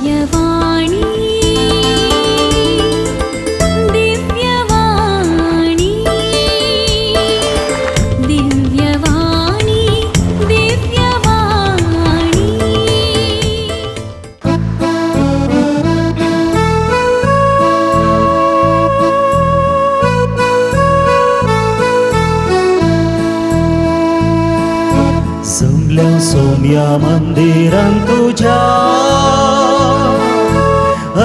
दिव्यवाणी दिव्यवाणी दिव्यवाणी दिव्यवाणी। जमल्या सोम्या मंदिरान तुझ्या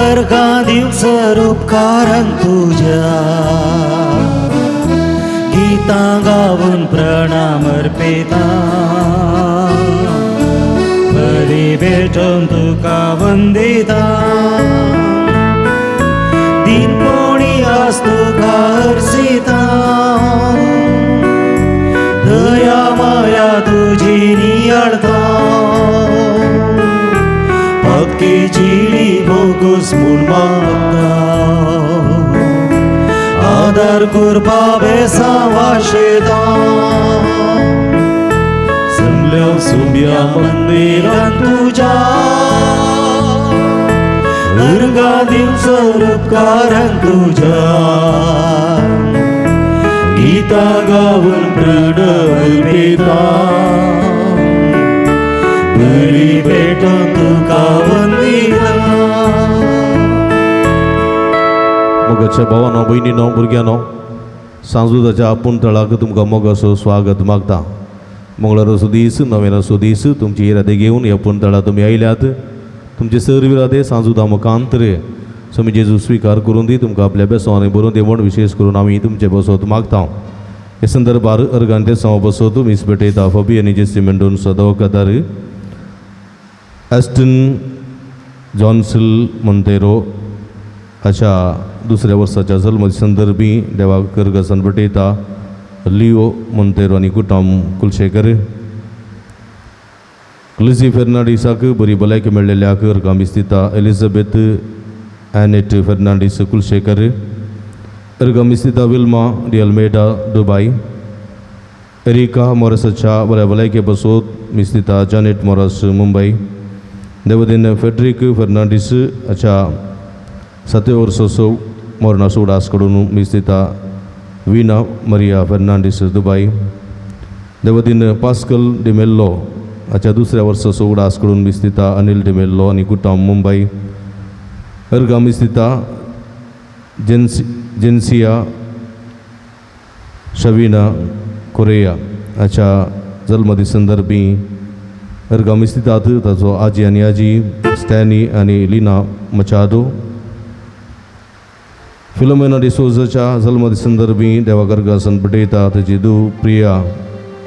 अर्घां दिवसर उपकारान तुझ्या गीतां गावन प्रणाम अर्पिता बरी भेटून तुका वंदिता दिन कोणी आस तुका अर्जिता दया माया तुझी नियाळता पक्की भोगूस म्हूण मागता आदार करपा बेसां वाशेता जमल्या सुम्या मंदिरान तुज्या अर्घां दिवसर उपकारान तुज्या गीता गावन प्रण अर्पिता बरी भेटून तुका वंदिता। मोगाच्या भावानो भयणीनो भुरग्यांनो, सांजुदाच्या आपूण तळाक तुमकां मोगाचो स्वागत मागता। मंगळाराचो दीस, नव्यानाचो दीस, तुमची इरादे घेवन ह्या पूण तळा तुमी आयल्यात। तुमचे सर इरादे सांजुदा मुखांतर स्वामी जेजू स्विकार करून दी, तुमकां आपल्या बेसवांनी बरोवन दी म्हूण विशेष करून आमी तुमचे बसोत मागता। हे संदर्भार अर्गांते सांव बसोत मीस भेटयता फबी आनी जेसी मेंडोन सदोकदार एस्टन जॉन्सिल मोंतेरो अशा दुसऱ्या वर्साच्या जल्म संदर्भी देवाक करगसन भेटयता लिओ मोंतेरो आनी कुटुंब कुलशेखर। लिझी फेर्नांडीसाक बरी भलायकी मेळ्ळेल्याक अर्गां मिस्तिता एलिझाबेथ एनेट फेर्नांडीस कुलशेखर। अर्गां मिस्तिता Wilma de Almeida Dubai. Erica मोरसाच्या बऱ्या भलायके बसोत मिस्तिता जानेट मोरस मुंबय। देवदीन फेड्रिक फेर्नांडीस हाच्या सातव्या वर्साचो मरणाचो उडास कडून मिस्तिता वीना मरिया फेर्नांडीस दुबाय। देवदीन पास्कल डिमेल्लो हाच्या दुसऱ्या वर्साचो उडास कडून मिस्तिता अनिल डिमेल्लो आनी कुटुंब मुंबय। अर्गां मिस्तिता जेन्सिया शविना कोरेया हाच्या जल्मदीस संदर्भी अर्गां मिस्तितात ताचो आजी आनी आजी स्टॅनी आनी लिना मचादो। फिलोमेना डिसोजाच्या जल्मदीस संदर्भी देवाक अर्गां भेटयता ताची धूव प्रिया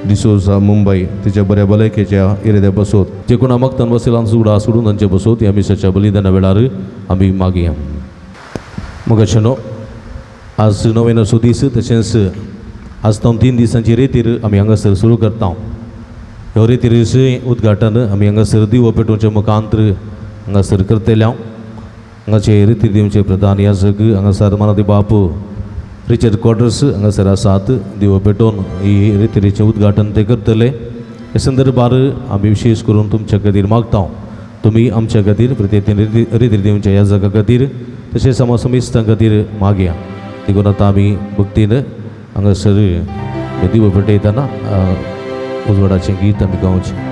डिसोजा मुंबय तिच्या बऱ्या भलायकेच्या इराद्या बसोत जे कोणा मागतान वसिलान सुडा सोडून तांचे बसोत ह्या मिसाच्या बलिदाना वेळार आमी मागया। मगाशेनो आज नव्यानाचो दीस, तशेंच आज तावन 3 दिसांची रेतीर आमी हांगासर सुरू करता। ह्यो रेतीरीचें उद्घाटन आमी हांगासर दिवो पेटोवचे मुखांतर हांगासर करतले। हांगाचे रेतीर दिवचे प्रधान याजक हांगासर मानादी बाप रिचर्ड क्वाड्रस हांगासर आसात। दिवो पेटोवन ही रेतीरीचें उद्घाटन ते करतले। हे संदर्भार आमी विशेष करून तुमच्या खातीर मागता, तुमी आमच्या खातीर प्रत्येक रेतीर दिवच्या याजका खातीर तशेंच समासमिस्तां खातीर मागया। देखून आतां आमी भक्तीन हांगासर दिवो पेटयतना उजवाडाचें गीत आमी गावचें।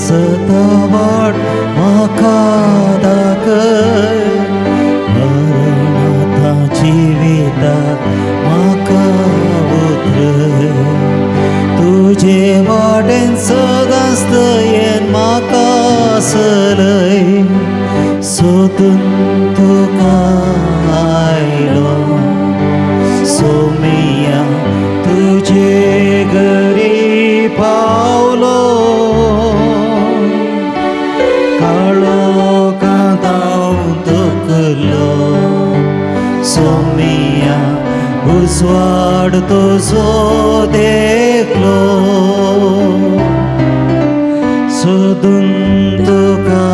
सता वाट म्हाका सोमिया उजवाड तुजो देखलो सोदून तुका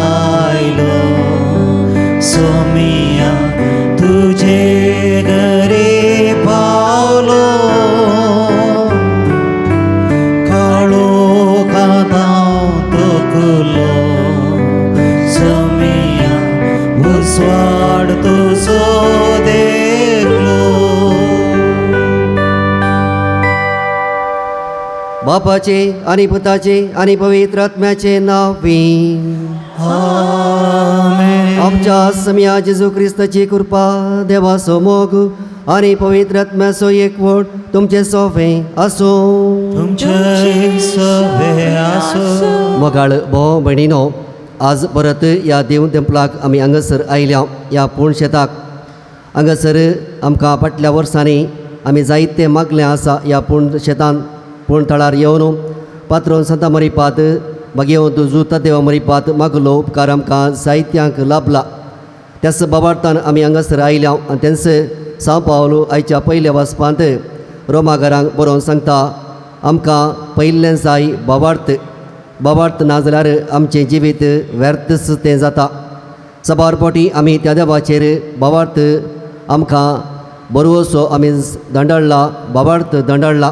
आयलो सोमिया तुजे घरे पावलो काळोखांत हांव तकलो सोमिया उजवाड तुजो देखलो. बापाचे आणि पुताचे आणि पवित्र आत्म्याचे नावे. आमेन. आमच्या समया जेजू क्रिस्ताची कृपा, देवाचो मोग आणि पवित्र आत्म्याचो एकवट तुमचे सोफे आसूं. तुमचे सवे आसो. मोगाळ भोव भयणीनो, आज परत ह्या देव तेंपलाक आमी हांगासर आयल्या. ह्या पूण शेताक हांगासर आमकां फाटल्या वर्सांनी आमी जायते मागलें आसा. ह्या पूण शेतान पूण थळार येवन पात्रोन संता मरिपात मागीर जुता देवा मरिपात मागलो उपकार आमकां जायत्यांक लाभला. त्याच बाबार्थान आमी हांगासर आयल्या. आनी तेंच सांव पावलो आयच्या पयल्या वाचपांत रोमाघरांक बरोवन सांगता, आमकां पयिल्लें जाय बाबार्थ. बाबार्थ ना जाल्यार आमचें जिवीत व्यर्थच तें जाता. सबार फावटी आमी त्या देवाचेर बाबार्थ आमकां बरोसो आमी दंडळ्ळा, बाबार्थ दंडळ्ळा.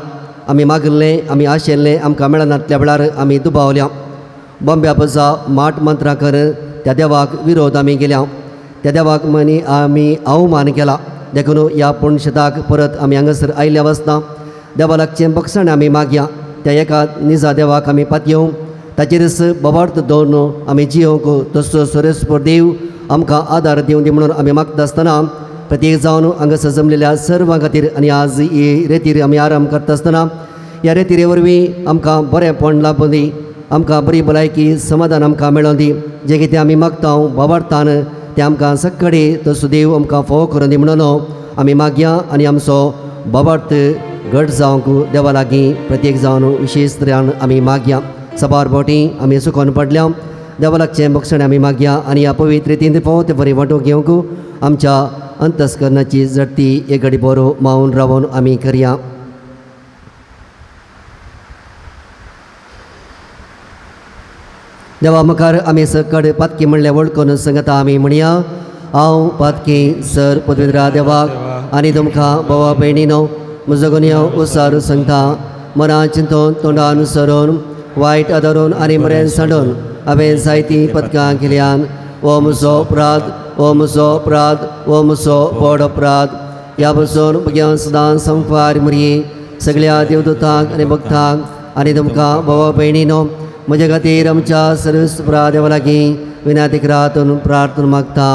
आमी मागिल्लें, आमी आशिल्लें आमकां मेळनातल्या वेळार आमी दुबावल्या. बॉम्ब्या पजा माट मंत्रां कर त्या देवाक विरोध आमी केल्या, त्या देवाक मनी आमी अवमान केला. देखून ह्या पूण शेताक परत आमी हांगासर आयिल्ल्या वसना देवा लागचें बक्षाण आमी मागया. त्या एका निजा देवाक आमी पातयेवंक, ताचेरच बबार्थ दवरून आमी जियोवंक तसो सरेस्पर देव आमकां आदार दिवं दी म्हणून आमी मागता आसतना प्रत्येक जावन हांगासर जमलेल्या सर्वां खातीर आनी आज ही रेतीर आमी आराम करता आसतना ह्या रेतिरे वरवीं आमकां बरेंपण लाबूं दी, आमकां बरी भलायकी समाधान आमकां मेळों दी. जें कितें आमी मागता बाबार्थान तें आमकां सक्कडे तसो देव आमकां फोव करूं दी म्हणून आमी मागया. आनी आमचो बाबार्थ घट जावंक देवा लागीं प्रत्येक जावन विशेश तरेन आमी मागया. सबार फावटी आमी सुकोन पडल्या, देवा लागचें बक्षण आमी मागया. आनी ह्या पवित्र रितीन फावो ते बरी वांटूंक घेवंक आमच्या अंतस्करणाची झडती एक घडी बरो मावन रावन आमी करया. देवा मुखार आमी सकड पातकी म्हणलें वळखून सांगता आमी म्हणया, हांव पातकी सर पदवेंद्रा देवाक आनी तुमकां भावा भयणीनो म्हजो गुन्यांव उसार सांगता. मनां चिंतून तोंडान सरून वायट आदारून आनी मरेन सांडून हांवें जायतीं पदकां केल्यान. हो म्हजो अपराध, हो म्हजो अपराध, हो म्हजो व्हड अपराध. ह्या पसून भुरग्यां सदां संपार मुरये सगळ्या देवदूतांक आनी भक्तांक आनी तुमकां भावा भयणीनो म्हजे खातीर आमच्या सर्वेस्परा देवा लागीं विनातीक रातून प्रार्थना मागता.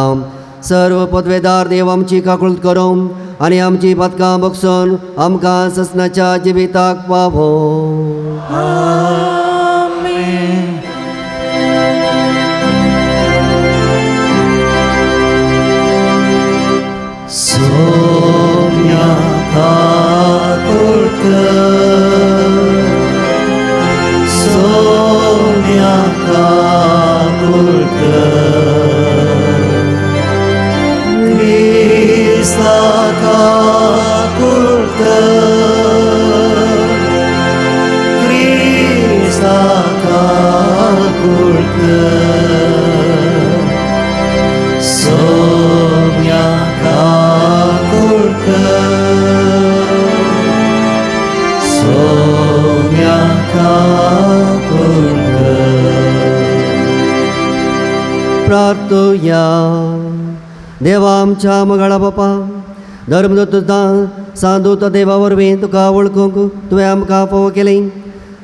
सर्व पदवेदार देव आमची काकूळत करूं आनी आमची पातकां बगसून आमकां ससनाच्या जिविताक पावो. सोम्या काकुळकर, सोम्या काकुळकर, क्रिस्ता काकुळकर, क्रिस्ता काकुळकर, सोम्या काकुळकर, सोम्या काकुळकर. प्रार्थुया. देवा आमच्या मगाळा बापा, धर्मदूत सांदूत देवा वरवीं तुका वळखूंक तुवें आमकां फावो केलें.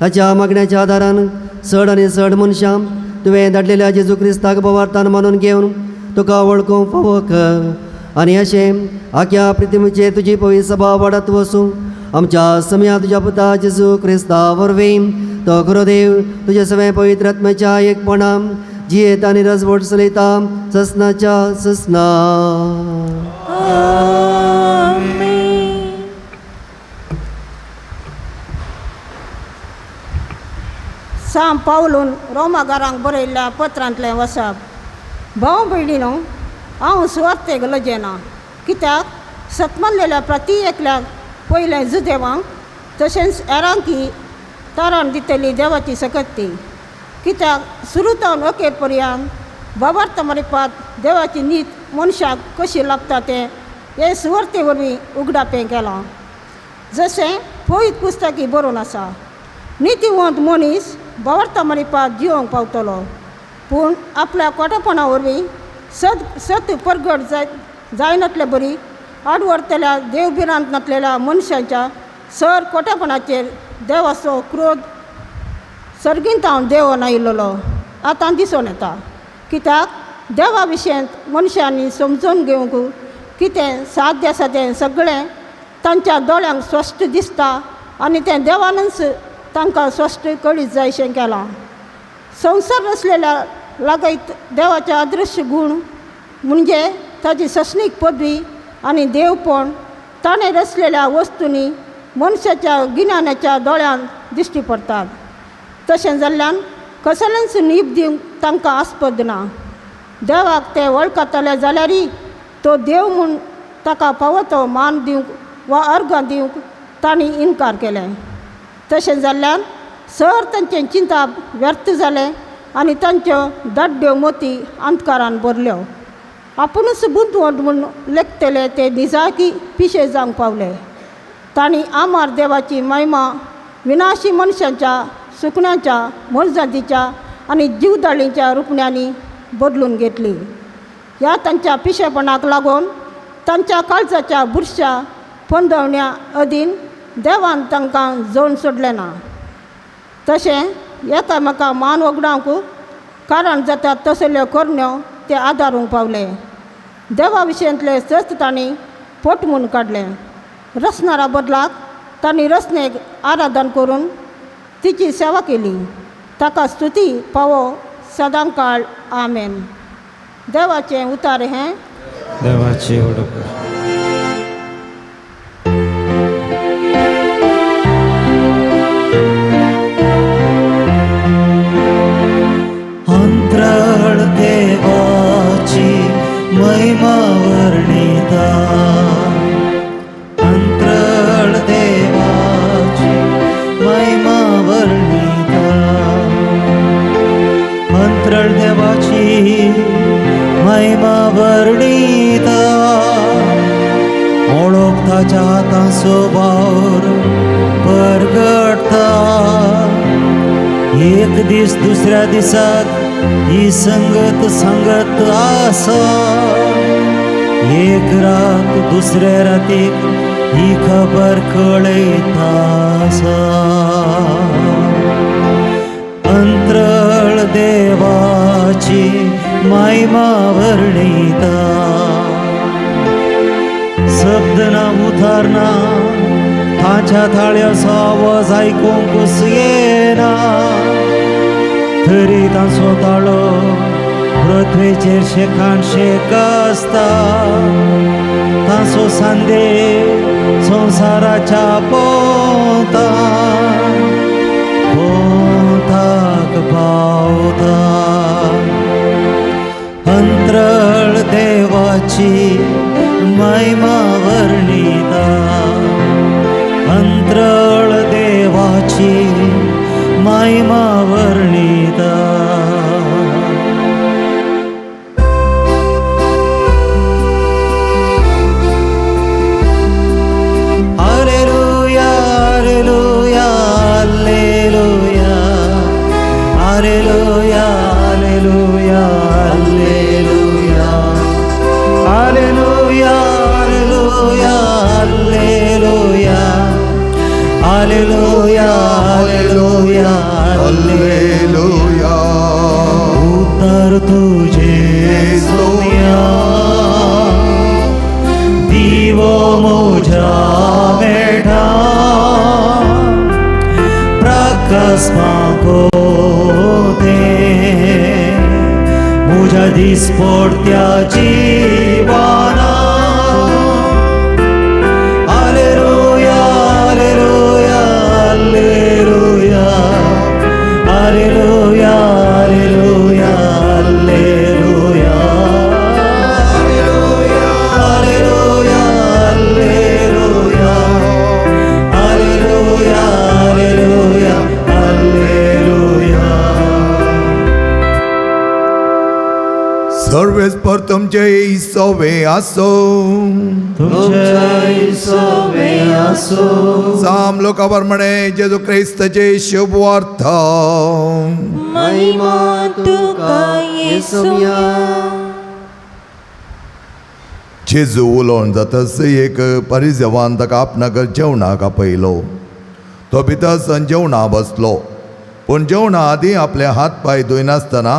ताच्या मागण्याच्या आदारान चड आनी चड मनशां तुवें धाडलेल्या जेजू क्रिस्ताक बोवार्थान मानून घेवन तुका वळखूंक फावो कर. आनी अशें आख्या पृथ्वीचेर तुजी पवित्र सभा वाडत वसूं. आमच्या समया तुज्या पुता जेजू क्रिस्ता वरवीं तो खरो देव तुज्या सगळ्या पवित्र आत्म्याच्या एकपणान जियेत आनी रजवट चलयता ससनाच्या ससना. साम पावलून रोमागारांक बरयल्ल्या पत्रांतलें वसप. भाव भयणीनो, हांव सुवार्तेक लजेना. कित्याक सतमानलेल्या प्रती एकल्याक पयलें जुदेवांक तशेंच एरांकी तारण दितली देवाची सकत ती. कित्याक सुरू तावन अखेर पर्यंत बाबार्थ मरिपात देवाची नीत मनशाक कशी लागता तें हे सुवार्ते वरवीं उगडापें केलां. जशें पवित्र पुस्तकी बरोवन आसा, नितीवंत मनीस बावर्ता मरिपात जिवंक पावतलो, पूण आपल्या कोटेपणा वरवीं सत सत परगट जाय जायनातले बरी आडवरतल्या देव भिरांत नासलेल्या मनशाच्या सर कोटेपणाचेर देवाचो क्रोध सर्गींत देवोन आयिल्लो आतां दिसून येता. कित्याक देवा विशयांत मनशांनी समजून घेवंक कितें साध्य आसा तें सगळें तांच्या दोळ्यांक स्पश्ट दिसता आनी तें देवानूच तांकां स्पश्ट कळीत जायशें केलां. संवसार रचलेल्या लागयत देवाचे अदृश्य गूण म्हणजे ताजी सस्नीक पदवी आनी देवपण ताणें रचलेल्या वस्तूंनी मनशाच्या गिन्यानाच्या दोळ्यांत दिश्टी पडटात. तशें जाल्ल्यान कसलेंच नीब दिवंक तांकां आस्पद ना. देवाक ते वळखतले जाल्यारय तो देव म्हूण ताका फावो तो मान दिवंक वा अर्गां दिवंक तांणी इनकार केलें. तशें जाल्ल्यान सर तांचें चिंताप व्यर्थ जालें आनी तांच्यो दाड्ड्यो मोती अंधकारान भरल्यो. आपुणूच बुदवंत म्हूण लेखतले ते निजाकी पिशे जावंक पावले. तांणी आमार देवाची महिमा विनाशी मनशांच्या सुकण्यांच्या मोनजातीच्या आनी जिवदाळींच्या रुपण्यांनी बदलून घेतली. ह्या तांच्या पिशेपणाक लागून तांच्या काळजाच्या बुरश्या पंदवण्या अधीन देवान तांकां जोड सोडलें ना. तशें एकामेका मान वगडावंक कारण जाता तसल्यो करण्यो ते आदारूंक पावले. देवा विशयांतले सत तांणी पोट म्हूण काडलें. रचणारा बदलाक तांणी रचणेक आराधन करून तिची सेवा केली. ताका स्तुती पावो सदां काळ. आमेन. देवाचें उतार हें देवाची उडप. अंतराळ देवाची महिमा वर्णिता, अंतराळ देवाची महिमा वर्णिता, अंतराळ देवाची महिमा वर्णिता. ओळख ताच्या हातांचो वावर परगटता. एक दीस दुसऱ्या दिसाक ही संगत सांगत आसा, एक रात दुसऱ्या रातीक ही खबर कळयता आसा. अंतराळ देवाची महिमा वर्णिता, शब्द ना उतारना ताच्या थाळ्याचो आवाज आयकूंक येना, तरी तांचो ताळो पृथ्वेचेर शेखान शेक आसता. तांचो संदेश संवसाराच्या पोंता पोंताक पावता. अंतराळ देवाची महिमा वर्णिता, अंतराळ देवाची महिमा वर्णिता. Hallelujah, hallelujah, hallelujah, hallelujah, hallelujah, hallelujah, hallelujah, hallelujah, hallelujah, hallelujah, hallelujah, hallelujah. उतर तुझे सोनिया दिवो मोजा मेठा प्रकाश ते मुझा दिसपडत्या जीवाना. Hallelujah, hallelujah, hallelujah, hallelujah, hallelujah, hallelujah, hallelujah, परस्पर तुमचे सोवे आसो. साम लोका प्रमाणे जेजू क्रिस्ताचे शुभवार्ता. महिमा तुका येसुया. जेजू उलोवन जातच एक परिजेवान ताका आपणाक जेवणाक आपयलो. तो भितर सन जेवणा बसलो. पूण जेवणा आदीं आपले हात पांय धुयनासतना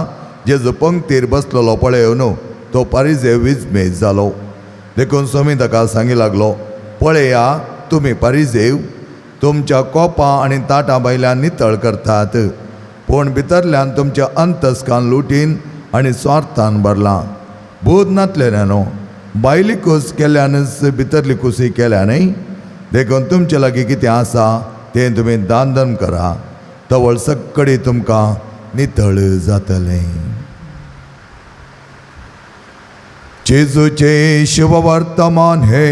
जेजू पंक्तीर बसलेलो पळय न्हू तो परिजेव विजमेज जालो. देखून स्वामी ताका सांगी लागलो, पळया तुमी परिजेव तुमच्या कोपां आनी ताटां भायल्यान नितळ करतात, पूण भितरल्यान तुमच्या अंतस्कान लुटीन आनी स्वार्थान भरलां. बोध नातलें न्हू भायली कूस केल्यानच भितरली कुसी केल्या न्हय. देखून तुमचे लागीं कितें आसा तें तुमी दान धर्म करा, तवळ सगळी तुमकां नितळ जातलें. जेजूचें शुभवर्तमान हे.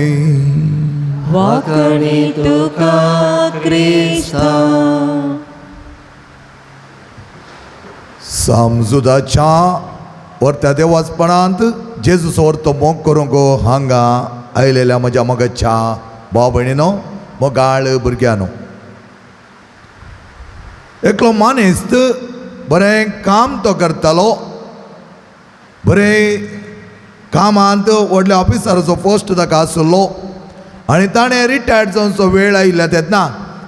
वाकणी तुका क्रिस्ता. समजुदाच्या वर्त्या देवासपणांत जेजूचो वर्तो मोग करूंक हांगा आयलेल्या म्हज्या मोगाच्या भाव भयणीनो, मोगाळ भुरग्यानो, एकलो मानेस्त बरें काम तो करतालो. बरें कामांत व्हडल्या ऑफिसराचो पोस्ट ताका आसलो आनी ताणें रिटायर्ड जावचो वेळ आयिल्लो तेन्ना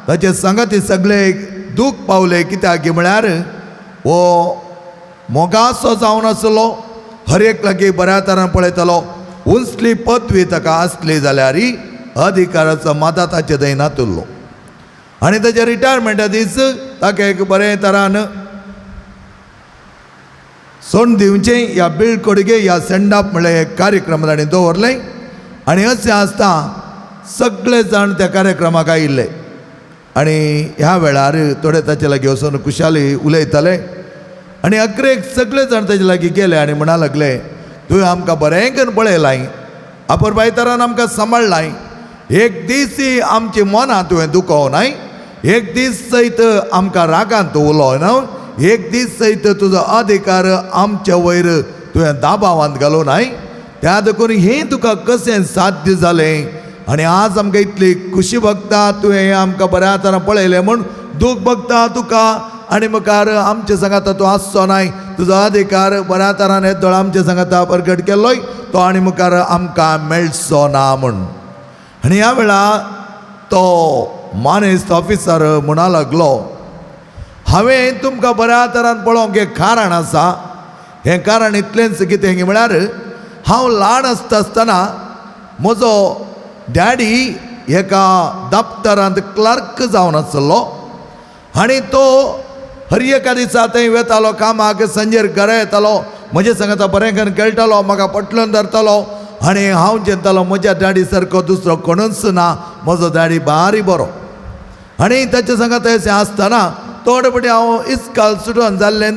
ताचे सांगाती सगळे दूख पावले. कित्याक म्हळ्यार हो मोगासो जावन आसलो, हर एक लागीं बऱ्या तरान पळयतालो. उंचली पदवी ताका आसली जाल्यार अधिकाराचो माता ताचे थंय नातुल्लो. आनी ताच्या रिटायरमेंटा दीस ताका एक बरें तरान सोंड दिवचें ह्या बिळकोडगे ह्या सेंडाप म्हणल्यार एक कार्यक्रम ताणें दवरलें. आनी अशें आसता सगळे जाण त्या कार्यक्रमाक आयिल्ले आनी ह्या वेळार थोडे ताचे लागीं वचून खुशाली उलयताले आनी अकरेक सगळे जाण ताचे लागीं गेले आनी म्हणा लागले, तुवें आमकां बरें करून पळयलां, अपुरबाय तरान आमकां सांबाळ्ळाय, एक दीस आमची मनां तुवें दुखोवनाय, एक दीस सयत आमकां रागान तूं उलोवना, एक दीस सयत तुजो अधिकार आमचे वयर तुवें दाबावांत घालूनाय, त्या देखून हें तुका कशें साध्य जालें आनी आज आमकां इतली खुशी भोगता, तुवें आमकां बऱ्या तरान पळयलें म्हूण दूख भोगता तुका आनी मुखार आमचे सांगाता तूं आसचो नाय, तुजो अधिकार बऱ्या तरान येदोळ आमचे सांगाता परगट केल्लोय तो आनी मुखार आमकां मेळचो ना म्हूण. आनी ह्या वेळार तो मानेस्त ऑफिसर म्हणा लागलो, हांवें तुमकां बऱ्या तरान पळोवंक एक कारण आसा. हें कारण इतलेंच कितें म्हळ्यार हांव ल्हान आसता आसतना म्हजो डॅडी एका दप्तरांत क्लर्क जावन आसलो आनी तो हर एका दिसा थंय वेतालो कामाक, सांजेर घरा येतालो, म्हजे सांगाता बरें करून खेळटालो, म्हाका पटलून धरतालो आनी हांव चिंतालो म्हज्या डॅडी सारको दुसरो कोणूच ना, म्हजो डॅडी बारी बरो. आनी ताच्या सांगाता अशें आसतना थोडे फावटी हांव इस्काल सुटून जाल्लें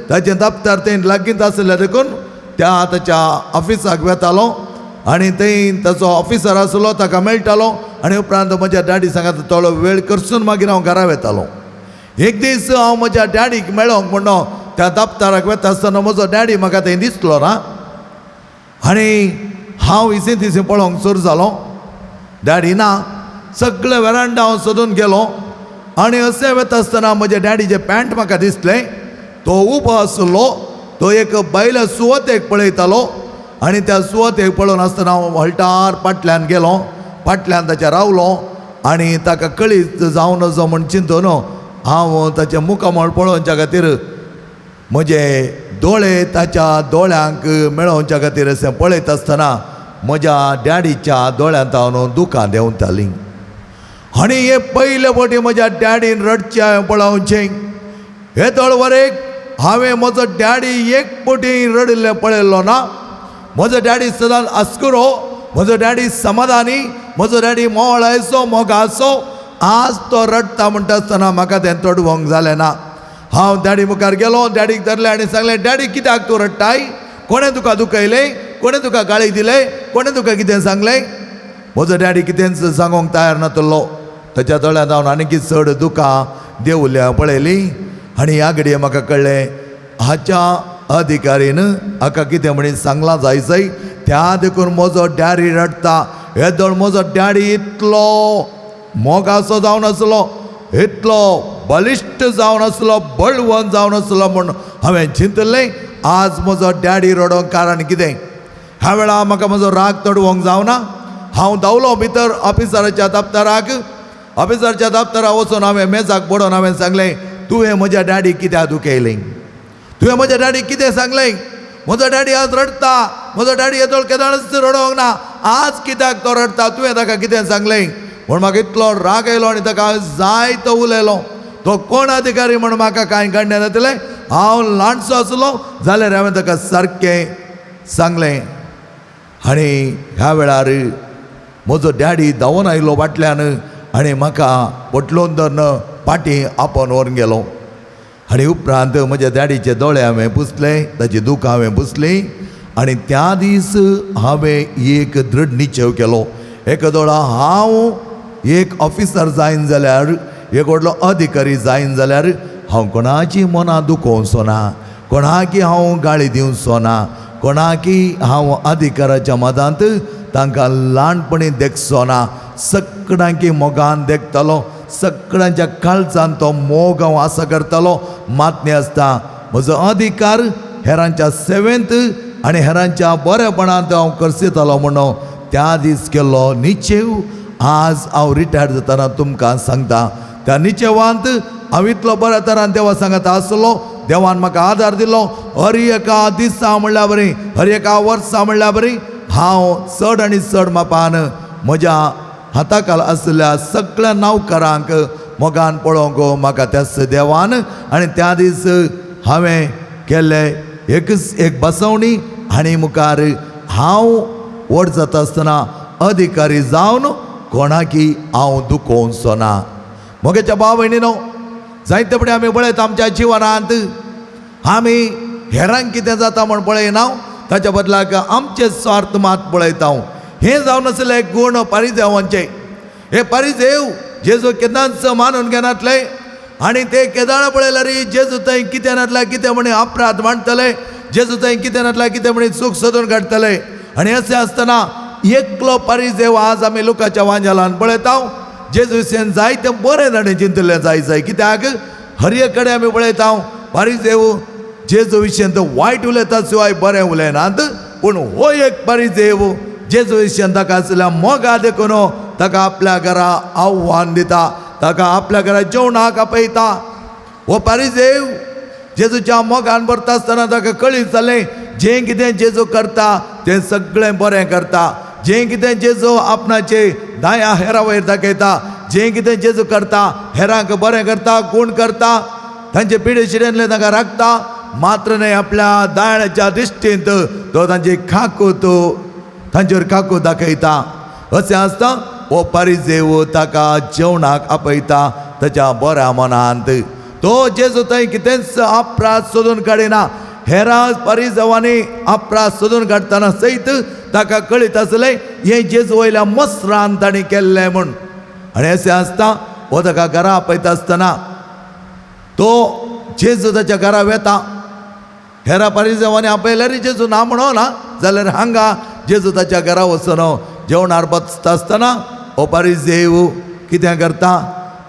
ताचें दप्तर थंय लागींच आसलें देखून त्या ताच्या ऑफिसाक वेतालो आनी थंय ताचो ऑफिसर आसलो ताका मेळटालो आनी उपरांत म्हज्या डॅडी सांगाता थोडो वेळ करसून मागीर हांव घरा वेतालो. एक दीस हांव म्हज्या डॅडीक मेळोंक म्हणून त्या दप्तराक वेता आसतना म्हजो डॅडी म्हाका थंय दिसलो ना आनी हांव इसी तिसी पळोवंक सुरू जालो. डॅडी ना, सगळे वेरांडा हांव सोदून गेलो आनी अशें वेता आसतना म्हज्या डॅडीचें पॅन्ट म्हाका दिसलें. तो उबो आसलो, तो एक बायल्या सुवातेक पळयतालो आनी त्या सुवातेक पळोवन आसतना हांव हळटार फाटल्यान गेलो, फाटल्यान ताच्या रावलो आनी ताका कळीत जावं नजो म्हूण चिंतून हांव ताचें मुखामळ पळोवच्या खातीर म्हजे दोळे ताच्या दोळ्यांक मेळोवच्या खातीर अशें पळयत आसतना म्हज्या डॅडीच्या दोळ्यांत हांव दुकां देंवतालीं. आनी हे पयले फावटी म्हज्या डॅडीन रडचें हांवें पळोवचें. हे तळवरेक हांवें म्हजो डॅडी एक फावटी रडिल्लें पळयल्लो ना. म्हजो डॅडी सदांच आस्कुरो, म्हजो डॅडी समाधानी, म्हजो डॅडी मोवळायचो मोगाचो. आज तो रडटा म्हणटा आसतना म्हाका तें तडवंक जालें ना. हांव डॅडी मुखार गेलो, डॅडीक धरलें आनी सांगलें, डॅडी कित्याक तूं रडटाय? कोणें तुका दुखयलें? कोणें तुका गाळी दिले? कोणें तुका कितें सांगलें? म्हजो डॅडी कितेंच सांगूंक तयार नातलो. ताच्या दोळ्यांत हांव आनीक चड दुकां देंवल्या पळयलीं आनी ह्या घडये म्हाका कळ्ळें हाच्या अधिकारीन हाका कितें म्हणून सांगलां जाय जाय त्या देखून म्हजो डॅडी रडटा. येदोळ म्हजो डॅडी इतलो मोगासो जावन आसलो, इतलो बलिश्ट जावन आसलो, बळवंत जावन आसलो म्हूण हांवें चिंतलें. आज म्हजो डॅडी रडोंक कारण कितें? ह्या वेळार म्हाका म्हजो राग तडवंक जावना. हांव धांवलो भितर ऑफिसराच्या दप्तराक. ऑफिसराच्या दप्तराक वचून हांवें मेजाक बडोवन हांवें सांगलें, तुवें म्हज्या डॅडीक कित्याक दुखयलें? तुवें म्हज्या डॅडीक कितें सांगलें? म्हजो डॅडी आज रडटा, म्हजो डॅडी येदोळ केन्नाच रडोंक ना, आज कित्याक तो रडटा? तुवें ताका कितें सांगलें? म्हूण म्हाका इतलो राग आयलो आनी ताका हांवें जायतो उलयलो. तो कोण अधिकारी म्हूण म्हाका कांय काडणें जातलें. हांव ल्हानसो आसलो जाल्यार हांवें ताका सारकें सांगलें. आनी ह्या वेळार म्हजो डॅडी धांवून आयलो फाटल्यान आनी म्हाका पोटलोन धरून फाटीं आपोवन व्हरून गेलो. आनी उपरांत म्हज्या डॅडीचे दोळे हांवें पुसले, ताची दुकां हांवें पुसलीं. आनी त्या दीस हांवें एक दृढ निश्चय केलो, एकादोळा हांव एक ऑफिसर जायन जाल्यार, एक व्हडलो अधिकारी जायन जाल्यार हांव कोणाची मनां दुखोवचो ना, कोणाकी हांव गाळी दिवचो ना, कोणाकी हांव अधिकाराच्या मदांत तांकां ल्हानपणी देखचो ना. सगळ्यांकी मोगान देखतलो, सगळ्यांच्या काळजान तो मोग हांव आसा करतलो. मात न्ही आसता म्हजो अधिकार हेरांच्या सेवेंत आनी हेरांच्या बरेपणांत हांव करसितलो म्हणून त्या दीस केल्लो निश्चेव आज हांव रिटायर जातना तुमकां सांगता. त्या निश्चेवांत हांव इतलो बऱ्या तरान देवा सांगता आसलो, देवान म्हाका आदार दिलो. हर एका दिसा म्हणल्यार बरी, हर एका वर्सा म्हणल्यार बरी हांव चड आनी चड मापान म्हज्या हाताखाल आशिल्ल्या सगळ्या नौकरांक मोगान पळोवंक म्हाका त्याच देवान. आनी त्या दीस हांवें केल्ले एकच एक बसवणी आनी मुखार हांव व्हड जाता आसतना अधिकारी जावन कोणाकी हांव दुखोवचो ना. म्हगेच्या भाव भयणीनो, जायते फुडें आमी पळयता आमच्या जिवनांत आमी हेरांक कितें जाता म्हूण पळयना, ताच्या बदलाक आमचे स्वार्थ मात पळयता. हें जावन आसलें गूण पारिजेवांचे. हे पारिजेव जेजू केन्नाच मानून घेनातले आनी ते केदाळ पळयल्यार जेजू थंय कितें नातल्या कितें म्हणी अपराध मांडटले, जेजू थंय कितें नातल्या कितें म्हणी चूक सोदून काडटले. आनी अशें आसतना एकलो पारिजेव आज आमी लोकांच्या वांजालान पळयता जेजू विशयान जायते बरें ताणें चिंतलें जाय जाय. कित्याक हर एक कडेन आमी पळयता पारिजेव जेजू विशयान तो वायट उलयता शिवाय बरें उलयनात. पूण हो एक पारिजेव जेजू विशयान ताका आसल्या मोगा देखून ताका आपल्या घरा आव्हान दिता, ताका आपल्या घरा जेवणाक आपयता. हो पारिजेव जेजूच्या मोगान भरता आसतना ताका कळीत जालें जें कितें जेजू करता तें सगळें बरें करता, जें कितें जेजू आपणाचे दाया हेरा वयर दाखयता, जें कितें जेजू करता हेरांक बरें करता, गूण करता, तांचे पिडे शिडेंतले तांकां राखता. मात्र न्हय आपल्या दायाच्या दृश्टींत तो तांची खाकूत तांचेर काकू दाखयता. अशें आसता हो पारिजेव ताका जेवणाक आपयता ताच्या बऱ्या मनांत. तो जेजू थंय कितेंच अपराध सोदून काडिना. हेरा पारिजेवांनी अपराध सोदून काडटना सयत ताका कळीत आसलें हें जेजू वयल्या मसरान ताणें केल्लें म्हूण. आनी अशें आसता हो ताका घरा आपयता आसतना तो जेजू ताच्या घरा वेता. हेरा पारिजेवांनी आपयल्यार जेजू ना म्हणो ना जाल्यार हांगा जेजू ताच्या घरा वचून जेवणार बसता आसतना हो पारिजेव कितें करता,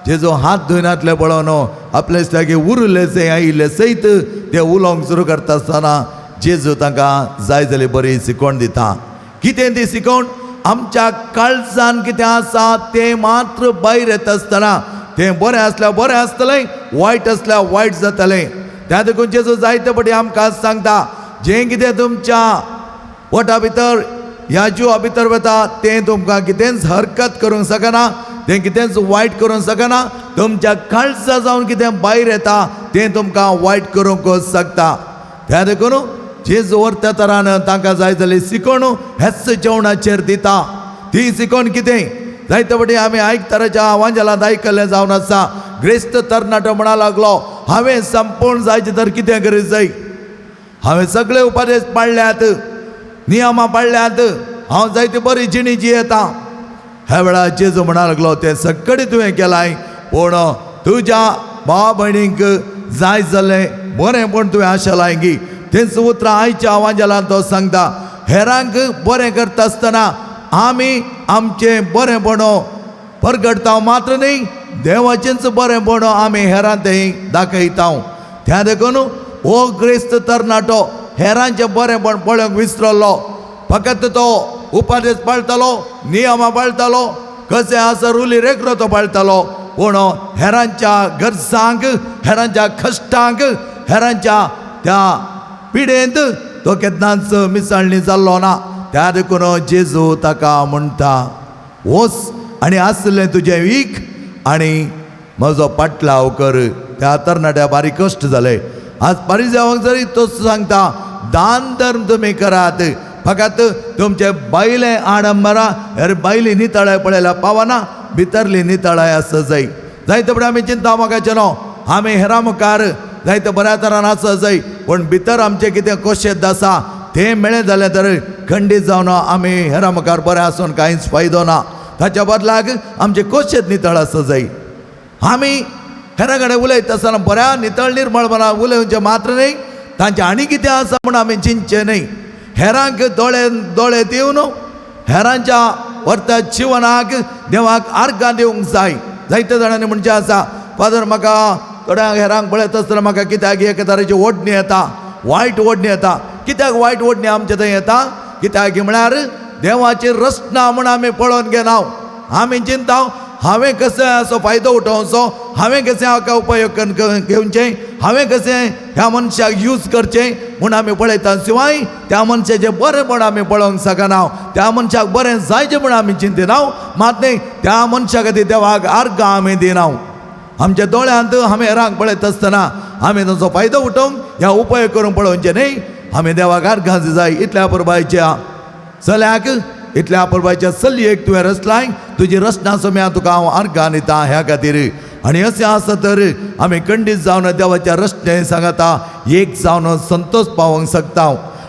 जेजू हात धुयनातले पळोवन आपले लागीं उरिल्ले जे आयिल्ले सयत ते उलोवंक सुरू करता आसतना जेजू तांकां जाय जाल्यार बरी शिकवण दिता. कितें ती शिकवण? आमच्या काळजान कितें आसा तें मात्र भायर येता आसतना तें बरें आसल्यार बरें आसतलें, वायट आसल्यार वायट जातलें. त्या देखून जेजू जायते फावटी आमकां सांगता जें कितें तुमच्या पोटा भितर ह्या जिवा भितर वता तें तुमकां कितेंच हरकत करूंक शकना, तें कितेंच वायट करूंक शकना. तुमच्या काळजा जावन कितें भायर येता तें तुमकां वायट करूंक शकता. त्या देखून जेजू त्या तरान तांकां जाय जाल्यार शिकवण हेच जेवणाचेर दिता. ती शिकवण कितें जायते फावटी आमी आयकतराच्या वांजेलांत आयकल्लें जावन आसा. ग्रेस्त तरणाटो म्हणा लागलो, हांवें संपूर्ण जायचें तर कितें करीत जाय, हांवें सगळे उपदेश पाळ्ळ्यात, नियमां पाळ्ळ्यात, हांव जायती बरी जिणी जियेता. ह्या वेळार जेजू म्हणा लागलो तें सगळें तुवें केलाय, पूण तुज्या भाव भयणींक जाय जालें बरें पूण तुवें आशा लायगी तेंच उतरां आयच्या वांजेलान तो सांगता. हेरांक बरें करता आसतना आमी आमचें बरेंपण परगटता मात्र न्ही, देवाचेंच बरेंपण आमी हेरां थंय दाखयता. त्या देखून हो क्रिस्त तरणाटो हेरांचें बरेंपण पळोवंक विसरलो. फकत तो उपादेश पाळटालो, नियमां पाळटालो, कशें आसा रुली रेगरो तो पाळटालो, पूण हेरांच्या गरजांक, हेरांच्या कश्टांक, हेरांच्या त्या पिडेंत तो केन्नाच मिसळणी जाल्लो ना. त्या देखून जेजू ताका म्हणटा, वच आनी आसलें तुजें वीक आनी म्हजो पाटलाव कर. त्या तरणाट्या बारीक कश्ट जाले. आज परिजावांक जरी तो सांगता, दान धर्म तुमी करात, फकत तुमचे बायले आडंबरां हेर बायली नितळाय पळयल्यार पावना, भितरली नितळाय आसा जाय. जायते फुडें आमी चिंता म्हाका न्हू, आमी हेरां मुखार जायते बऱ्या तरान आसा जाय, पूण भितर आमचें कितें कोशेद आसा तें मेळ्ळें जाल्यार तर खंडीत जावन आमी हेरां मुखार बरें आसून कांयच फायदो ना. ताच्या बदलाक आमचें कोशेद नितळ आसा जाय. आमी हेरां कडेन उलयता आसतना बऱ्या नितळ निर्मळपणान उलोवचें मात्र न्ही, तांचें आनी कितें आसा म्हूण आमी चिंतचें न्ही. हेरांक दोळे दोळे दिवन हेरांच्या वर्ता जिवनाक देवाक आर्गां दिवंक जाय. जायते जाणांनी म्हणचें आसा, फादर म्हाका थोड्यांक हेरांक पळयता आसतना म्हाका कित्याक एके तरेची ओडणी येता, वायट ओडणी येता. कित्याक वायट ओडणी आमचे थंय येता? कित्याक म्हळ्यार देवाची रचना म्हूण आमी पळोवन घेना. आमी चिंता हांवें कशें असो फायदो उठोवचो, हांवें कशें हाका उपयोग घेवचें, हांवें कशें ह्या मनशाक यूज करचें म्हूण आमी पळयता. शिवाय त्या मनशाचें बरेंपण आमी पळोवंक शकना, त्या मनशाक बरें जायचें म्हूण आमी चिंतिना, मात न्ही त्या मनशा खातीर देवाक आर्गां आमी दिना. आमच्या दोळ्यांत आमी हेरांक पळयता आसतना आमी तांचो फायदो उठोवंक ह्या उपयोग करूंक पळोवचें न्ही, आमी देवाक आर्गां जाय. इतल्या परबायच्या चल्याक, इतल्या परबायच्या चलयेक तुवें रचलाय, तुजी रचना सोम्या तुका हांव आर्गां दिता ह्या खातीर. आनी अशें आसा तर आमी खंडीत जावन देवाच्या रचने सांगता एक जावन संतोश पावोवंक शकता.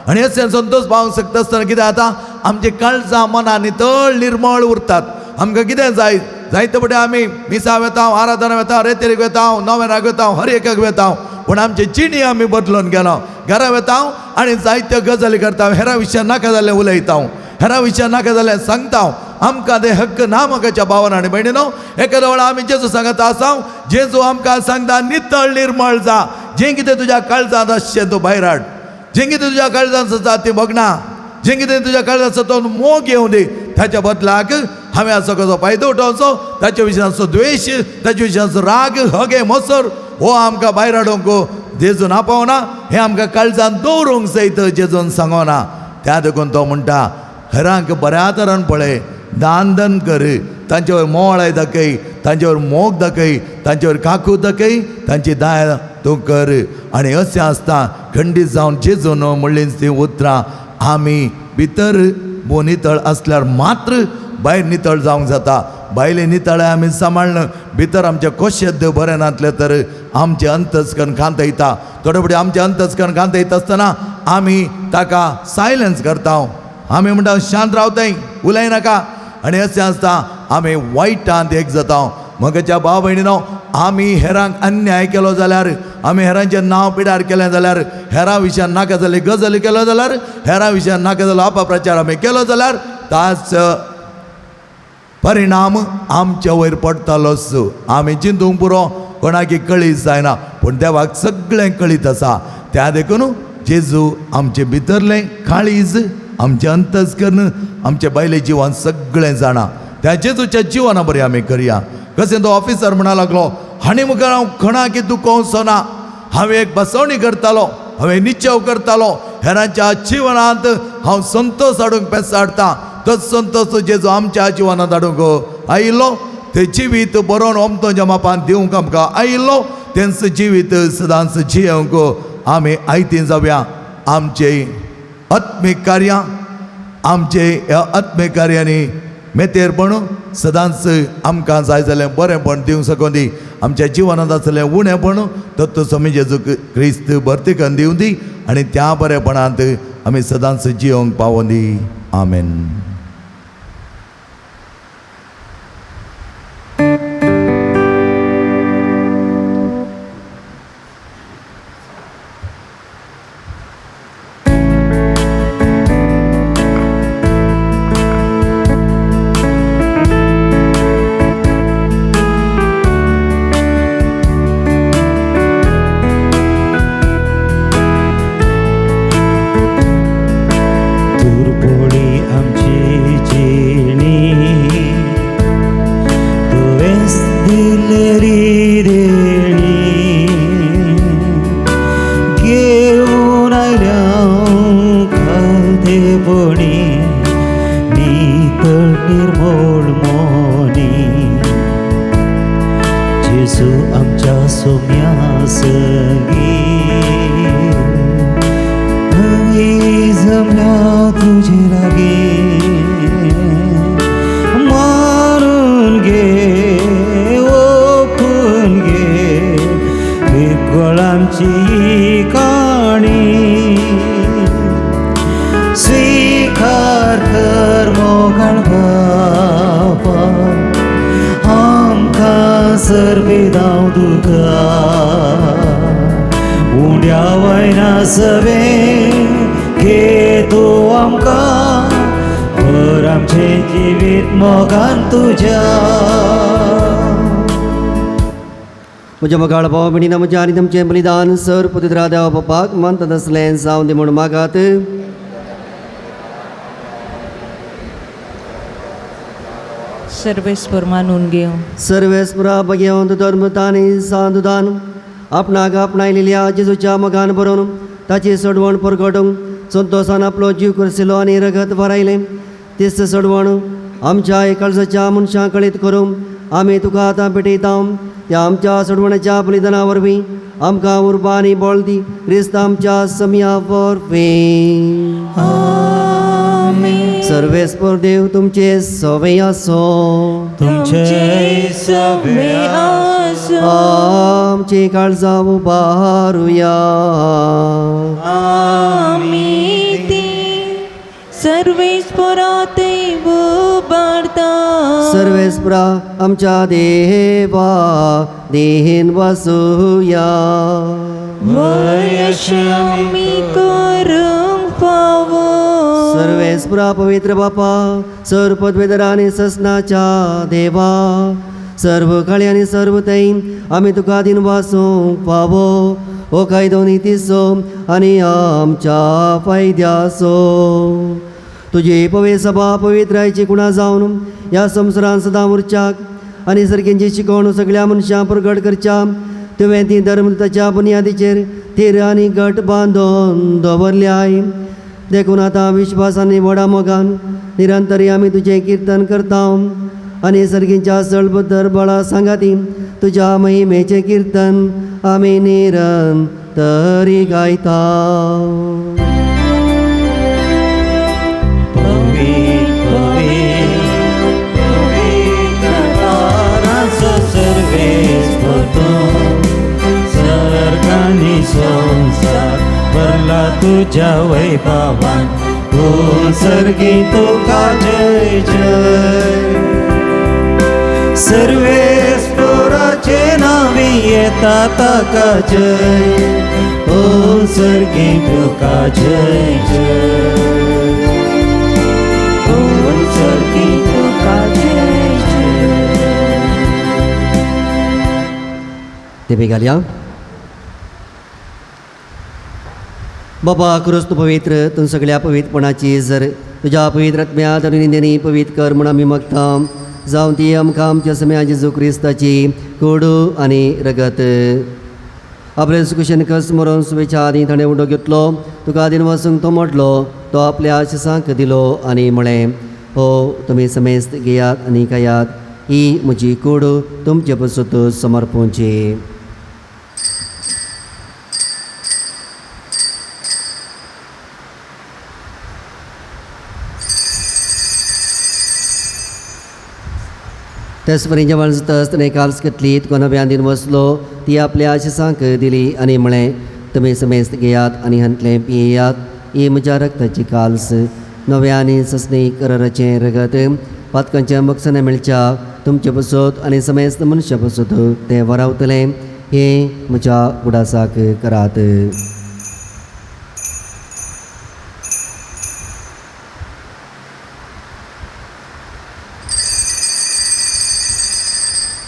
आनी अशें संतोश पावोवंक शकता आसतना कितें जाता, आमचे काळजां मनां नितळ निर्मळ उरतात. आमकां कितें जाय, जायते फावटी आमी मिसा वेता, आराधना वेता, रेतेरीक वेता, नवेनाक वेता, हर एकाक वेता, पूण आमची जिणी आमी बदलून गेलो. घरा वेता आनी जायत्यो गजाली करता, हेरां विशयान नाका जाल्लें उलयता, हेरां विशयान नाका जाल्लें सांगता. आमकां ते हक्क ना म्हाकाच्या भावान आनी भयणीनो. एखाद्या वेळार आमी जेजू सांगता आसा, जेजू आमकां सांगता नितळ निर्मळ जा, जें कितें तुज्या काळजांत आसचें तूं भायर हाड, जें कितें तुज्या काळजांत आसा ती भोगना, जें कितें तुज्या काळजांत आसा तो मोग येवं दी. ताच्या बदलाक हांवें असो कसो फायदो उठोवचो, ताच्या विशयाचो द्वेश, ताच्या विशयाचो राग, हगे, मोसर हो आमकां भायर हाडूंक जेजून आपोवना. हें आमकां काळजांत दवरूंक सयत जेजून सांगना. त्या देखून तो म्हणटा, हेरांक बऱ्या तरान पळय, दान दान कर, तांचेवर मोवाळाय दाखय, तांचेवर मोग दाखय, तांचेवर काकूत दाखय, तांची दाय तूं कर. आनी अशें आसता खंडीत जावन जेजून म्हणलीं तीं उतरां आमी भितर भो नितळ आसल्यार मात्र भायर नितळ जावंक जाता. भायले नितळाय आमी सांबाळ्ळें, भितर आमचें कोशेद्द बरें नासलें तर आमचें अंतस्करण खांदयता. थोडे फावटी आमचें अंतस्करण खांदयता आसतना आमी ताका सायलन्स करता. आमी म्हणटा शांत रावताय, उलयनाका. आनी अशें आसता आमी वायटांत एक जाता. म्हज्या भाव भयणीनो, आमी हेरांक अन्याय केलो जाल्यार, आमी हेरांचें नांव पिडार केलें जाल्यार, हेरां विशयान नाका जाल्ली गजाली केलो जाल्यार, हेरां विशयान नाका जाल्लो अपप्रचार आमी केलो जाल्यार ताच परिणाम आमच्या वयर पडटालोच. आमी चिंतूंक पुरो, कोणाकी कळीत जायना, पूण देवाक सगळें कळीत आसा. त्या देखून जेजू आमचे भितरलें काळीज, आमचें अंतस्कर्ण, आमचे बायले जिवन सगळें जाणा. त्या जेजूच्या जिवना बरें आमी करया. कशें तो ऑफिसर म्हणा लागलो, हांणी मुखार हांव खणाकी दुखोवचो ना, हांवें एक बसवणी करतालो, हांवें निश्चेव करतालो, हेरांच्या जिवनांत हांव संतोश हाडूंक पेसाडटा. तोच संतोश जेजू आमच्या जिवनांत हाडूंक आयिल्लो, ते जिवीत बरोवन ओमतोच्या मापान दिवंक आमकां आयिल्लो, तेंच जिवीत सदांच जियेवंक आमी आयतीं जावया. आमचे आत्मीक कार्यां, आमचे ह्या आत्मीक कार्यांनी मेतेरपण सदांच आमकां जाय जाल्यार बरेंपण दिवंक शकूं दी. आमच्या जिवनांत आसलें उणेंपण तत्व स्वामी जेजू क्रिस्त भरती करून दिवं दी आनी त्या बरेपणांत आमी सदांच जियोंक पावों दी. आमेन. निर्मोळ मोनी जेजू आमच्या सोम्या सगीं आमी जमल्या तुजे लागीं मारून घे ओपून घे विरगळ आमची काणी स्वीकार कर मोगाळ बापा आमकां सर्वेदांव तुका उण्या वयना सवे घे तूं आमकां भर आमचें जिवीत मोगान तुज्या. म्हज्या मोगाळ भाव भयणीनो म्हज्या आनी तुमचें बलिदान सर पवित्र देवा बापाक मानता तसलें जावं दी म्हूण मागात. सर्वेस्पर मानून घेवं. सर्वेस्परा बघेवन धर्मतानी सांदुदान आपणाक आपणायलेल्या जेजूच्या मोगान बरोवन ताची सोडवण परगटूंक संतोसान आपलो जीव करसिलो आनी रगत वरायलें तीच सोडवण आमच्या काळजाच्या मनशां कळीत करूंक आमी तुका आतां भेटयता. त्या आमच्या सोडवण्याच्या बलिदाना वरवीं आमकां उर्बा आनी बळ दी क्रिस्त आमच्या समया वरवीं. सर्वेस्पर देव तुमचे सवे आसो. तुमचे सवे आसूं. आमची काळजां उबारुया. आमी ती सर्वेस्परा थंय उबारता. सर्वेस्परा आमच्या देवा देहेन वसुया. वय अशें आमी करूंक फावो. सर्वेस्परा पवित्र बापा सर्व पदवेदर आनी ससनाच्या देवा सर्व काळी आनी सर्व थंय आमी तुका दिन वासूंक फावो हो कायदो नितीचो आनी आमच्या फायद्याचो. तुजी पवित्र सभा पवित्रायची कुणा जावन ह्या संवसारान सदां उरच्याक आनी सारकेंची शिकवण सगळ्या मनशां प्रगट करच्या तुवें ती धर्मताच्या बुन्यादीचेर थीर आनी घट बांदून दवरल्याय. देखून आतां विश्वास आनी व्हडा मोगान निरंतरी आमी तुजें किर्तन करता आनी सर्गीच्या सळबदर बळा सांगाती तुज्या महिमेचें किर्तन आमी निरंतरी गायता. सर्गानी संसार भरला तुझ्या वैभवान ओ सर्गी तुका जय जय. सर्वेस्पराचे नावी येता ताका जय ओ सर्गी तुका जय जय ओ सर्गी तुका जय जय. ते घालया. बाबा क्रिस्त पवित्र तूं सगळ्या पवित्रपणाची जर तुज्या पवित्र आत्म्यात आनी निंदेनी पवित्र कर म्हूण आमी मागता. जावं ती आमकां आमच्या समया जेजू क्रिस्ताची कोडू आनी रगत. आपले सुकुशन कस मरोन सुवेच्या आदी ताणें उडो घेतलो तुका आदीन वचूंक तो मोडलो तो आपल्या आशिसांक दिलो आनी म्हळें हो तुमी समेस्त घेयात आनी खायात ही म्हजी कोडू तुमचे पसत समर्पूंची. त्याच परी जेवण जातच ताणें काल्स घेतली तुका नव्यान दिन बसलो ती आपल्या आशिसांक दिली आनी म्हळें तुमी समेस्त घेयात आनी हांतलें पियेयात ही म्हज्या रक्ताची काल्स नव्या आनी ससनी कराराचें रगत पातकांच्या मकसना मेळच्या तुमचे पसत आनी समेस्त मनशा पसत तें वरावतलें हें म्हज्या उडासाक करात.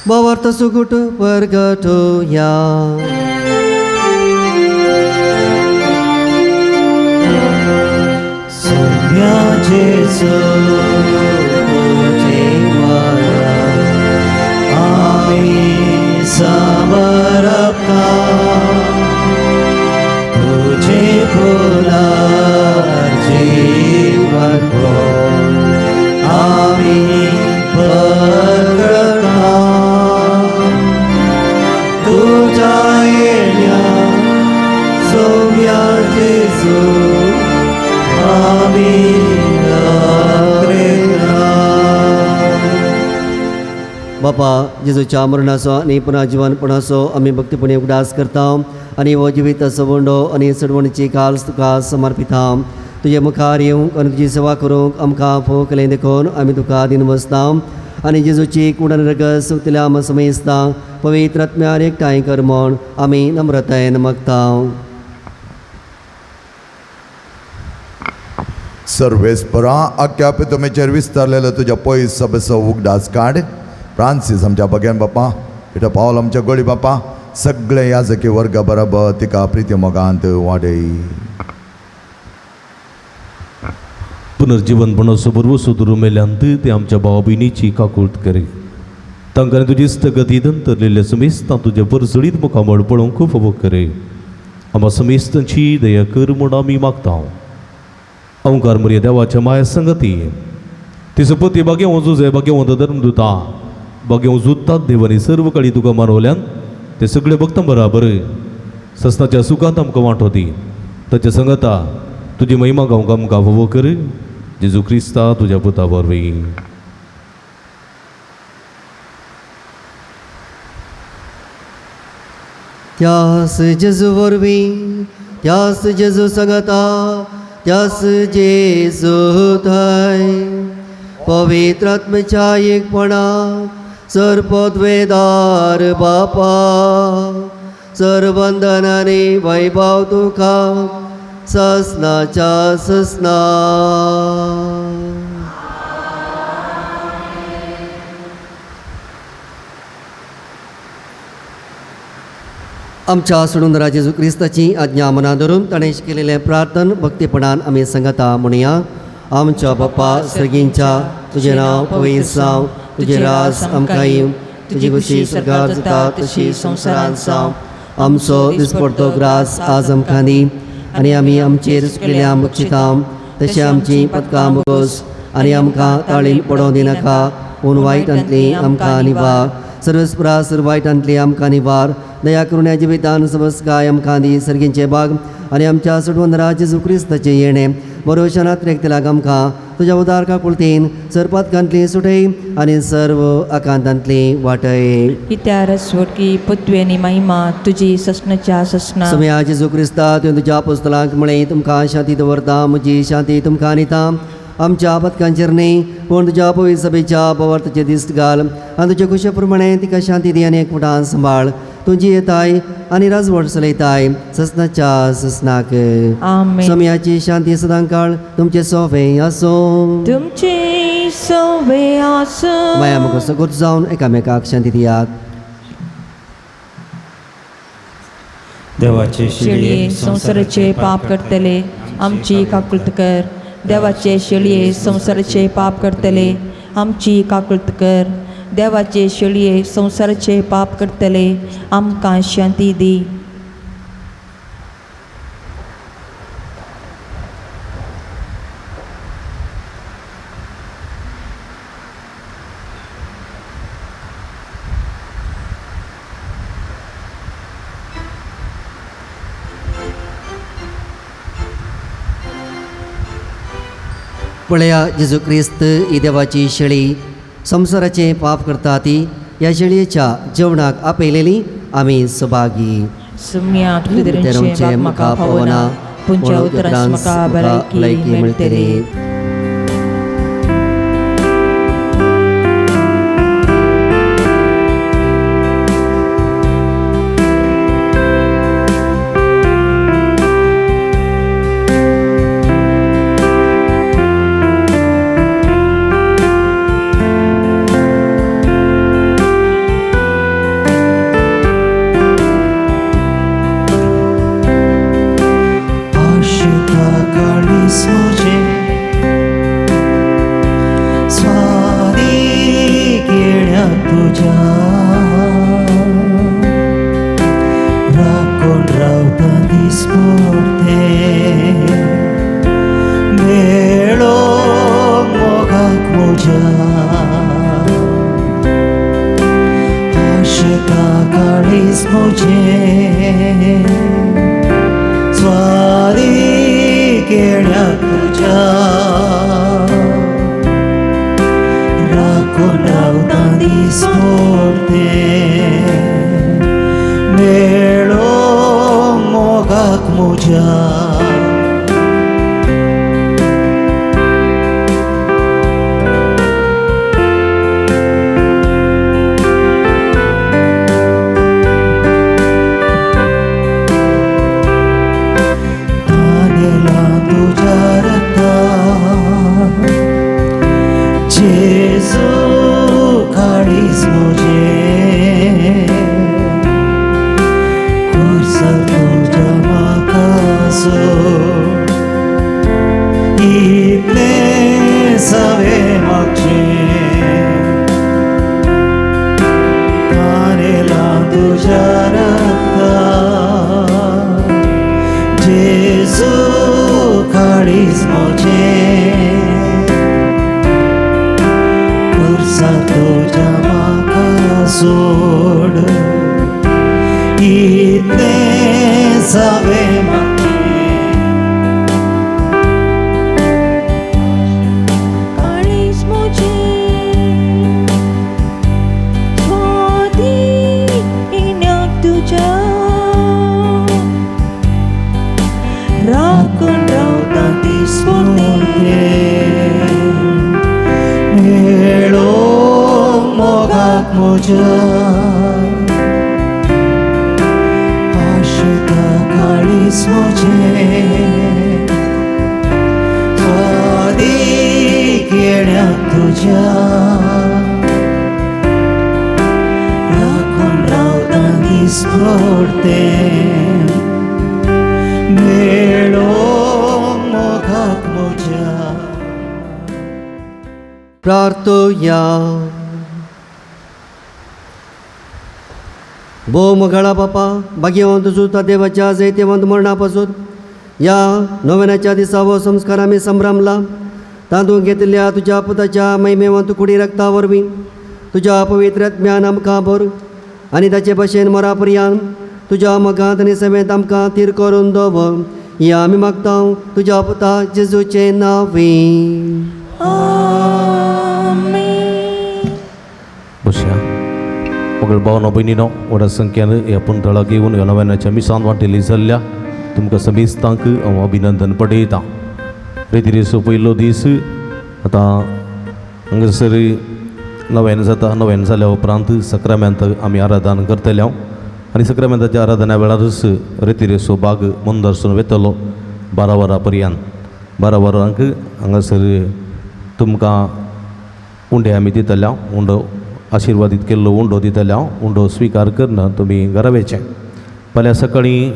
भावार्थ सुगुट परगटोया. सोम्या जेजू तुझे माया आमी समर्पता तुझे पुनर्जीवन आमी बापा जेजूच्या मरणाचो आनी पुनर्जिवनपणाचो आमी भक्तीपणी उगडास करता आनी हो जिविताचो वंडो आनी चडवणीची काल्स तुका समर्पिता. तुजे मुखार येवंक आनी तुजी सेवा करूंक आमकां फोव केलें देखून आमी तुका दिनवसता आनी जेजूची कूड आनी रगत सुकतल्या आमकां समेस्ता पवित्र आत्म्यार एकठांय कर म्हूण आमी नम्रतायेन मागता. सर्वेस्परा आख्या पितुमेचेर विस्तारलेलो तुज्या पयस सभेचो उगडास काड. फ्रांसीस आमच्या बगेन बापा, पिटो पावल आमच्या गोळी बापा, सगळे याजकी वर्गा बरोबर तिका प्रिती मोगांत वाडय. पुनर्जीवनपणाचो भरवसो धरून मेल्यांत ते आमच्या भाव भयणीची काकूट करी. तांकां तुजी स्थगती दंतरलेल्या समेस्तां तुजें परजळीत मुखामळ पळोवंक फावो करे. आमकां समेस्तांची दया कर म्हूण आमी मागता. ओंकार मरिया देवाच्या माया संगती तिचो पती बागेवं जुजे बागेवं धर्मदुता बागेवं जुत्तात देवानी सर्व काळी तुका मानवल्यान ते सगळे भक्तां बराबर सस्नाच्या सुखांत आमकां वांटो दी. ताच्या संगता तुजी महिमा गावंक आमकां फावो कर. जेजू क्रिस्ता तुज्या पुता वरवीं. त्यास जेजू वरवीं, त्यास जेजू संगता, त्यास जेजू थंय पवित्र आत्म्याच्या एकपणा सर्पद्वेदार बापा सर्वंदनाने वैभव तुका ससनाच्या ससना. आमच्या सोडून जेजू क्रिस्ताची आज्ञा मना धरून ताणें केलेलें प्रार्थन भक्तीपणान आमी सांगता म्हणया. आमच्या बापा सर्गींच्या, तुजें नांव पवित्र जावं, तुजें राज आमकां येवं, तुजी खुशी स्वर्गार जाता तशी संवसारांत जावं. आमचो दिसपडतो ग्रास आज आमकां दी आनी आमी आमचेर चुकलेल्या बक्षिता तशें आमची पदकां बोगोस आनी आमकां ताळीन पडोवं दिनाका, पूण वायटांतली आमकां निवार. सर्वस्प्रा सर्व वायटांतली आमकां निवार. दया करुण्या जिवितान समस्काय आमकां दी सर्गींचे बाग आनी आमच्या सोडवंदरा जेजू क्रिस्ताचें येणें बरोवशानात रेखतल्याक आमकां तुज्या उदार काकुळतीन सर्पातकांतली सुटय आनी सर्व आकांतांतली वाटय. कित्यार स्वर्गी पृथ्वी आनी महिमा तुजी ससनाच्या ससना. समया जेजू क्रिस्ता तुवें तुज्या पुस्तलांक म्हळें तुमकां शांती दवरता, म्हजी शांती तुमकां दिता. आमच्या पदकांचेर न्ही पूण तुज्या पवित्र सभेच्या पवार्थाचे दिस्त घाल आनी तुज्या खुशे प्रमाणे तिका शांती दी आनी एकवटान सांबाळ. तुजी येताय आनी राजवट चलयताय ससनाच्या ससनाक. आमेन. समयाची शांती सदांकाळ तुमचे सोवे आसूं. तुमचे सोवे आसूं. माया मुखार सगोत जावन एकामेकाक शांती दियात. देवाचे शेळये संवसाराचे पाप करतले आमची काकुळत कर. देवाचे शेळये संवसाराचे पाप करतले आमची काकुळत कर. देवाचे शेळये संवसाराचे पाप करतले आमकां शांती दी. पळया जेजू क्रिस्त ही देवाची शेळी संवसाराचें पाप करता ती ह्या शेळयेच्या जेवणाक आपयलेली आमी सभागी. सुम्या तुजें म्हाका पावना, पुंच्या उतरांस म्हाका भलायकी मेळटली. स्वारी केळ्या तुझ्या राखून राखून रावता दीस मोडते मेळो मोगाक म्हज्या तानेला तुज्या रक्तान जेजू काळीज म्हजें खुर्सार तुज्या म्हाका सोड इतलें सवें मागचें तानेला तुज्या रक्तान जेजू काळीज म्हजें खुर्सार तुज्या म्हाका सोड इतलें सवें मागचें. काळीज म्हजें स्वाधीन्याक तुज्या राखून रावता दीस मोडते मेळो मोगाक म्हज्या आशेता काळीज म्हजें स्वादीक येण्याक तुज्या राखून रावता दीस मोडते मेळो मोगाक म्हज्या. प्रार्थया. भोव मोगाळा बापा, भाग्यवंत सुता देवाच्या जैतेवंत मरणा पासून ह्या नोवेनाच्या दिसा हो संस्कार आमी संभ्रमला. तातूंत घेतिल्ल्या तुज्या पुताच्या महिमेवंत कुडी रक्ता वरवीं तुज्या पवित्र आत्म्यान आमकां भर आनी ताचे भशेन मरा पर्यान तुज्या मोगांत आनी सेवेंत आमकां थीर करून दवर. ही आमी मागता तुज्या पुता जेजूचे नांवी. आमेन. बसया. मगळ भावनो भयणीनो, व्हडा संख्यान ह्या पुंतळाक येवन ह्या नव्यानाच्या मिसान वांटेली जाल्ल्या तुमकां समेस्तांक हांव अभिनंदन पडयतां. रेतिरेचो पयलो दीस आतां हांगासर नव्यान जाता. नव्यान जाल्या उपरांत सक्रामेंत आमी आराधन करतले हांव आनी सक्रामेंताच्या आराधना वेळारच रेतिरेचो भाग मुंदरसून वेतलो 12 वरां पर्यंत. 12 वरांक हांगासर तुमकां उंडे आमी दितले हांव. उंडो आशिर्वादीत केल्लो उंडो दितले हांव. उंडो स्विकार करना तुमी घरा वचचें. फाल्यां सकाळीं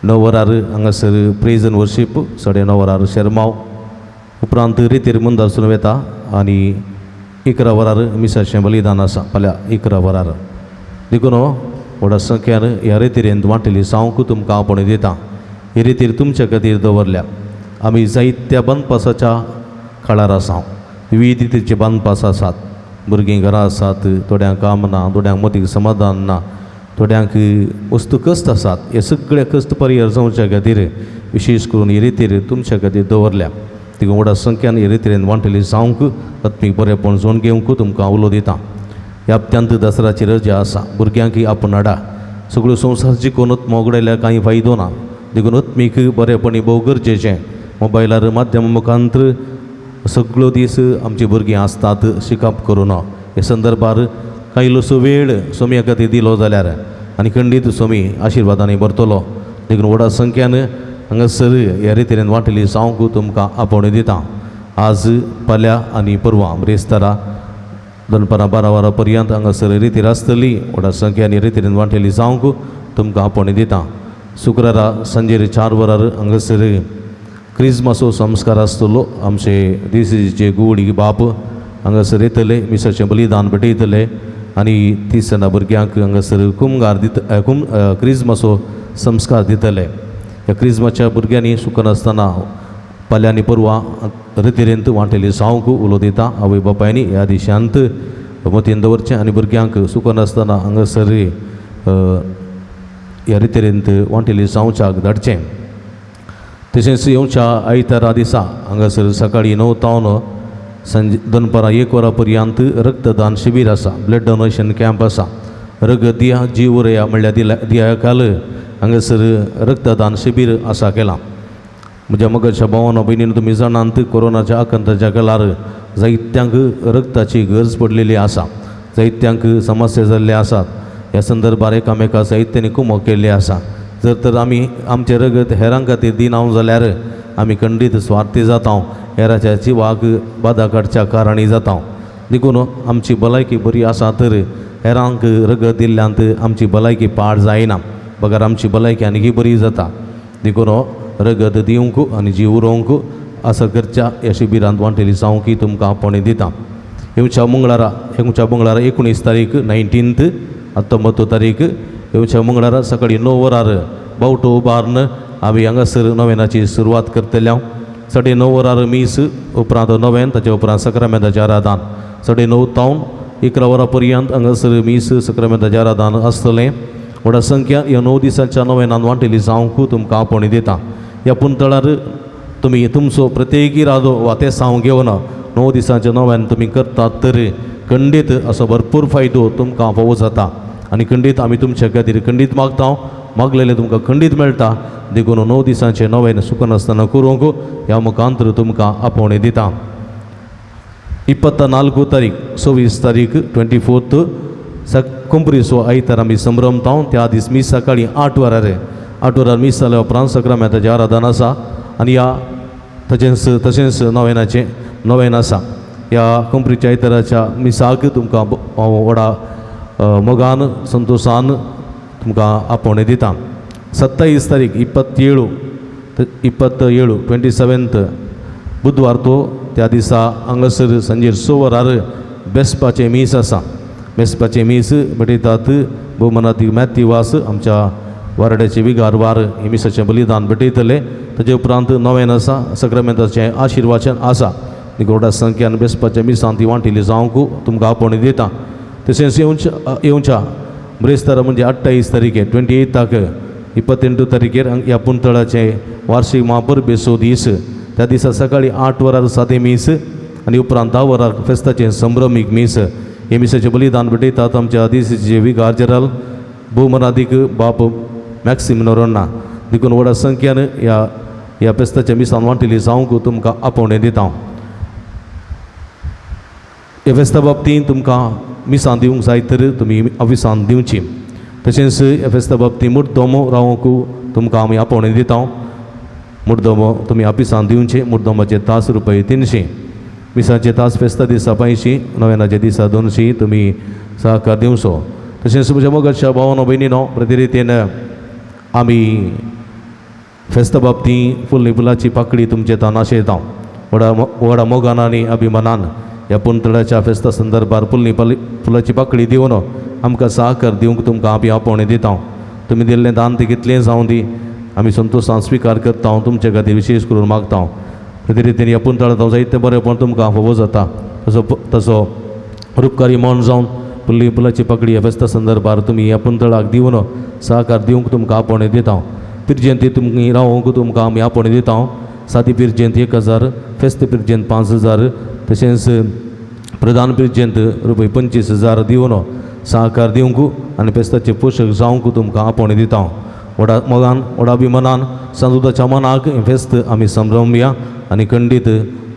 9 वरार हांगासर प्रेज एंड वर्शीप, 9:30 वरार शेरमाव, उपरांत रितीर मुंदारसून वेता आनी 11 वरार मिसाचें बलिदान आसा फाल्यां 11 वरार. देखून व्हडा संख्यान ह्या रितीरेन वांटेली जावंक तुमकां आपोवणें दिता. ही रितीर तुमच्या खातीर दवरल्या. आमी जायत्या बांदपासाच्या काळार आसा. विविध रितीचे बांदपास आसात. भुरगीं घरा आसात, थोड्यांक काम ना, थोड्यांक मतीक समाधान ना, थोड्यांक वस्तू कश्ट आसात. हे सगळे कश्ट परिहार जावच्या खातीर विशेश करून ही रितीर तुमच्या खातीर दवरल्या. देखून व्हडा संख्यान ही रितीरेन वांटेली जावंक आत्मीक बरेपण जोड घेवंक तुमकां उलो दिता. ह्या हप्त्यांत दसऱ्याची रजा आसा. भुरग्यांक आपूण हाडा. सगळ्यो संवसार जिखून आत्मो उगडायल्यार कांय फायदो ना. देखून आत्मीक बरेपणी भोव गरजेचें. मोबायलार माध्यम मुखांत सगळ्यो दीस आमची भुरगीं आसतात शिकप करून. हे संदर्भार कांय इल्लोसो वेळ सोम्या खातीर दिलो जाल्यार आनी खंडीत सोमी आशिर्वादांनी भरतलो. देखून व्हडा संख्यान हांगासर ह्या रितीन वांटेली जावंक तुमकां आपोवणें दिता. आज फाल्यां आनी परवां ब्रेस्तारा दनपारां 12 वरां पर्यंत हांगासर रितीर आसतली. व्हडा संख्यान ह्या रितीन वांटेली जावंक तुमकां आपोवणें दिता. शुक्रारा सांजेर 4 वरार हांगासर क्रिजमासो संस्कार आसतलो. आमचे दिसीचे गुवडी बाप हांगासर येतले, मिसाचें बलिदान भेटयतले आनी 30 जाणां भुरग्यांक हांगासर कुमगार दित कुम क्रिजमासो संस्कार दितले. ह्या क्रिजमाच्या भुरग्यांनी सुकनासतना फाल्यां आनी परवां रितीरेंत वांटेली जावंक उलो दिता. आवय बापायनी ह्या दिशांत मतीन दवरचें आनी भुरग्यांक सुकनासतना हांगासर ह्या रितीरेंत वांटेली जावच्याक धाडचें. तशेंच येवच्या आयतारा दिसा हांगासर सकाळीं 9 तावन सांजे दनपारां 1 वरां पर्यंत रक्तदान शिबीर आसा, ब्लड डोनेशन कॅम्प आसा. रगत दिया जीव उरया म्हणल्यार दिल्या दिया काल हांगासर रक्तदान शिबीर आसा केलां. म्हज्या मगरच्या भावानो भयणीन, तुमी जाणांत कोरोनाच्या आकांताच्या काळार जायत्यांक रक्ताची गरज पडलेली आसा, जायत्यांक समस्या जाल्ले आसात. ह्या संदर्भार एकामेका जायत्यांनी कुमक केल्ली आसा. जर तर आमी आमचें रगत हेरां खातीर दिना जाल्यार आमी खंडीत स्वार्थी जाता, हेराच्या जिवाक बादा काडच्या कारणी जाता. देखून आमची भलायकी बरी आसा तर हेरांक रगत दिल्ल्यांत आमची भलायकी पाड जायना, बगर आमची भलायकी आनीकय बरी जाता. देखून रगत दिवंक आनी जीव उरोवंक आसा करच्या ह्या शिबिरांत वांटेली जावंक तुमकां आपोवणें दिता. येवच्या मंगळारा, येवच्या मंगळारा 19 तारीख, 19 19 तारीख, येवच्या मंगळारा सकाळीं 9 वरार बावटो उबारून आमी हांगासर नोवेनाची सुरवात करतले. 9:30 वरार मीस, उपरांत नोवेन, ताच्या उपरांत सक्रामेंताचें आराधन. 9:30 तावन 11 वरां पर्यंत हांगासर मीस सक्रामेंताचें आराधन आसतलें. व्हडा संख्या ह्या 9 दिसांच्या नोवेनान वांटेली जावंक तुमकां आपोवणें दिता. ह्या पुंतळार तुमी तुमचो प्रत्येक इरादो वा तें सावंक घेवन 9 दिसांच्या नोवेन तुमी करतात तर खंडीत असो भरपूर फायदो तुमकां फावो जाता. आनी खंडीत आमी तुमच्या खातीर खंडीत मागता, मागलेलें तुमकां खंडीत मेळटा. देखून 9 दिसांचें नोवेन सुकनासतना करूंक ह्या मुखांतर तुमकां आपोवणें दिता. 24 तारीख, 26 तारीख, 24 कुंपरीचो आयतार आमी संभ्रमता. त्या दीस मीस सकाळीं 8 वरार, 8 वरार मीस जाल्या उपरांत सक्रामेंताचें आराधन आसा आनी ह्या तशेंच तशेंच नोवेनाचें नोवेन आसा. ह्या कुंपरीच्या आयताराच्या मिसाक तुमकां व्हडा मोगान संतोशान तुमकां आपोवणें दिता. 27 तारीख, 27 27 बुधवार तो त्या दिसा हांगासर सांजेर 6 वरार बेसपाचें मीस आसा. बेसपाचें मीस भेटयतात भोवमानाती मॅथ्यू वास आमच्या वारड्याचे विगार वार हे मिसाचें बलिदान भेटयतले. ताजे उपरांत नोवेन आसा, सक्रामेंताचें आशिर्वाचन आसा. व्हडा संख्यान बेसपाच्या मिसान ती वांटिल्ली जावंक तुमकां आपोवणें दिता. तशेंच येवच्या ब्रेस्तारा म्हणजे 28 तारीखे, 28 28 तारखेर ह्या पुंतळाचें वार्षिक महापरबेचो दीस. त्या दिसा सकाळीं 8 वरार सादें मीस आनी उपरांत 10 वरार फेस्ताचें संभ्रमीक मीस. हे मिसाचें बलिदान भेटयतात आमच्या दिसाचे विगार जेराल भोवमनादीक बाप मॅक्सिम नोरोन्ना. देखून व्हडा संख्यान ह्या ह्या फेस्ताच्या मिसान वांटिल्ली जावंक तुमकां आपोवणें दिता. ह्या फेस्ता बाबतींत तुमकां मिसां दिवंक जाय तर तुमी ऑफिसान दिवची. तशेंच ह्या फेस्ता बाबतींत मुर्दोमो रावंक तुमकां आमी आपोवणें दिता. मुर्दोमो तुमी ऑफिसान दिवचे. मुर्दोमाचे तास रुपये 300, मिसाचे तास फेस्ता दिसा 500, नोवेनाच्या दिसा 200 तुमी सहकार दिवचो. तशेंच म्हज्या मोगाच्या भावानो भयणीनो, प्रतिरितीन आमी फेस्ता बाबतींत फुलनी फुलाची पाकळी तुमचे तान आशयता. व्हडा व्हडा मोगान आनी अभिमानान ह्या पुंतळाच्या फेस्ता संदर्भार फुलनी फुलाची पाकळी दिवन आमकां सहकार दिवंक तुमकां आमी आपोवणें दिता. तुमी दिल्लें दान तें कितलें जावं दी, आमी संतोशान स्विकार करता. तुमचे खातीर विशेश करून मागता. ते रितीन ह्या पुंतळांत जायतें बरेंपण तुमकां फावो जाता. तसो तसो रुपकारी मन जावन फुल्ली फुलाची पाकळी ह्या फेस्ता संदर्भार तुमी ह्या पुंतळाक दिवन सहकार दिवंक तुमकां आपोवणें दिता. पिरजंती तुमी रावोंक तुमकां आमी आपोवणें दिता. सादी पिरजंत 1000, फेस्त पिरजंत 5000, तशेंच प्रधान पिरजंत रुपये 25000 दिवन सहकार दिवंक आनी फेस्ताचे पोशक जावंक तुमकां आपोवणें दिता. व्हडा मोगान व्हडा अभिमानान सांजुदाच्या मनाक हें फेस्त आमी संभ्रमया आनी खंडीत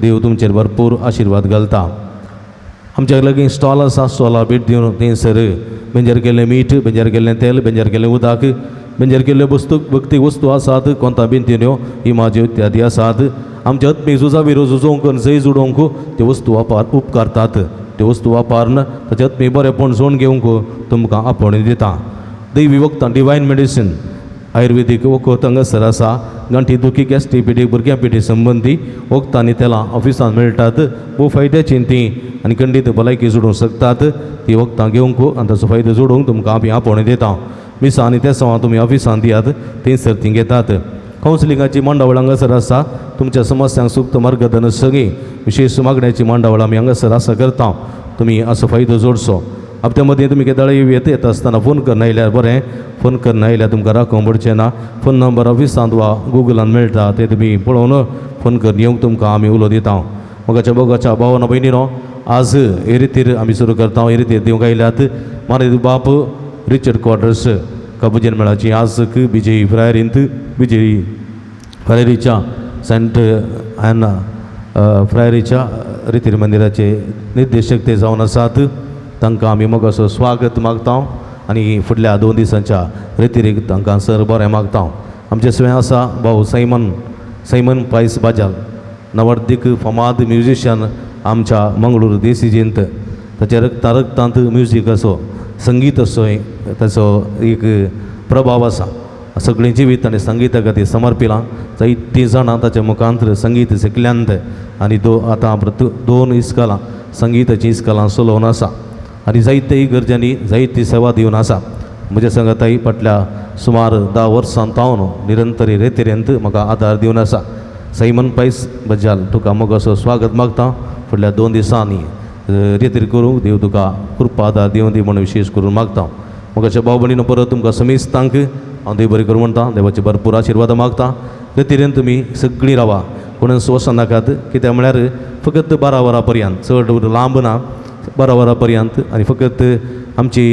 देव तुमचेर भरपूर आशिर्वाद घालता. आमच्या लागीं स्टॉल आसा, स्टॉला भेट दिवन थंयसर बेंजर केल्लें मीठ, बेंजर केल्लें तेल, बेंजर केल्लें उदक, बेंजर केल्ल्यो वस्तू भक्ती वस्तू आसात, कोंता बिंतिन्यो इमाज्यो इत्यादी आसात. आमच्या आत्मीक झुजा विरो झुजोवंक आनी जय जुडोवंक त्यो वस्तू वापर उपकारतात. त्यो वस्तू वापरून ताचे आत्मीक बरेंपण जोड घेवंक तुमकां आपोवणें दिता. दैवी वखदां, डिवायन मेडिसीन, आयुर्वेदीक वखद हांगासर आसा. गांठी दुखी, गॅस्ट्रीक पिठी, भुरग्यां पिठी संबंदी वखदां आनी तेलां ऑफिसांत मेळटात. भोव फायद्याचीं तीं आनी खंडीत भलायकी जोडूंक शकतात. ती वखदां घेवंक आनी ताचो फायदो जोडूंक तुमकां आमी आपोवणें दिता. मिसां आनी तेसांवां तुमी ऑफिसांत दियात, थंयसर तीं घेतात. कावन्सिलिंगाची मांडावळ हांगासर आसा. तुमच्या समस्यांक सुक्त मार्गदर्शन सगळीं विशेश मागण्याची मांडावळ आमी हांगासर आसा करता. तुमी असो फायदो जोडचो. हप्त्या मदीं तुमी केदाळ येत येता आसतना फोन करून आयल्यार बरें. फोन करून आयल्यार तुमकां राखोवंक पडचें ना. फोन नंबर ऑफिसांत वा गुगलान मेळटा, ते तुमी पळोवन फोन करून येवंक तुमकां आमी उलो दिता. मोगाच्या मोगाच्या भावान भयणीनो, आज हे रितीर आमी सुरू करता. हे रितीर दिवंक आयल्यात माने बाप रिचर्ड क्वाड्रस, कबुजन मेळाची आजक बिजयी फ्रायरींत, बिजयी फ्रायरीच्या सेंट ॲना फ्रायरीच्या रितीर मंदिराचे निर्देशक ते जावन आसात. तांकां आमी मोगाचो स्वागत मागता आनी फुडल्या 2 दिसांच्या रितीरीक तांकां सर बरें मागता. आमचे स्वयं आसा भाऊ सैमन, सैमन पायस बाजाल, नवर्दीक फामाद म्युजिशियन आमच्या मंगळूर देसीजींत. ताच्या रक्ता रक्तांत म्युजीक असो, संगीत असो ताचो एक प्रभाव आसा. सगळीं जिवीत ताणें संगीता खातीर समर्पिलां. जायतीं जाणां ताच्या मुखांत संगीत शिकल्यांत आनी आतां 2 इस्कलां संगीताचीं इस्कलां चलोवन आसा आनी जायते गरजांनी जायती सेवा दिवन आसा. म्हज्या संगताई फाटल्या सुमार 10 वर्सां तावन निरंतर रेतिरेंत म्हाका आदार दिवन आसा. सैमन पायस बजाल, तुका मोगाचो स्वागत मागता. फुडल्या 2 दिसांनी रेतीर करूंक देव तुका कृपा आदार दिवन दी म्हूण विशेश करून मागता. मोगाच्या भाव भयणीनो, परत तुमकां समेस्तांक हांव देव बरें करूं म्हणटा. देवाचे भरपूर आशिर्वाद मागता. रेतिरेन तुमी सगळीं रावा, कोणूच वचनाकात. कित्याक म्हळ्यार फकत 12 वरां पर्यंत, चड लांब ना, 12 वरां पर्यंत आनी फकत आमची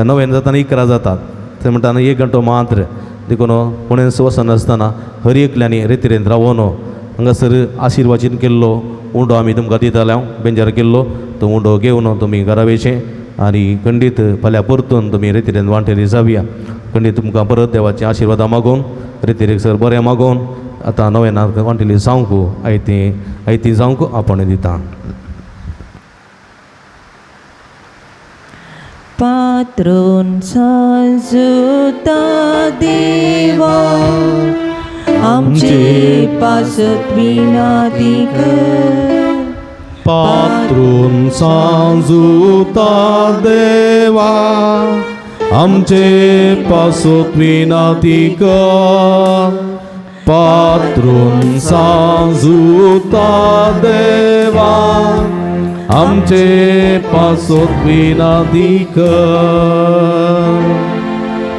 9 जाता आनी 11 जातात, ते म्हणटा 1 घंटो मात्र. देखून कोणेंच वचनासतना हर एकल्यांनी रेतिरेंत रावोन हांगासर आशिर्वाचीन केल्लो उंडो आमी तुमकां दिताले, हांव बेंजार केल्लो तो उंडो घेवन तुमी घरा वयचें आनी खंडीत फाल्यां परतून तुमी रेतिरेंत वांटेली जावया. खंडीत तुमकां परत देवाचे आशिर्वादां मागोवन रेतिरेक सर बरें मागोवन आतां नव्यान वांटेली जावंक आयती आयती जावंक आपण दिता. पात्रोन सांजुता देवा, आमचे पासत विनाती कर. पात्रून सांजुता देवा, आमचे पासत विनाती कर. पात्रून सांजुता देवा, आमचे पासत विनाती कर.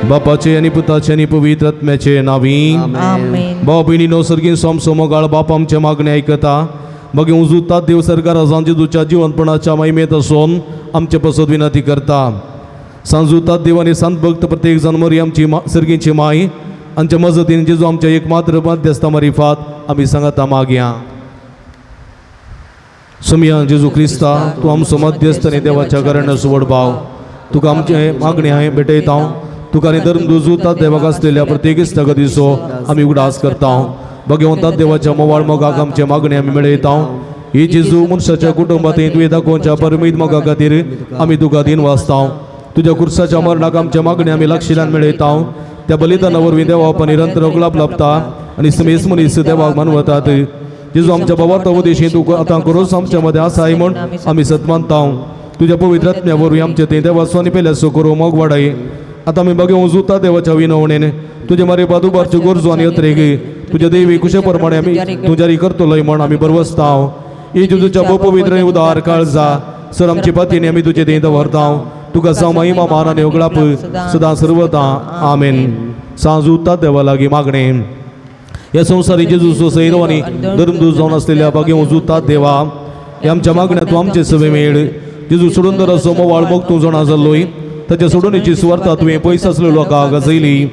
बापाचे आनी पुताचे आनी पवित्र आत्म्याचे नावी. आमेन. भाव भयणीनो, सर्गीन सोमसो मोगाळ बाप आमचे मागणे आयकता. मागीर उजुतात देव सरकार जेजूच्या जिवनपणाच्या महिमेत आसून आमचे पासत विनंती करता. सांजुतात देव आनी संत भक्त प्रत्येक जाण मरी आमची सर्गीची माय आमच्या मजतीन जेजू आमच्या एक मात्र मध्यस्था मारिफात आमी सांगता मागया. सोमया जेजू क्रिस्ता, तूं आमचो मध्यस्थ आनी देवाच्या घराण्याचो व्हड भाव, तुका आमचे मागणी हांवें भेटयता. तुका आनी धर्म दुजुतात देवाक आसलेल्या प्रत्येक इश्टागतीचो आमी उगडास करता. भगवंतात देवाच्या मोवाळ मोगाक आमचे मागणी आमी मेळयता. ही जेजू मनशाच्या कुटुंबात तुवें दाखोवच्या परमीत मोगा खातीर आमी तुका दिन वाचता. तुज्या कुर्साच्या मरणाक आमच्या मागणी आमी लक्षिल्यान मेळयता. त्या बलिदाना वरवीं देवा निरंतर गुलाब लाभता आनी समेस मनीस देवाक मानवतात. जेजू आमच्या बाबा उदेशी तूं आतां करूच आमच्या मदें आसाय म्हूण आमी सत मानता. तुज्या पवित्र आत्म्या वरवीं आमचे थंय देवाचो आनी पेल्याचो करूं मोग वाडाय. आतां आमी बगे उजुता देवाच्या विनवणेन तुजे मारे बादुबारच्यो गरजो आनी अत्रेग तुज्या देवी कुशे प्रमाणे आमी तूं जारी करतलोय म्हण आमी बरवसता. ही जेजूच्या पवित्र उदार काळजा सर आमची पतीने आमी तुजे थंय दवरता. तुका जावं महिमा मान आनी उगडाप सदां सर्वता. आमेन. सांजुता देवा लागीं मागणें. ह्या संवसारी जेजूचो सैरो आनी धर्मदूत जावन आसलेल्या बागे उजुता देवा, ह्या आमच्या मागण्या तूं आमचे सवे मेळ. जेजू सोडून दराचो मोवाळ मोग तूं जाणा जाल्लोय, ताच्या सोडूनीची सुवार्ता तुवें पयस आसलेलो लोकांक गाजयली.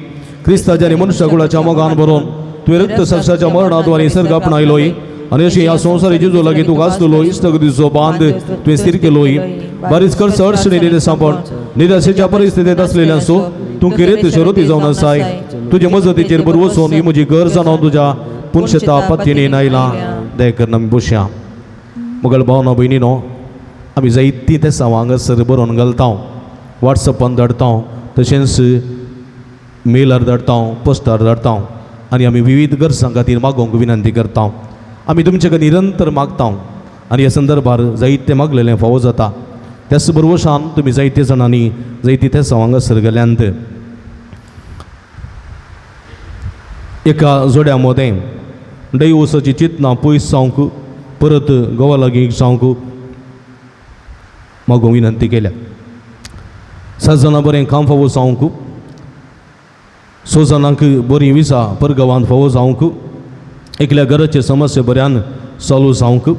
क्रिस्ताच्या आनी मनुष्य कुळाच्या मोगान भरून तुवें रक्त साक्षाच्या मरणाद्वारे सर्ग आपणायलोय आनी अशें ह्या संवसारी जेजू लागीं तुका आसलेलो इश्टगतीचो बांद तुवें स्थीर केलोय. बारीच खर्च अडचणी सांपण निराशेच्या परिस्थितींत आसलेल्यांचो तूं किरेत शरोती जावन आसाय. तुजे मजतीचेर बरवसून ही म्हजी गरज जाणून तुज्या पुनशता पत्तीने आयला. दया करून आमी बसया. मगळ भावना भयणीनो, आमी जायतीं तें हांगासर बरोवन घालता, वॉट्सएपान धाडता, तशेंच मेलार धाडता, पोस्टार धाडता आनी आमी विविध गरजां खातीर मागोवंक विनंती करता. आमी तुमचे कडेन निरंतर मागता आनी ह्या संदर्भार जायतें मागलेलें फावो जाता. त्याच बरोबशान तुमी जायते जाणांनी जायती तें हांगासर गेल्यांत. एका जोड्या मदें दैवसाची चिंतना पयस जावंक परत गोवा लागीं जावंक मागोवंक विनंती केल्या. 7 जाणां बरें काम फावो जावंक, 6 जाणांक बरी विजा परगांवांत फावो जावंक, एकल्या घराचे समस्या बऱ्यान चालू जावंक,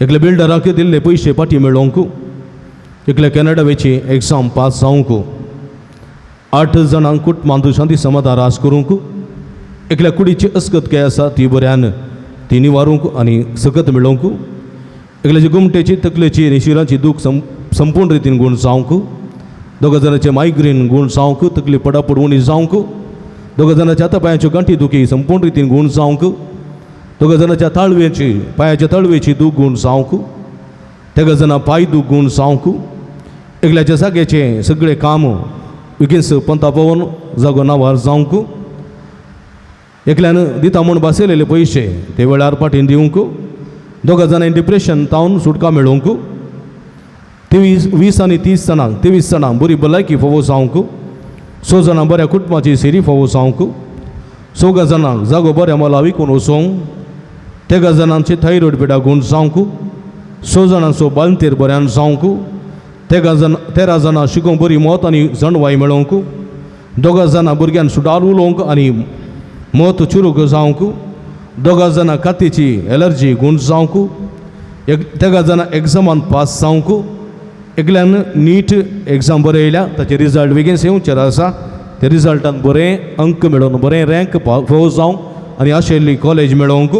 एकले बिल्डराक दिल्ले पयशे पाटी मेळोवंक, एकले कॅनडा वेची एग्जाम पास जावंक, 8 जाणांक कुटुंबांत शांती समाधान रास करूंक, एकल्या कुडीची अस्कत काय आसा ती बऱ्यान ती निवारूंक आनी सकत मेळोवंक, एकल्याची गुमटेची तकलेची आनी शिरांची दूख संपूर्ण रितीन गूण जावंक, दोगा जाणांचे मायग्रेन गूण जावंक, तकली पडापड उणी जावंक, दोगा जाणांच्या हाता पांयाच्यो गांठी दुखी संपूर्ण रितीन गूण जावंक, दोगा जाणांच्या ताळवेची पांयाच्या तळवेची दूख गूण जावंक, तेगा जाणां पांय दूख गूण जावंक, एकल्याच्या जाग्याचें सगळें काम बेगीन पंता पवन जागो नांवार जावंक, एकल्यान दिता म्हूण बसयलेले पयशे ते वेळार पाटीन दिवंक, दोगा जाणांनी डिप्रेशन तावन सुटका मेळोवंक, 23 20 आनी 30 जाणांक 23 जाणांक बरी भलायकी फावो जावंक, 6 जाणां बऱ्या कुटुंबाची सिरी फावो जावंक, 4 जाणांक जागो बऱ्या मोला विकून वचोंक, 13 जाणांची थायरोयड पिडा गूण जावंक, 6 जाणांचो बालंतेर बऱ्यान जावंक, 13 जाणां शिकोवंक बरी मत आनी जाणवाय मेळोवंक, 2 जाणां भुरग्यान सुटार उलोवंक आनी मत चुरूक जावंक, 2 जाणां कातीची एलर्जी गूण जावंक, 13 जाणां एग्जामान पास जावंक, एकल्यान नीट एग्जाम बरयल्या ताचे रिजल्ट बेगीन येवचेर आसा, ते रिजल्टान बरें अंक मेळोवन बरें रँक फावो जावंक आनी आशिल्ली कॉलेज मेळोवंक,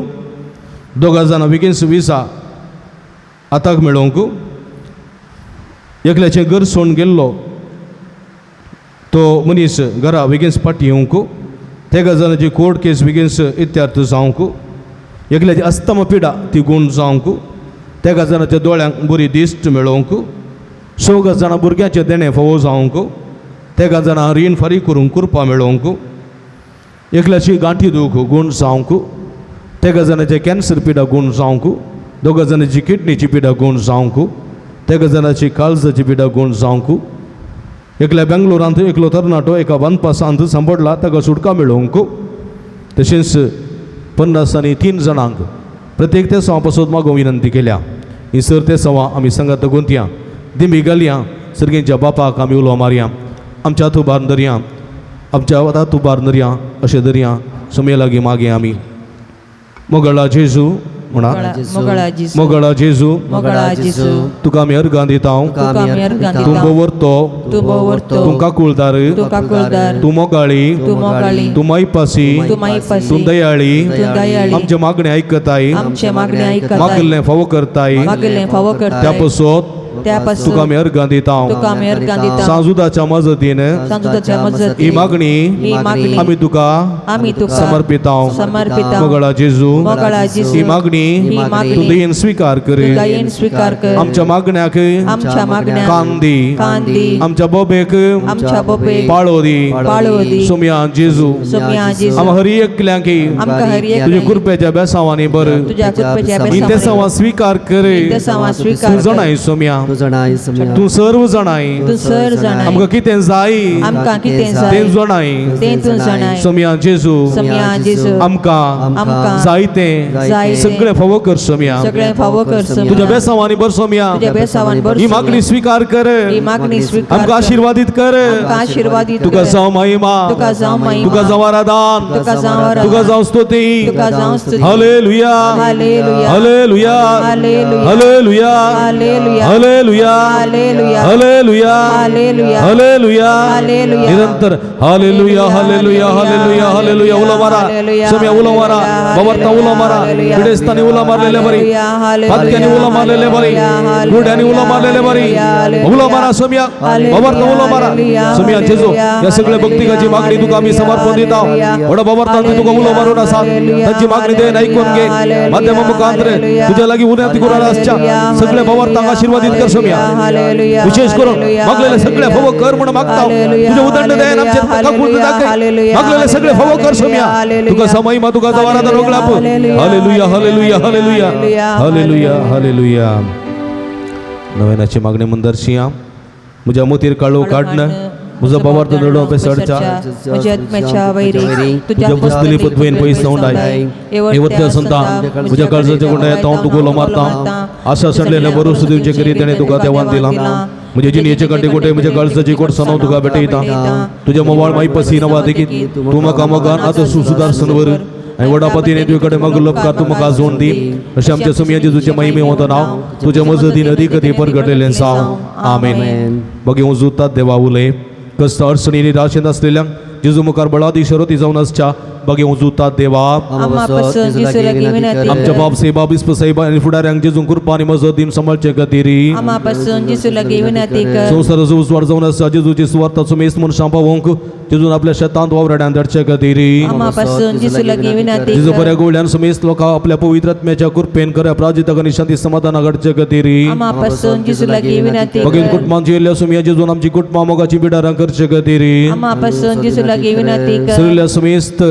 2 जाणां बेगीन विसा आताक मेळोवंक, एकल्याचें घर सोडून गेल्लो तो मनीस घरा बेगीन फाटी येवंक, 13 जाणांची कोर्ट केस बेगीन इत्यार्थ जावंक, एकल्याची अस्तमा पिडा ती गूण जावंक, 13 जाणांच्या दोळ्यांक बरी दिश्ट मेळोवंक, 4 जाणां भुरग्यांचें देणें फावो जावंक, 13 जाणां रीण फारीक करूंक कृपा मेळोवंक, एकल्याची गांठी दूख गूण जावंक, 13 जाणांचें कॅन्सर पिडा गूण जावंक, 2 जाणांची किडनीची पिडा गूण जावंक, 13 जाणांची काळजाची पिडा गूण जावंक, एकल्या बेंगलोरांत एकलो तरणाटो एका बांदपासांत सांपडला ताका सुटका मेळोवंक, तशेंच 53 जाणांक प्रत्येक ते सवा पासत मागोवंक विनंती केल्या. ही सर ते सवा आमी सांगात गुंतया दिंबी घालया, सर्गेंच्या बापाक आमी उलो मारया, आमच्या हात उबार धरया, आमच्या हात उबार धरया अशें धरया सोमये लागीं मागया आमी. मोगळा जेजू म्हणा, मोगळा जेजू, मोगळा जेजू, तुका आमी अर्गां दिता, तूं भोंवरतो, तूं काकुळदार, तूं मोगाळी, तूं मायपासी, तूं दयाळी, आमचे मागणें आयकताय, मागिल्लें फावो करताय, त्या पासत तुका आमी अर्गां दिता. सांजुदाच्या मजतीन ही मागणी आमी तुका समर्पिता. मोगळा जेजू, ही मागणी तूं दयेन स्विकार कर, आमच्या मागण्याक कान दी, आमच्या बोबेक पाळो दी. सोमया जेजू, आमकां हर एकल्यांक तुज्या कृपेच्या बेसांवांनी बर, ही तेसांवां स्विकार कर. तूं जाणाय सोमया, तूं सर्व जाणाय, आमकां कितें जाय तें जाणाय. सोमया जेजू, आमकां जाय तें सगळें फावो कर सोमया, तुज्या बेसांवांनी बर सोमया. ही मागणी स्विकार कर, आमकां आशिर्वादीत कर. तुका जावं महिमा, तुका जावं आराधन, तुका जावं स्तुती. Hallelujah, hallelujah, hallelujah, hallelujah, hallelujah, hallelujah. निरंतर हालेलुया, हालेलुया, हालेलुया, हालेलुया. उलो मारा सोम्या, उलो मारा बाबर्ता, उलो मारा पिडेस्तांनी उलो मारलेले बरी, पातक्यांनी उलो मारलेले बरी, गुड्यांनी उलो मारलेले बरी. उलो मारा सोम्या, बाबर्ता उलो मारा सोम्या. जेजू, ह्या सगळ्या भक्तिकाची मागणी तुका आमी समर्पण दिता. व्हडा बाबर्तान तुका उलो मारून आसा, तांची मागणी देन ऐकून घे. माध्यमा मुखांतर तुज्या लागीं उन्यात करून आसच्या सगळ्या बाबर्तांक आशीर्वादीत कर सोम्या. विशेष करून मागलेले सगळे फावो कर म्हणून मागता, तुझे उदंड दयेन आमचेर काकूळ दाखय. मागलेले सगळे फावो कर सोम्या. तुका समयमा, तुका जवारादा रोगलाप. Hallelujah, hallelujah, hallelujah, hallelujah, hallelujah. नव्यानाची मागणी मंदरशिया, म्हज्या मोतीर काळो काडणं, म्हजो बाबार्थ दडो पेसडच्या तुज्या बसलेली पतवेन पयस संवडाय. हे संता म्हज्या काळजाच्या गुंडाय हांव तुका उलो मारता. आशा सडलेले बरो सुदिवचे करी तेणें तुका देवान दिलां. म्हजे जिणेचे कांटे कोटे म्हज्या काळजाची कोटसणां तुका भेटयता. तुज्या मोवाळ मायपासी नवा देखीत तूं म्हाका मोगान आतां सुदार सनवर आनी व्हडा पतीने तुजे कडेन मागलो उपकार तूं म्हाका जोड दी. अशें आमच्या सुमया जेजूचे महिमे वता नांव तुज्या मजतीन अदीक अदीक परगटलेलें जावं. आमेन. बगे उजुतात देवा उलय कस्त अडचणी निराशेंत आसलेल्यांक जेजू मुखार बळादी शरती जावन आसच्या बगे उजुतात देवा. आमच्या बाप सेबा बिस्प साहेबा आनी फुडाऱ्यांक जेजून कृपा आनी मजत दिवन सांबाळचे खातीर संवसाराचो उजवाड जावन आसा जेजूची सुवार्थाचो मेस्त मनशां पावोवंक जेजून आपल्या शेतांत वावराड्यान धाडचे खातीर जेजू बऱ्या गोवल्यान समेस्त लोकां आपल्या पवित्र आत्म्याच्या कृपेन खऱ्या प्राजिताक आनी शांती समाधाना घडचे खातीर बगेन कुटुंबांची येयल्ल्या सुमया जेजून आमची कुटुंबां मोगाची बिडारां करचे खातीर सरिल्ल्या समेस्त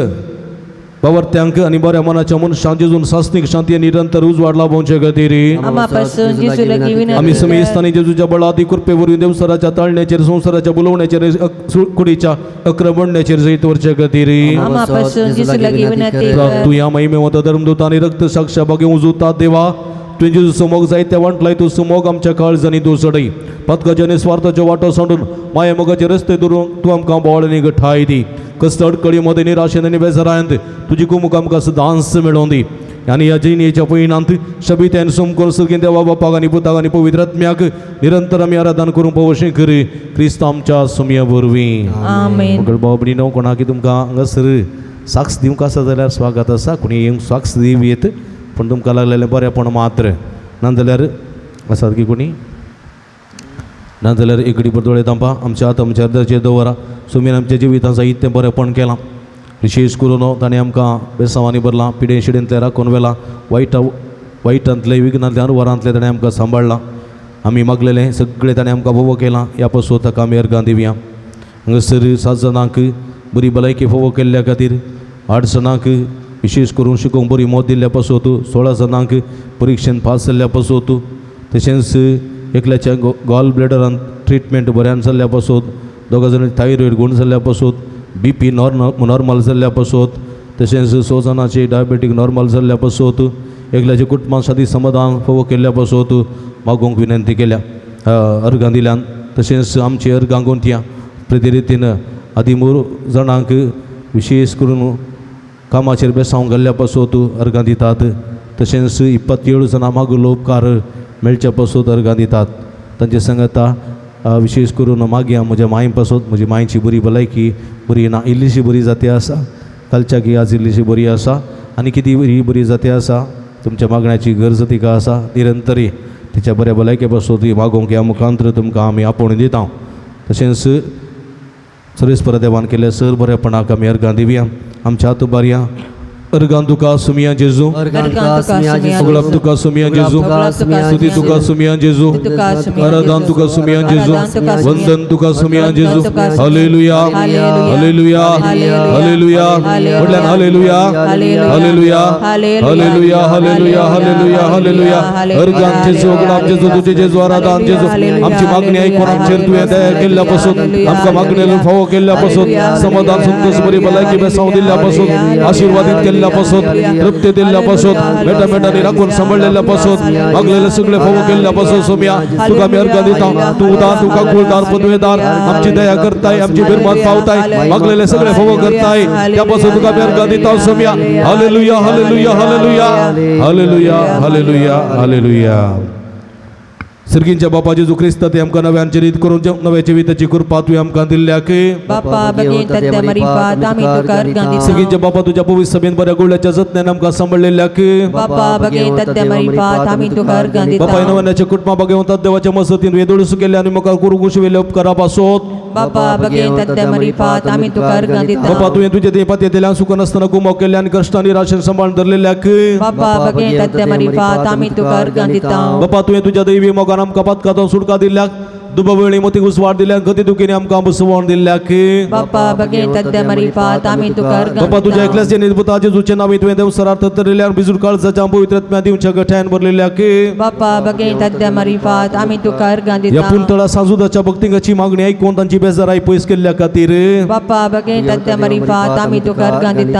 बावर्त्यांक आनी बऱ्या मनाच्या मनशां जेजून सासणीक शांती आनी निरंतर उजवाड लाभोवचे खातीर आमी समेस्त आनी जेजूच्या बळादी कृपे वरवीं देवसराच्या ताळण्याचेर संवसाराच्या बोलोवण्याचेर कुडीच्या अक्रमण्याचेर जैत वरचे खातीर तूं ह्या महिमेवंत धर्मदूत आनी रक्त साक्षा बागे उजुतात देवा. तुवें जेजू समोग जायते वांटलाय तूं समोग आमच्या काळजांनी तूं चडय पथकाचे आनी स्वार्थाचे वाटो सांडून माया मोगाचे रस्ते धरून तूं आमकां बोळ आनी गठाय दी. कस्त अडकळी मदें निराशेन आनी बेजारांत तुजी कुमुख आमकां सदांच मेळोवन दी. आनी ह्या जिणेच्या पयणांत शबित्यान सोमकोन सर्गीन देवा बापाक आनी पुताक आनी पवित्र आत्म्याक निरंतर आमी आराधन करूंक पळोवशें करी क्रिस्त आमच्या सुमया वरवीं. आमेन. भाव भयणीनो कोणाकी तुमकां हांगासर साक्ष दिवंक आसा जाल्यार स्वागत आसा. कोणी येवंक साक्ष दिवं येत पूण तुमकां लागलेलें बरेंपण मात्र नाजाल्यार आसात की कोणी नाजाल्यार एकडे दोळे तांपा आमच्या हात आमच्या अर्दाचेर दवरा. सुमीन आमच्या जिवितांत जायतें बरेंपण केलां. विशेष करून ताणें आमकां बेसांवांनी भरलां, पिडें शिडेंतलें राखून व्हेलां, वायटांतलें विघ्नांतलें अनवरांतलें ताणें आमकां सांबाळ्ळां. आमी मागलेलें सगळें ताणें आमकां फावो केलां. ह्या पासून ताका आमी अर्गां दिवया. हांगासर 7 जाणांक बरी भलायकी फावो केल्ल्या खातीर, 8 जाणांक विशेष करून शिकोवंक बरी मोत दिल्ल्या पासत, 16 जाणांक परिक्षेन पास जाल्ल्या पासत, तशेंच एकल्याच्या गॉल ब्लेडरान ट्रिटमेंट बऱ्यान जाल्ल्या पासत, 2 जाणांची थायरॉयड गुण जाल्ल्या पासत, बीपी नॉर्मल जाल्ल्या पासत, तशेंच 6 जाणांची डायबेटीक नॉर्मल जाल्ल्या पासत, एकल्याच्या कुटुंबान सादी समाधान फावो केल्ल्या पासत मागूंक विनंती केल्या अर्गां दिल्यान. तशेंच आमची अर्गां गोंतया प्रती रितीन आदिमूर जाणांक विशेष करून कामाचेर बेसांव घाल्ल्या पासत अर्गां दितात. तशेंच 27 जाणां मागलो उपकार मेळच्या पासत अर्गां दितात. तांचे सांगता विशेष करून मागया म्हज्या मांय पासत. म्हजी मांयची बरी भलायकी बरी ना, इल्लीशी बरी जाती आसा कालच्या की आज इल्लीशी बरी आसा आनी कितें ही बरी जाती आसा. तुमच्या मागण्याची गरज तिका आसा निरंतरी तिच्या बऱ्या भलायके पासत ती मागोवंक ह्या मुखांतर तुमकां आमी आपोवणी दिता. तशेंच सर्वेस्पर देवान केल्ल्या सर बरेपणाक आमी अर्गां दिवया. आमच्या हात बारया अर्गां तुका सुमिया जेजू, सगळ्याक तुका सुमिया जेजू, स्तुती तुका सुमिया जेजू, आराधन तुका सुमिया जेजू, वंदन तुका सुमिया जेजू. हालेलुया हालेलुया हालेलुया म्हटल्यान hallelujah hallelujah hallelujah hallelujah hallelujah hallelujah. अर्गां जेजू, गुलाब जेजू, तुझे जेजू, आराधन जेजू. आमची मागणी ऐकून आमचेर तुवें दया केल्ल्या पासून, आमकां मागणेलो फावो केल्ल्या पासून, समाधान संतोष बरी भलायकी बेसांव दिल्ल्या पासून, आशीर्वादीत केल्ल्या पासून, तृप्ती दिल्ल्या पासून, मेटा मेटांनी राखून सांबाळलेल्या पासून, मागलेले सगळे फावो केल्ल्या पासून सोम्या तुका आमी अर्गां दिता. तूं उदार, तुका कुळदार, पदवेदार, आमची दया करताय, आमची बिरमात पावताय, मागलेले सगळे फावो करताय, त्या पासून तुका आमी अर्गां दिता Saumya. Hallelujah hallelujah hallelujah hallelujah hallelujah hallelujah. सर्गींच्या बापा जेजू क्रिस्त ते आमकां नव्यान चरित करून नव्या जिविताची कृपा तुवें आमकां दिल्ल्या की सर्गींच्या बापा तुज्या पवित्र सभेन बऱ्या गोळ्याच्या जतनान आमकां सांबाळलेल्या की बापा नव्याच्या कुटुंबा बघेवतात देवाच्या मसतीन वेदोळसू केल्ल्या आनी मुखार कुरुकुशवेल्या उपकारा पासोत बापा बापा तुवें तुजे ते पातयेंतल्यान सुख नासतना गुमो केल्ल्या आनी कश्टांनी राशन सांबाळून धरलेल्या की बापा तुवें तुज्या दैवी मोगान आमकां पातकांतून सुटका दिल्ल्याक, दुबावेळी मोती उजवाड दिल्याक, गती दुखीने आमकां बसवण दिल्ल्याक बापा तुज्या एकल्याच जेनीत पुता जेजूचे नांव तुवें देवसरार तरलेल्या बिजूर काळजाच्या पवित्र आत्म्या दिवच्या गठ्यान भरलेल्या की ह्या पुंतळा साजुदाच्या भक्तिंगाची मागणी ऐकून तांची बेजाराय पयस केल्ल्या खातीर ह्या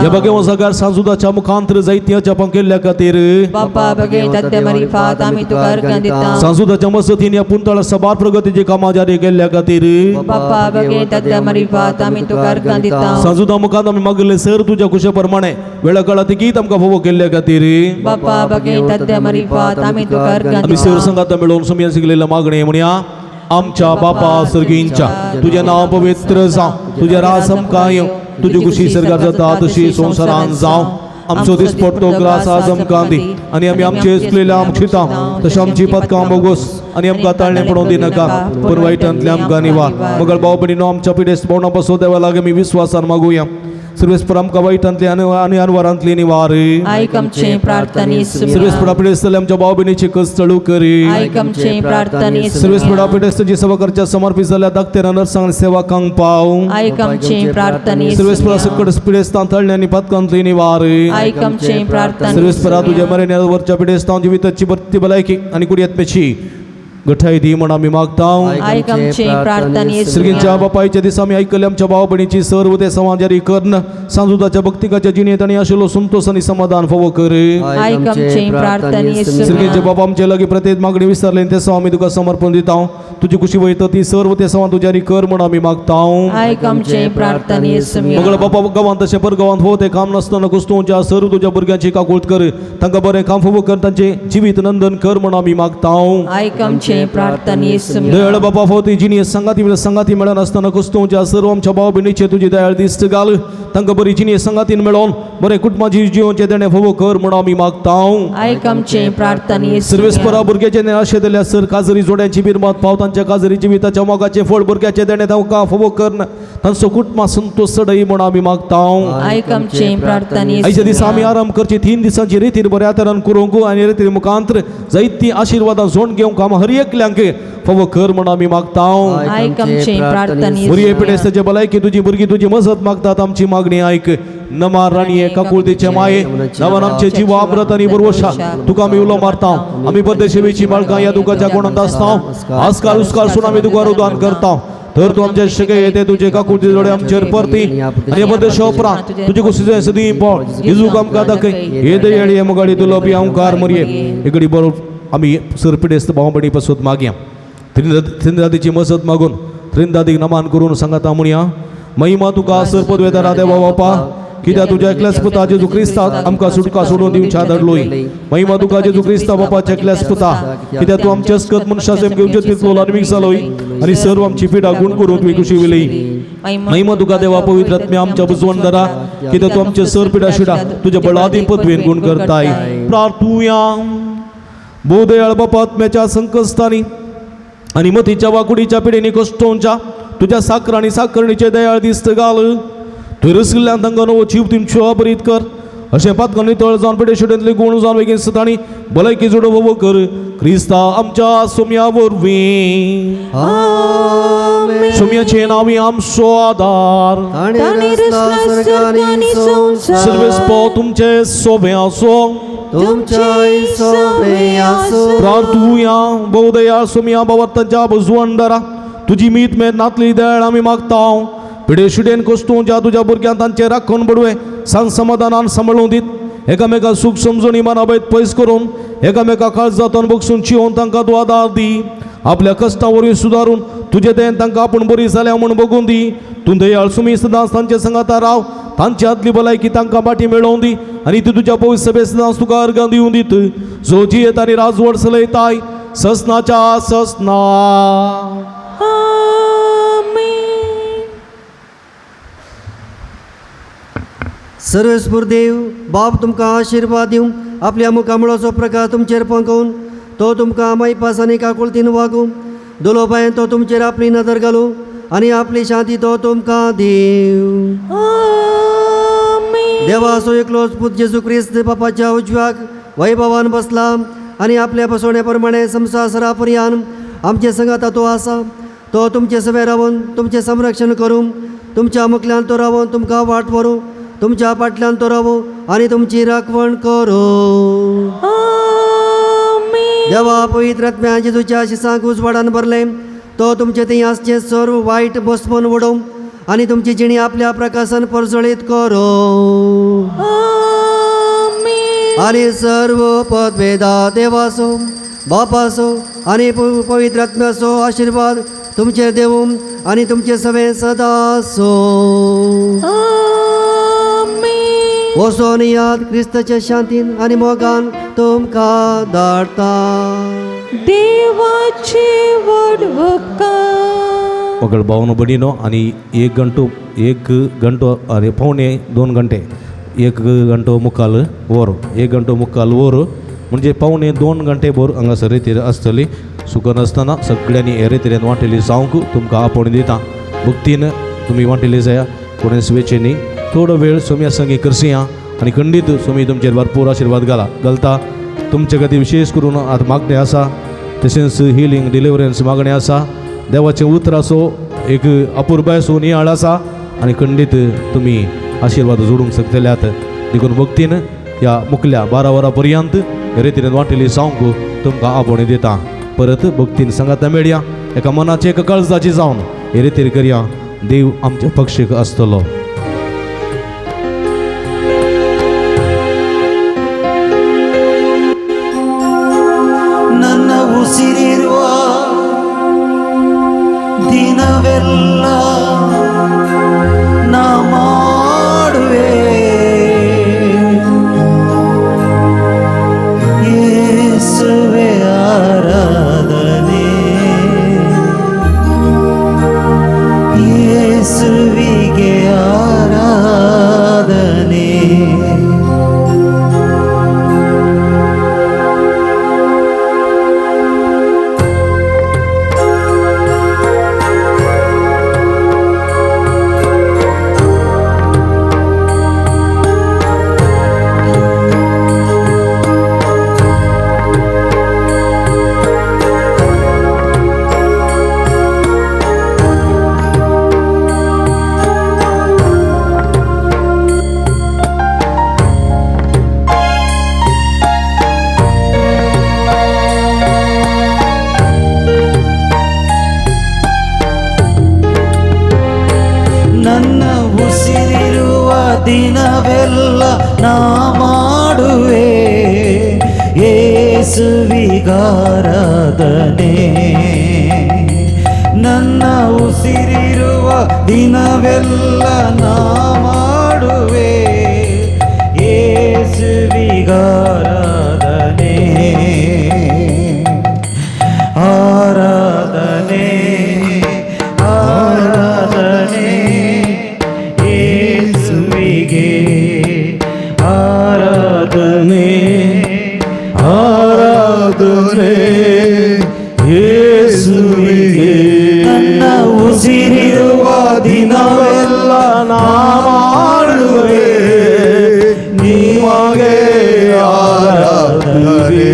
बगे सगार साजुदाच्या मुखांतर जायती जपां केल्ल्या खातीर साजुदाच्या मसतीन ह्या पुंतळा सबार प्रगतीचे मजतीची कामां जारी केल्ल्या खातीर बापा बगे दादा मरिबात आमी तुका अर्गां दिता सांजुदा मुखार आमी मागिल्ले सर तुज्या कुशे प्रमाणे वेळा काळा तिगीत आमकां फावो केल्ल्या खातीर बापा बगे दादा मरिबात आमी तुका अर्गां आमी सर दिता संगात मेळोवन सुमयान शिकलेल्या मागणे म्हणया आमच्या बापा सर्गींच्या तुजें नांव पवित्र जावं तुजें राज आमकां येवं तुजी खुशी सर्गार जाता तशी संवसारान जावं आमचो दिसपट्टो ग्रास आज आमकां दी आनी आमी आमचे चुकलेल्या आमक्षिता तशें आमची पदकां बोगोस आनी आमकां ताळणें पडोवन दिनाका पूण वायटांतले आमकां निवार मगळ भाव भयणीनो आमच्या पिडेस्त भोवणा बसो देवा लागीं आमी विस्वासान मागुया सर्वेस्पर आमकां वायटांतले आनी आनी अनवरांतली निवार आयक आमचे प्रार्थने सर्वेस्परा पिडेस्त आमच्या भाव भयणीची कस चळू करी आयक आमचे प्रार्थने सर्वेस्परा पिडेस्तांची सेवा करच्या समर्पित जाल्ल्या दाखतेर नर्सांक आनी सेवकांक पाव आयक आमचे प्रार्थने सर्वेस्परा सकट पिडेस्तां तळणे आनी पदकांतली निवार आयक आमचे प्रार्थने सर्वेस्परा तुज्या मरेन वरच्या पिडेस्तां जिविताची भरती भलायकी आनी कुडयत्मेची गठाय दी म्हण आमी मागता आयक आमचे प्रार्थने सर्गींच्या बापायच्या दिसा आमी आयकल्ले आमच्या भाव भयणीची सर्व ते समाजारी कर्ण सांजुदाच्या भक्तिकाच्या जिणेंत आनी आशिल्लो संतोष आनी समाधान फावो कर आयक आमचे प्रार्थने सर्गींचे बाबा आमचे लागीं प्रत्येक मागणी विसरले ते सव आमी तुका समर्पण दिता तुजी खुशी वयता ती सर्व ते सवां तुज्यारी कर म्हण आमी मागता आयक आमचे प्रार्थने मगळ बापा गांवांत तशें पर गांवांत हो ते काम नासतना कुस्तूंच्या सर्व तुज्या भुरग्यांची काकूळत कर तांकां बरें काम फावो कर तांचें जिवीत नंदन कर म्हण आमी मागता आयक आमचे प्रार्थने दयाळ बापा फावती जिणी संगाती संगाती मेळनासतना कुस्तूंच्या सर्व आमच्या भाव भयणीचे तुजी दयाळ दिस्त घाल तांकां बरी जिणी संगातीन मेळोवन बरें कुटुंबाची जिवनचें देणें फावो कर म्हण आमी मागता आयक आमचे प्रार्थने सर्वेस्परा भुरग्याचे निराशे दिल्या सर काजरी जोड्यांची बिरमात पाव तांच्या काजरी जिविताच्या मोगाचें फळ भुरग्याचें देणें तांकां फावो कर तांचो कुटुंबा संतोष सडय म्हण आमी मागता आयक आमचे प्रार्थने आयच्या दिसा आमी आराम करची तीन दिसांची रितीर बऱ्या तरान करूंक आनी रितीर मुखांतर जायती आशिर्वादां जोड घेवंक आमी हर एकल्यांक फावो कर म्हण आमी मागता आयक आमचे प्रार्थने भुरगे पिडेस्ताचे भलायकी तुजी भुरगीं तुजी मजत मागतात आमची मागणी आयक नमा राणये काकुळतीचे माये नवान आमचे जीव आब्रत आनी बरवशा तुका आमी उलो मारता आमी परदेशेची बाळकां ह्या दुखाच्या गुणांत आसता आजकाल उस्काल सून आमी तुका रुदान करता तर तूं आमच्या शके येते तुजे काकुळती जोडे आमचेर परती आनी परदेशा उपरांत तुजे कुशीचे सदीं पोळ जेजूक आमकां दाखय हे दयाळी हे मुगाडी तुलो बी हांव मरये इकडी बरोबर आमी सर पिडेस्त भाव भयणी पासून मागया त्रिंदादीची मजत मागून त्रिंदादीक नमान करून सांगता म्हणया महिमा तुका सर पदवेदारा देवा बापा कित्याक तुज्या एकल्याच पुता जेजू क्रिस्ता आमकां सुटका सोडून दिवच्या धाडलोय महिमा तुका जेजू क्रिस्ता बापाच्या एकल्याच पुता कित्याक तूं आमच्या अस्कत मनशाचे घेवचे तितलो आनी जालोय आनी सर्व आमची पिडा गुण करून तुवें खुशी विली महिमा तुका देवा पवित्र आत्म्या आमच्या बुजवण धरा कित्याक तूं आमचे सर पिडा शिडा तुज्या बळादी पदवेन गुण करताय प्रार्थुया बोदयाळ बापा आत्म्याच्या संकश्टांनी आनी मतीच्या वाकुडीच्या पिढींनी कश्टोंच्या तुज्या साकर आनी साकरणीचे दयाळ दिस्त घाल थंय रसिल्ल्यान तांकां नवो जीव तुमच्यो अबरीत कर अशें पातकां नितळ जावन पिडे शिडेंतले गुण जावन बेगीन सताणी भलायकी जोडो कर क्रिस्ता आमच्या सोम्या वरवीं सोम्याचे नांवी आमचो आदार ताणें रचला स्वर्ग आनी संवसार सर्वेस्पो तुमचे सोबे आसो तुमच्याय सोबे आसो प्रार्थुया बहुदया सुमिया बाबा बुजवंदरा तुजी मीत मेत नातली दयाळ आमी मागता पिडे शिडेन कोस्तूंच्या तुज्या भुरग्यांक तांचे राखून बडवे सांग समाधानान सांबाळून दीत एकामेका सूख समजून इमानाबैत पयस करून एकामेका काळजातून बगसून चिवोन तांकां तूं आदार दी आपल्या कश्टा वरवीं सुदारून तुजे दयेन तांकां आपूण बरी जाल्या म्हूण बगून दी तूं दयाळ सुमी सदांच तांचे संगाता राव तांची आदली भलायकी तांकां बाटी मेळोवन दी आनी ती तुज्या पवित्र सभे सदांच तुका अर्गां दिवन दीत जो जियेत आनी राजवड चलयताय ससनाच्या ससना. सर्वेस्पूर देव बाप तुमकां आशिर्वाद दिवं आपल्या मुखामळाचो प्रकाश तुमचेर पंकोवन तो तुमकां मायपास आनी काकुळतीन वागूं दुलोबायन तो तुमचेर आपली नदर घालूं आनी आपली शांती तो तुमकां दिवं. देवाचो एकलोच पूत जेजू क्रिस्त बापाच्या उजव्याक वैभवान बसला आनी आपल्या बसवण्या प्रमाणे संवसारा पर्यान आमचे संगात तो आसा. तो तुमचे सवे रावन तुमचें संरक्षण करूं तुमच्या मुखल्यान तो रावन तुमकां वाट व्हरूं तुमच्या फाटल्यान तो रावूं आनी तुमची राखवण करूं. देवा पवित्र आत्म्या जेजूच्या शिसांक उजवाडान भरलें तो तुमचे थंय आसचें सर्व वायट बसमन उडोवं आनी तुमची जिणी आपल्या प्रकाशन परजळीत करूं. आनी सर्व पदवेदा देवासो बापाचो आनी पवित्र आत्म्याचो आशिर्वाद तुमचेर देवूं आनी तुमचे सवें सदां आसूं. आमेन. वचोन याद क्रिस्ताच्या शांतीन आनी मोगान तुमकां धाडटा. देवाचे व्हड उपकार. वगळ भावनो भयणीनो आनी एक घंटो अरे 1.75 घंटे 1 घंटो मुखाल वर 1 घंटो मुखाल वर म्हणजे 1.75 घंटे भर हांगासर रेतीर आसतली. सुकनासतना सगळ्यांनी हे रेतीरेन वांटेली जावंक तुमकां आपोवणी दिता. भक्तीन तुमी वांटेली जाया कोणें स्वेच्छेनी थोडो वेळ सोम्या संगी करसिया आनी खंडीत सोमी तुमचेर भरपूर आशिर्वाद घालता. तुमचे खातीर विशेष करून आतां मागणें आसा, तशेंच हिलींग डिलिवरन्स मागणें आसा. देवाचें उतर आसो एक अपुरबायसो नियाळ आसा आनी खंडीत तुमी आशिर्वाद जोडूंक शकतल्यात. देखून भक्तीन ह्या मुखल्या 12 वरां पर्यंत रेतीन वांटेली जावंक तुमकां आपोवणी दिता. परत भक्तीन सांगाता मेळया एका मनाची एका काळजाची जावन हे रेतीर करया. देव आमच्या पक्षीक आसतलो. ನನ್ನ ಉಸಿರಿರುವ ದಿನವೆಲ್ಲ ನಾ ಮಾಡುವೆ ಯೇಸುವೆ ಆರಾಧನೆ, ಯೇಸುವಿಗೆ ಆರಾಧನೆ. ನನ್ನ ಉಸಿರಿರುವ ದಿನವೆಲ್ಲ ನಾ ಮಾಡುವೆ ಯೇಸುವಿಗಾರಾಧನೆ. ನನ್ನ ಉಸಿರಿರುವ ದಿನವೆಲ್ಲ ನಾ ಮಾಡುವೆ ಯೇಸುವಿಗಾರಾಧನೆ. ಆರಾಧನೆ ಆರಾಧನೆ ಯೇಸುವಿಗೆ ಆರಾಧನೆ ಆರಾಧನೆ ಯೇಸುವಿಗೆ. ನನ್ನ ಉಸಿರಿರುವ ದಿನವೆಲ್ಲ ನಾ ಮಾಡುವೆ ನಿಮಗೆ ಆರಾಧನೆ.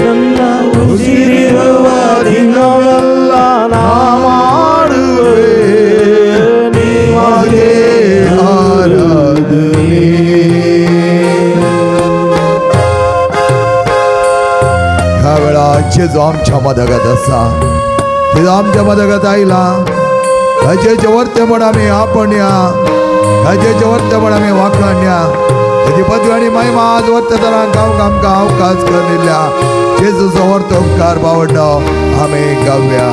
ನನ್ನ ಉಸಿರಿರುವ ದಿನವೆಲ್ಲ ನಾ ಮಾಡುವೆ ನಿಮಗೆ ಆರಾಧನೆ. ह्या वेळा जेजू आमच्या मदगत आसा, जेजू आमच्या मदगत आयला. हाजेचे वर्तेपण आमी आपण्या, हाजेचे वर्तेपण आमी वाखाण्या. ताची पदवी आनी महिमा आज वर्तेतरांक गावंक आमकां अवकाश करिल्ल्या जेजूचो वर्तो उपकार बावडो आमी गावया.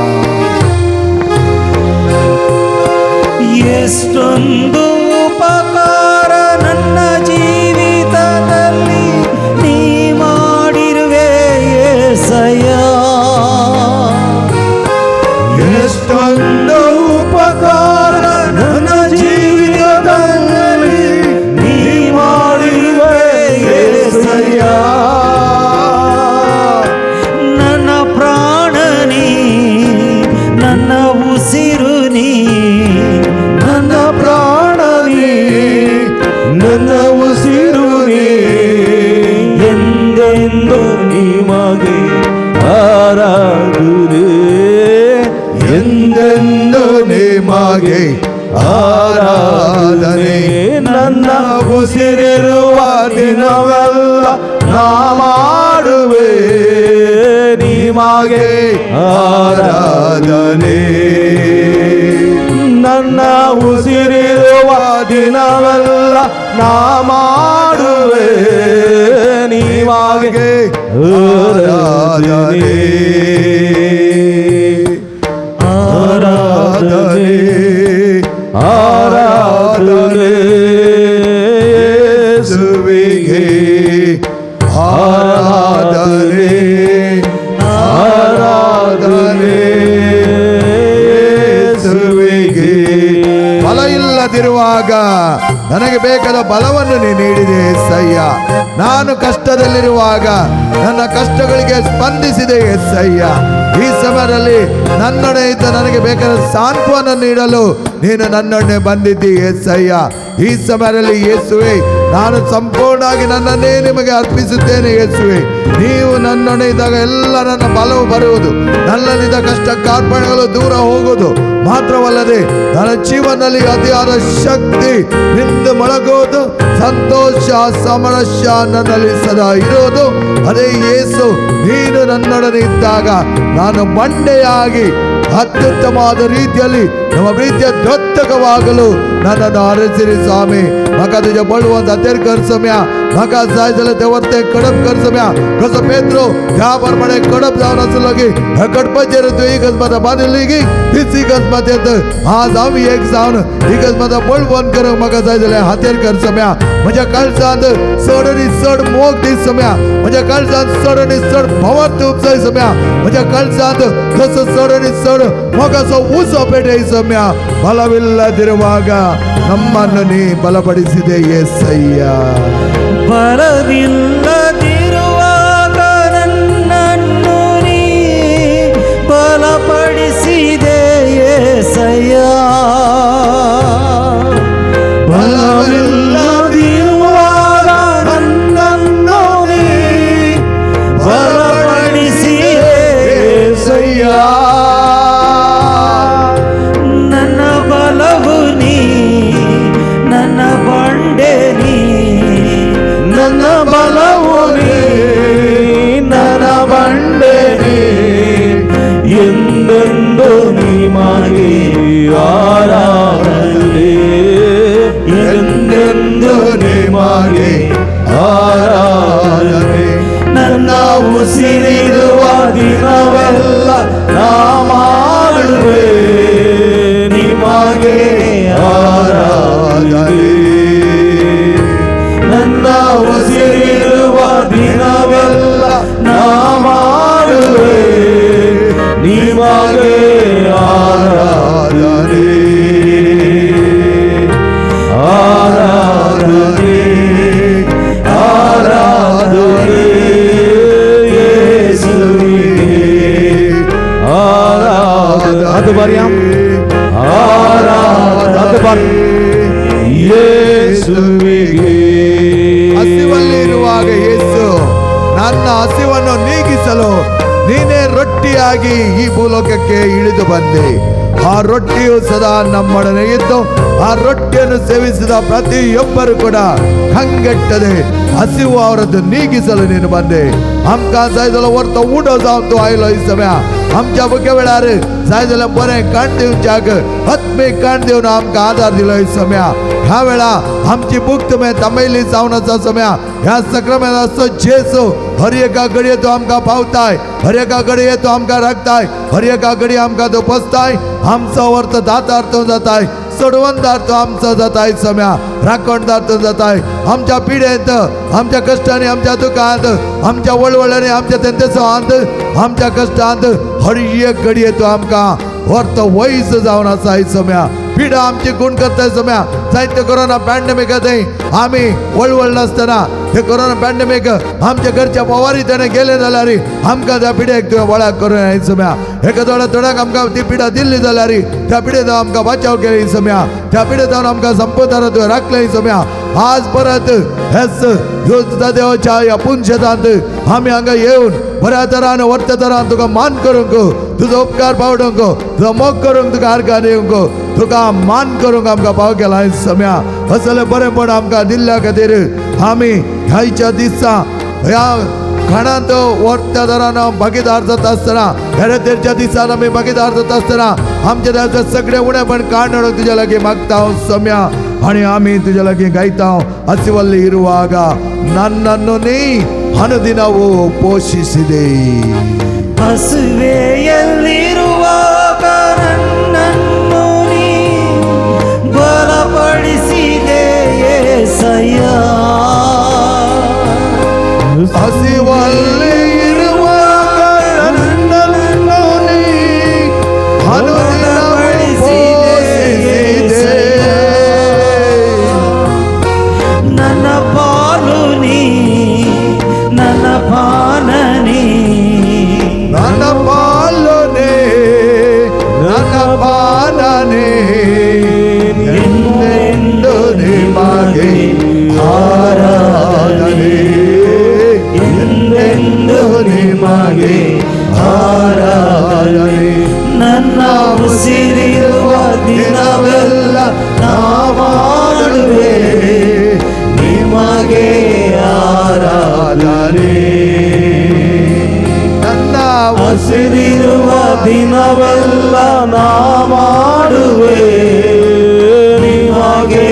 ಎಷ್ಟೊಂದು ಉಪಕಾರ ನನ್ನ ಜೀವಿತದಲ್ಲಿ ನೀ ಮಾಡಿರುವೆ ಯೇಸಯ್ಯ. ಎಷ್ಟೊಂದು ಉಪಕಾರ ನನ್ನ ಜೀವಿತದಲ್ಲಿ ನೀ ಮಾಡಿರುವೆ ಯೇಸಯ್ಯ. ನನ್ನ ಪ್ರಾಣ ನೀ, ನನ್ನ ಉಸಿರು ನೀ, ನನ್ನ ಪ್ರಾಣ ನೀ, ನನ್ನ ಉಸಿರು ನೀ, ಎಂದೆಂದು ನಿಮಗೆ ಆರಾಧನೆ, ಎಂದೆಂದು ನಿಮಗೆ ಆರಾಧನೆ. ನನ್ನ ಉಸಿರಿರುವ ದಿನವೆಲ್ಲ ನಾ ಮಾಡುವೆ ನಿಮಗೆ ಆರಾಧನೆ. ನನ್ನ ಉಸಿರಿರುವ ದಿನವೆಲ್ಲ ನಾ ಮಾಡುವೆ ನಿಮಗೆ ಆರಾಧನೆ, ಆರಾಧನೆ, ಆರಾಧನೆ ಯೇಸುವಿಗೆ, ಆರಾಧನೆ, ಆರಾಧನೆ ಯೇಸುವಿಗೆ. ಬಲ ಇಲ್ಲದಿರುವಾಗ ನನಗೆ ಬೇಕಾದ ಬಲವನ್ನು ನೀ ನೀಡಿದೆ ಏಸಯ್ಯ. ನಾನು ಕಷ್ಟದಲ್ಲಿರುವಾಗ ನನ್ನ ಕಷ್ಟಗಳಿಗೆ ಸ್ಪಂದಿಸಿದೆ ಏಸಯ್ಯ. ಈ ಸಮಯದಲ್ಲಿ ನನ್ನೊಡನೆ ಇದ್ದ ನನಗೆ ಬೇಕಾದ ಸಾಂತ್ವನ ನೀಡಲು ನೀನು ನನ್ನೊಡನೆ ಬಂದಿದ್ದಿ ಏಸಯ್ಯ. ಈ ಸಮಯದಲ್ಲಿ ಯೇಸುವೆ, ನಾನು ಸಂಪೂರ್ಣವಾಗಿ ನನ್ನನ್ನೇ ನಿಮಗೆ ಅರ್ಪಿಸುತ್ತೇನೆ ಯೇಸುವೆ. ನೀವು ನನ್ನೊಡನೆ ಇದ್ದಾಗ ಎಲ್ಲ ನನ್ನ ಬಲವು ಬರುವುದು, ನನ್ನಲ್ಲಿದ್ದ ಕಷ್ಟ ಕಾರ್ಪಣ್ಯಗಳು ದೂರ ಹೋಗುವುದು. ಮಾತ್ರವಲ್ಲದೆ ನನ್ನ ಜೀವನದಲ್ಲಿ ಅತಿಯಾದ ಶಕ್ತಿ ನಿಂದು ಮೊಳಗುವುದು, ಸಂತೋಷ ಸಮರಸ್ಯ ನನ್ನಲ್ಲಿ ಸದಾ ಇರುವುದು. ಅದೇ ಯೇಸು, ನೀನು ನನ್ನೊಡನೆ ಇದ್ದಾಗ ನಾನು ಬಂಡೆಯಾಗಿ ಅತ್ಯುತ್ತಮವಾದ ರೀತಿಯಲ್ಲಿ ನಮ್ಮ ಪ್ರೀತಿಯ ದತ್ತಕವಾಗಲು ನನ್ನನ್ನು ಅರಸಿರಿ ಸ್ವಾಮಿ. म्हाका तुज्या बळवंत हातेर कर सम्या, म्हाका जाय जाल्यार ते वर्ते कडप कर सम्या. कसो पेत्रो त्या प्रमाणे कडप जावन आसलो की ह्या कडपाचेर तूं इगर्ज माता बांदिल्ली की तीच इगर्ज मातेंत आज आमी एक जावन इगर्ज माता बळवंत करूंक म्हाका जाय जाल्यार हातेर कर सम्या. म्हज्या काळजांत चड आनी चड मोग दी सम्या, म्हज्या काळजांत चड आनी चड भावार्थ उपजाय सम्या, म्हज्या काळजांत तसो चड आनी चड मोगाचो उजो पेटय सम्या. ಬಲವಿಲ್ಲದಿರುವಾಗ ನಮ್ಮನ್ನು ನೀ ಬಲಪಡಿಸಿದೆ ಯೇಸಯ್ಯ. ಬಲವಿಲ್ಲದಿರುವಾಗ ನನ್ನನ್ನು ನೀ ಬಲಪಡಿಸಿದೆ ಏಸಯ್ಯ. ಬಲವಿಲ್ಲದಿರುವಾಗ ನನ್ನನ್ನು ನೀ ಬಲಪಡಿಸಿದೆ ಏಸಯ್ಯ. ನನ್ನ ಬಲವು ನೀ, ನನ್ನ ಬಂಡೆ ನೀ, ನನ್ನ ಬಲವು ನೀ, ನನ್ನ ಬಂಡೆ ನೀ, ಎಂದೆಂದು ನಿಮಗೆ ಆರಾಧನೆ, ಎಂದೆಂದು ನಿಮಗೆ ಆರಾಧನೆ. ನನ್ನ ಉಸಿರಿರುವ ದಿನವೆಲ್ಲ ನಾ ಮಾಡುವೆ ನಿಮಗೆ ಆರಾಧನೆ. ನನ್ನ ಉಸಿರಿರುವ ದಿನವೆಲ್ಲ ನಾ ಮಾಡುವೆ ನಿಮಗೆ ಆರಾಧನೆ, ಆರಾಧನೆ, ಆರಾಧನೆ ಯೇಸುವಿಗೆ ಆರಾಧನೆ. ಅದು ಬಾರಿಯಾ ಆರಾಧನೆ, ಅದು ಬಾರಿ ಯೇಸುವಿಗೆ. ಹಸಿವಲ್ಲಿರುವಾಗ ಯೇಸು ನನ್ನ ಹಸಿವನ್ನು ನೀಗಿಸಲು ನೀನೇ ರೊಟ್ಟಿಯಾಗಿ ಈ ಭೂಲೋಕಕ್ಕೆ ಇಳಿದು ಬಂದೆ. ಆ ರೊಟ್ಟಿಯು ಸದಾ ನಮ್ಮೊಡನೆ ಇದ್ದು ಆ ರೊಟ್ಟಿಯನ್ನು ಸೇವಿಸಿದ ಪ್ರತಿಯೊಬ್ಬರು ಕೂಡ ಕಂಗೆಟ್ಟದೆ ಹಸಿವು ಅವರದ್ದು ನೀಗಿಸಲು ನೀನು ಬಂದೆ. आमकां जाय जाल्यार वर्तो उडो जावन तूं आयलो ही समय. आमच्या भुरग्या वेळार जाय जाल्यार बरें काण दिवच्याक आत्मीक काण दिवन आमकां आदार दिलो ही समय. ह्या वेळा आमची भूक तुवें थांबयली जावन आसा समय. ह्या सक्रामेंताचो जेजू हर एका घडये तो आमकां पावताय, हर एका घडये तो आमकां राखताय, हर एका घडये आमकां तो पोसताय. आमचो वर्त दातार तो जाताय, सोडवणदार तो आमचो जाताय सम्या, राखणदार तो जाताय. आमच्या पिडेंत, आमच्या कश्टांनी, आमच्या दुखांत, आमच्या वळवळांनी, आमच्या तेंतेसांत, आमच्या कश्टांत हर एक घडये तो आमकां वर्त वयस जावन आसा ही सम्या. पिडा आमची गुण करताय सम्या. जायते कोरोना पॅन्डेमीक थंय आमी वळवळ नासतना ते कोरोना पॅन्डेमीक आमच्या घरच्या पवारी तेणें गेले जाल्यार आमकां त्या पिड्याक तुवें वळख करून ही सम्या. एका थोड्या थोड्यांक आमकां ती पिडा दिल्ली जाल्यार त्या पिडेत आमकां बचाव केले ही सम्या. त्या पिडेत आमकां संपदार तुवें राखले ही सम्या. आज परत हेच देवाच्या ह्या पुनशेतांत आमी हांगा येवन बऱ्या तरान वर्त्या तरान तुका मान करूंक, तुजो उपकार पावडूंक, तुजो मोग करूंक, तुका आर्गां दिवंक, तुका मान करूंक आमकां पाव केला ही सम्या. असलें बरेंपण आमकां दिल्ल्या खातीर आमी ह्याच्या दिसा ह्या खाणांत वर्त्या दरान भागीदार जाता आसतना हेरेतेरच्या दिसान आमी भागीदार जाता आसतना आमच्या देवाचें सगळें उणेपण काडून तुज्या लागीं मागता हांव सम्या आनी आमी तुज्या लागीं गायता ಹಸಿವಲ್ಲಿ ಇರುವಾಗ ನನ್ನನ್ನು ನೀ ಅನುದಿನವೂ ಪೋಷಿಸಿದೆ. ಹಸುವೆಯಲ್ಲಿರುವಾಗ ನನ್ನನ್ನು ನೀ ಬಲಪಡಿಸಿದೆ ಯೇಸಯ್ಯ. ಹಸಿವಲ್ಲಿ ಇರುವಾಗ ನನ್ನನ್ನು ನೀ ಅನುದಿನವೂ ಪೋಷಿಸಿದೆ. ನನ್ನ ಪಾಲು ನೀ, ನನ್ನ ಪಾನನಿ, ನನ್ನ ಪಾಲನೆ ನನ್ನ ಪಾಲನೆ ಎಂದೆಂದು ನಿಮಗೆ ಆರಾಧನೆ, ಎಂದೆಂದು ನಿಮಗೆ ಆರಾಧನೆ. ನನ್ನ ಉಸಿರಿರುವ ದಿನವೆಲ್ಲ ನಾ ಮಾಡುವೆ ನಿಮಗೆ ಆರಾಧನೆ. ನನ್ನ ಹಸಿರಿರುವ ದಿನವೆಲ್ಲ ನಾ ಮಾಡುವೆ ನಿಮಗೆ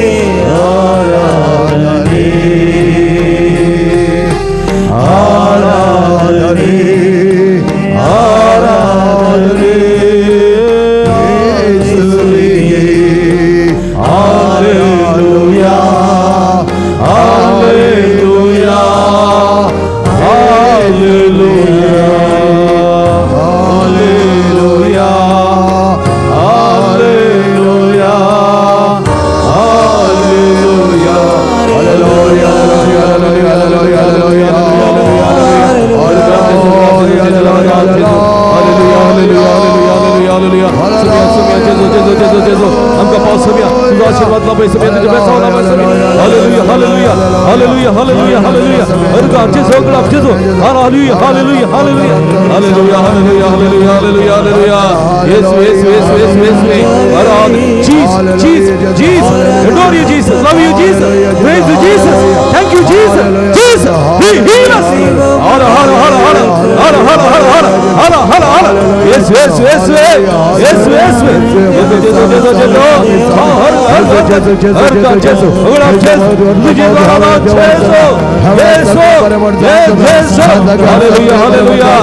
ಆರಾಧನೆ, ಆರಾಧನೆ ಆರಾಧನೆ ಯೇಸುವಿಗೆ. Hallelujah, hallelujah, hallelujah, hallelujah, hallelujah, hallelujah. Hallelujah, hallelujah, hallelujah, hallelujah. आमकां पावस सम्या, तुजो आशीर्वाद लाभय सम्या, तुज्या बेसांव लाभय सम्या. Hallelujah, hallelujah, hallelujah, hallelujah, hallelujah. अर्घ जेजू, अगडाप जेजू. Hallelujah, hallelujah, hallelujah, hallelujah, hallelujah, hallelujah, hallelujah, hallelujah. Yesu, Yesu, Yesu, Yesu, Yesu. Aradhana. Jesus, Jesus, Jesus. Adore you, Jesus. Love you, Jesus. Praise you, Jesus. Thank you, Jesus. Jesus, He heal us. Hara, hara, hara, hara, hara, hara, hara, hara, hara, hara, hara. Yesu, Yesu, Yesu, Yesu, Yesu. Jesu, Jesu, Jesu, Jesu. Hara, hara, hara. Jesu, अगडाप जेजू. तुझे आराधना, Jesu, Jesu, Jesu. Hallelujah, hallelujah.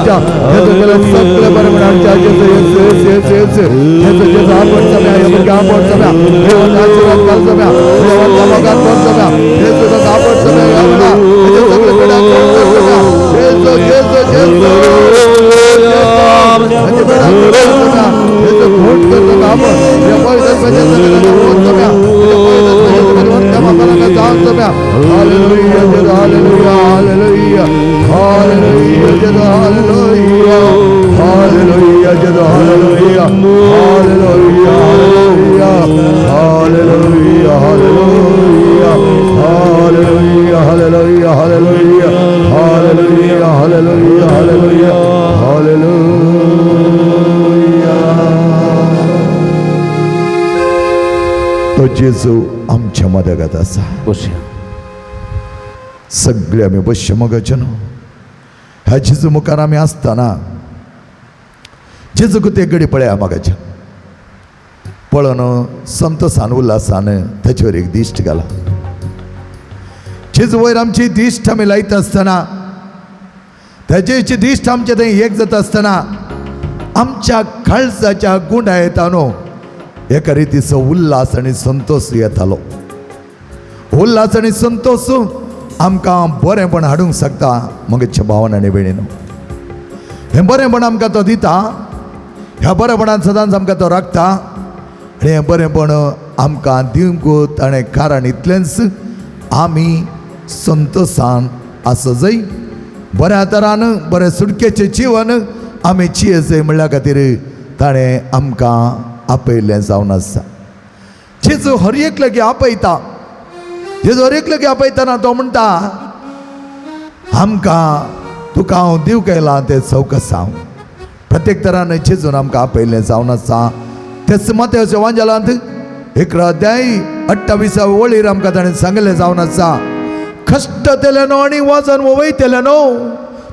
सगळे बरें म्हण आमच्या जेजू, येसू, येसू, येसू, येसू, येसू, जेजू. आपण सम्या, ह्या भुरग्यां आपण सम्या, देवाच्या आशिर्वाद घाल सम्या, देवाच्या मोगान भर सम्या, जेजू ताका आपण सम्या, ह्या वेळा हेजे सगळे कडेन आपण सम्या. जेजू, जेजू, जेजू, हेजे कडेन आपण सम्या, जेजू खोट कर ताका आपण, ह्या पवित्र आत्म्याच्या सगळे ताका वच सम्या, हेजे पवित्र आत्म्याच्या सगळे वच त्या बापाला जावन सम्या. हालेलुया जेजू, हालेलुया, हालेलुया, हालेलुया जेजू, हालेलुया, हालेलुया जेजू, hallelujah, hallelujah, hallelujah, hallelujah, hallelujah, hallelujah, hallelujah, hallelujah, hallelujah, hallelujah, hallelujah. तो जेजू आमच्या मदगत आसा. बसया. सगळे आमी बसचे मगाचे न्हू. ह्या जेजू मुखार आमी आसतना जेजूक ते घडी पळया मगाचे पळोवन संतोसान उल्हासान ताचेर एक दिश्ट घाला. जेजू वयर आमची दिश्ट आमी लायता आसतना, ताची दिश्ट आमचे थंय एक जाता आसतना आमच्या काळजाच्या गुंडा येता न्हू एका रितीचो उल्हास आनी संतोश येतालो. उल्हास आनी संतोश आमकां बरेंपण हाडूंक शकता मगेच्या भावान आनी भयणीन. हें बरेंपण आमकां तो दिता, ह्या बरेपणान सदांच आमकां तो राखता आनी हें बरेंपण आमकां दिवंक ताणें कारण इतलेंच आमी संतोशान आसा जय, बऱ्या तरान बरें सुटकेचें जिवन आमी जिये जय म्हणल्या खातीर ताणें आमकां आपयल्लें जावन आसा. जेजू हर एक लागीं आपयता. जेजू हर एक लागीं आपयतना तो म्हणटा आमकां तुका हांव दिवंक येयलां तें चवकस हांव. प्रत्येक तरान जेजून आमकां आपयल्लें जावन आसा. तेच मातेवच्या वांजेलांत 11 अध्याय 28 वळीर आमकां ताणें सांगलें जावन आसा, कश्ट तेलेनो आनी वजन वयतलें न्हू,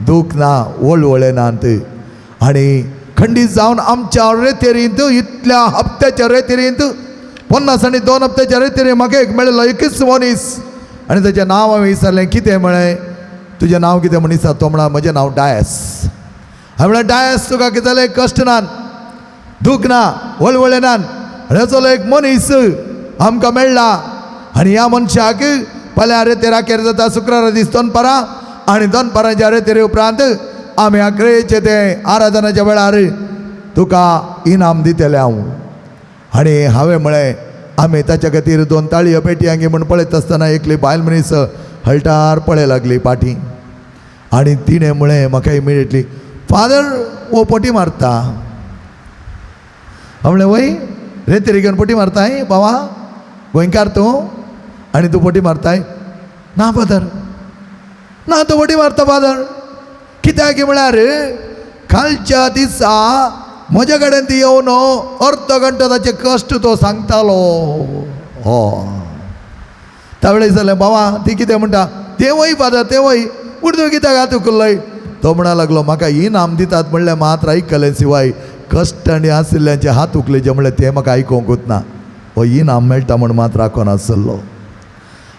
दूख ना, वळवळे नात. आनी खंडीत जावन आमच्या रेतेरींत इतल्या हप्त्याच्या रेतेरींत 52 हप्त्याच्या रेतेरी म्हाका एक मेळिल्लो एकच मनीस आनी ताचें नांव हांवें विचारलें, कितें म्हळें तुजें नांव कितें म्हण विचार. तो म्हणा म्हजें नांव डायस. हांवें म्हणलें डायस तुका कितें जालें, कश्ट नात, दूख ना, वळवळे नात, आनी असलो एक मनीस आमकां मेळ्ळा आनी ह्या मनशाक फाल्यां रेतेर अखेर जाता शुक्रारा दीस दनपारां आनी दनपारांच्या रेतेरे उपरांत आमी आक्रेचे ते आराधनाच्या वेळार तुका इनाम दितलें हांव. आनी हांवें म्हळें आमी ताच्या खातीर 2 ताळयो पेटयांगी म्हूण पळयत आसतना एकली बायल मनीस हळटार पळय लागली पाटी आनी तिणें म्हळें म्हाका इमिडिएटली, फादर हो पटी मारता. हांव म्हणलें वय रेतेरी घेवन पटी मारताय बाबा, गोंयकार तूं आनी तूं पटी मारताय? ना फादर, ना तूं पटी मारता फादर. कित्याक म्हळ्यार कालच्या दिसा म्हज्या कडेन ती येवन अर्द घंटो ताचे कश्ट तो सांगतालो. हो त्या वेळार जालें बाबा ती कितें म्हणटा, तें वय फादर तें वय, पूण तूं कित्याक हात उखल्लोय? तो म्हणा लागलो म्हाका इनाम दितात म्हणलें मात्र आयकलें शिवाय कश्ट आनी आशिल्ल्यांचे हात उखलेचे म्हणलें तें म्हाका आयकूंकूच ना. हो इनाम मेळटा म्हूण मात्र आयकोन आसलो.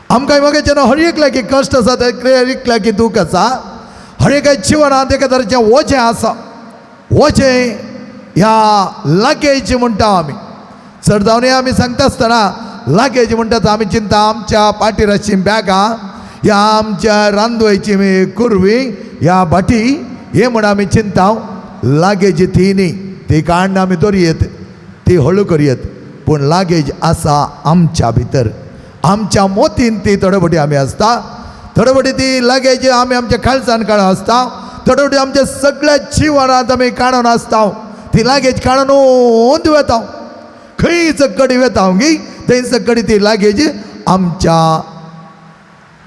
आमकां म्हाका हर एकल्याक कश्ट आसा, हर एकल्याक दूख आसा, हर एका जिवनांत एका तरेचें वजें आसा. वजें ह्या लगेज म्हणटा आमी, चड जावन आमी सांगता आसतना लगेज म्हणटा आमी चिंता आमच्या पाटीर आशिल्लीं बॅगां, ह्या आमच्या रांदवयची कुरवी, ह्या भाटी, हे म्हण आमी चिंता. लगेज ती न्ही, ती काडून आमी दवरयेत, ती हळू करयेत, पूण लगेज आसा आमच्या भितर, आमच्या मोतीन ती थोडे फावटी आमी आसता, थोडे फावटी ती लगेज आमी आमच्या खालसान काडून आसता, थोडे फावटी आमच्या सगळ्या जिवनांत आमी काडून आसता. ती लगेज काडून वता, खंय सकडी वता गी थंय सकडी ती लगेज आमच्या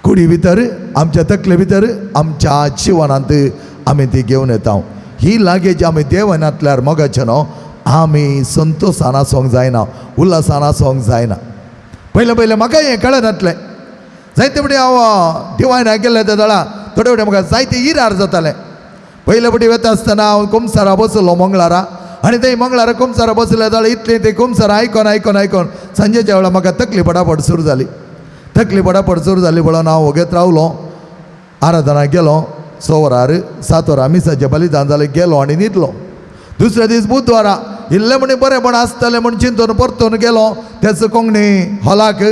कुडी भितर, आमच्या तकले भितर, आमच्या जिवनांत आमी ती घेवन येता. ही लगेज आमी देवनांतल्यार मोगाचे न्हू आमी संतोशान आसूंक जायना, उल्हासान आसूंक जायना. पयलें पयलें म्हाका हें कळनातलें, जायते फावटी हांव डिवायन गेल्लें त्या दळा थोडे फावटी म्हाका जायते इरार जातालें. पयले फावटी वता आसतना हांव कुमसारा बसलो मंगळारा आनी थंय मंगळारा कुमसारा बसले जाल्यार इतलें ते कुमसारा आयकोन आयकोन आयकोन सांजेच्या वेळार म्हाका तकली पटापट सुरू जाली. तकली पटापट सुरू जाली पळोवन हांव वगेत रावलो. आराधना गेलो 6 वरार 7 वरां मिसाचें बलिदान जालें, गेलो आनी न्हिदलो. दुसऱ्या दीस बुधवारा इल्लें म्हण बरेंपण आसतलें म्हूण चिंतून परतून गेलो त्याच कोंकणी हॉलाक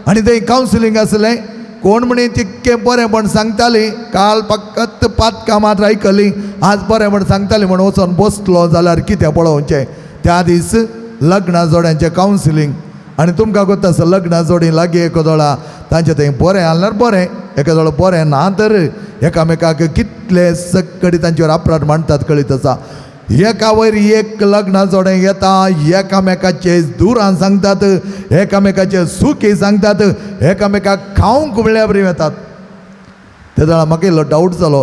आनी थंय कावन्सिलींग आसलें. कोण म्हणी तितकें बरेंपण सांगताली, काल फकत पातकां मात्र आयकली, आज बरें म्हण सांगताली म्हण वचोन बसलो जाल्यार कितें पळोवचें. त्या दीस लग्ना जोड्यांचें कावन्सिलींग आनी तुमकां गोत आसा लग्ना जोडी लागीं एका दोळा तांचें थंय बरें आसल्यार बरें, एका दोळो बरें ना तर एकामेकाक कितले सकडी तांचेर अपराध मांडटात कळीत आसा. एका वयर एक लग्ना जोडें येता, एकामेकाचे दुरान सांगतात, एकामेकाचे सुखी सांगतात, एकामेकाक खावंक म्हणल्यार बरी येतात. ते जाणां म्हाका इल्लो डावट जालो,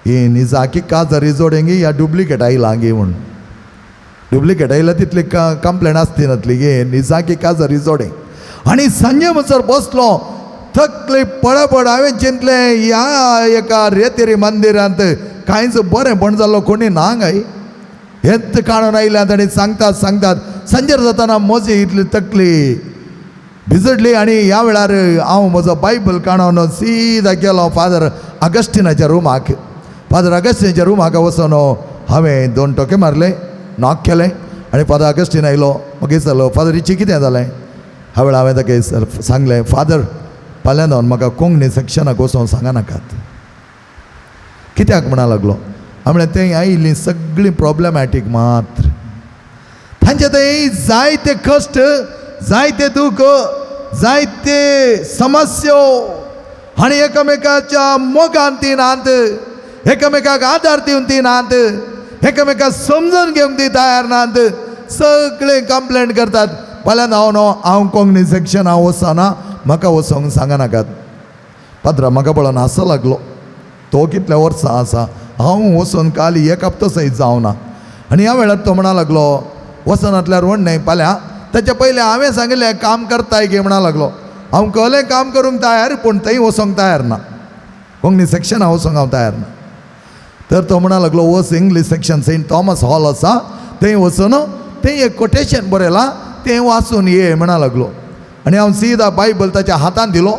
ही निजाकी काजारी जोडेंगी ह्या डुप्लिकेट आयला गी म्हूण. डुप्लिकेट आयला तितली कंप्लेन आसती नातली, हे निजाकी काजारी जोडें. आनी सांजे म्हणसर बसलो तकली पळपड. हांवें चिंतलें ह्या एका रेतेरी मंदिरांत कांयच बरेंपण जाल्लो कोणी ना गाय, हेंच काडून आयल्यात आनी सांगतात सांगतात. सांजेर जाताना म्हजी इतली तकली भिजडली आनी ह्या वेळार हांव म्हजो बायबल काडून सीधा गेलो फादर अगस्टिनाच्या रुमाक. फादर अगस्टिनाच्या रुमाक वचून हांवें 2 टोके मारले, नॉक केलें आनी फादर अगस्टीन आयलो. मागीर जालो फादर हिची कितें जालें? ह्या वेळार हांवें ताका सांगलें, फादर फाल्यां जावन म्हाका कोंकणी सेक्शनाक वचोन सांगा नाकात. कित्याक म्हणा लागलो? हांवें म्हणलें तें आयिल्लीं सगळीं प्रॉब्लमॅटीक मात्र, तांचे थंय जायते कश्ट, जायते दूख, जायते समस्यो आनी एकामेकाच्या मोगान ती नात, एकामेकाक आदार दिवन ती नात, एकामेकाक समजून घेवंक ती तयार नात, सगळे कंप्लेन करतात. फाल्यां हांव न्हू हांव कोंकणी सेक्शन हांव वचना, म्हाका वचोंक सांगा नाकात. पाद्रा म्हाका पळोवन हांसो लागलो, तो कितल्या वर्सां आसा, हांव वचून काल एक हप्तो सयत जावना. आनी ह्या वेळार तो म्हणा लागलो वचनातल्यार व्हड न्हय फाल्यां, ताच्या पयलें हांवें सांगिल्लें काम करताय गे म्हणा लागलो. हांव कहलें काम करूंक तयार, पूण थंय वचोंक तयार ना, कोंकणी सेक्शनां वचोंक हांव तयार ना. तर तो म्हणा लागलो वच English section Saint Thomas hall आसा थंय वचून थंय एक कोटेशन बरयलां तें वाचून ये म्हणा लागलो. आनी हांव सीधा बायबल ताच्या हातान दिलो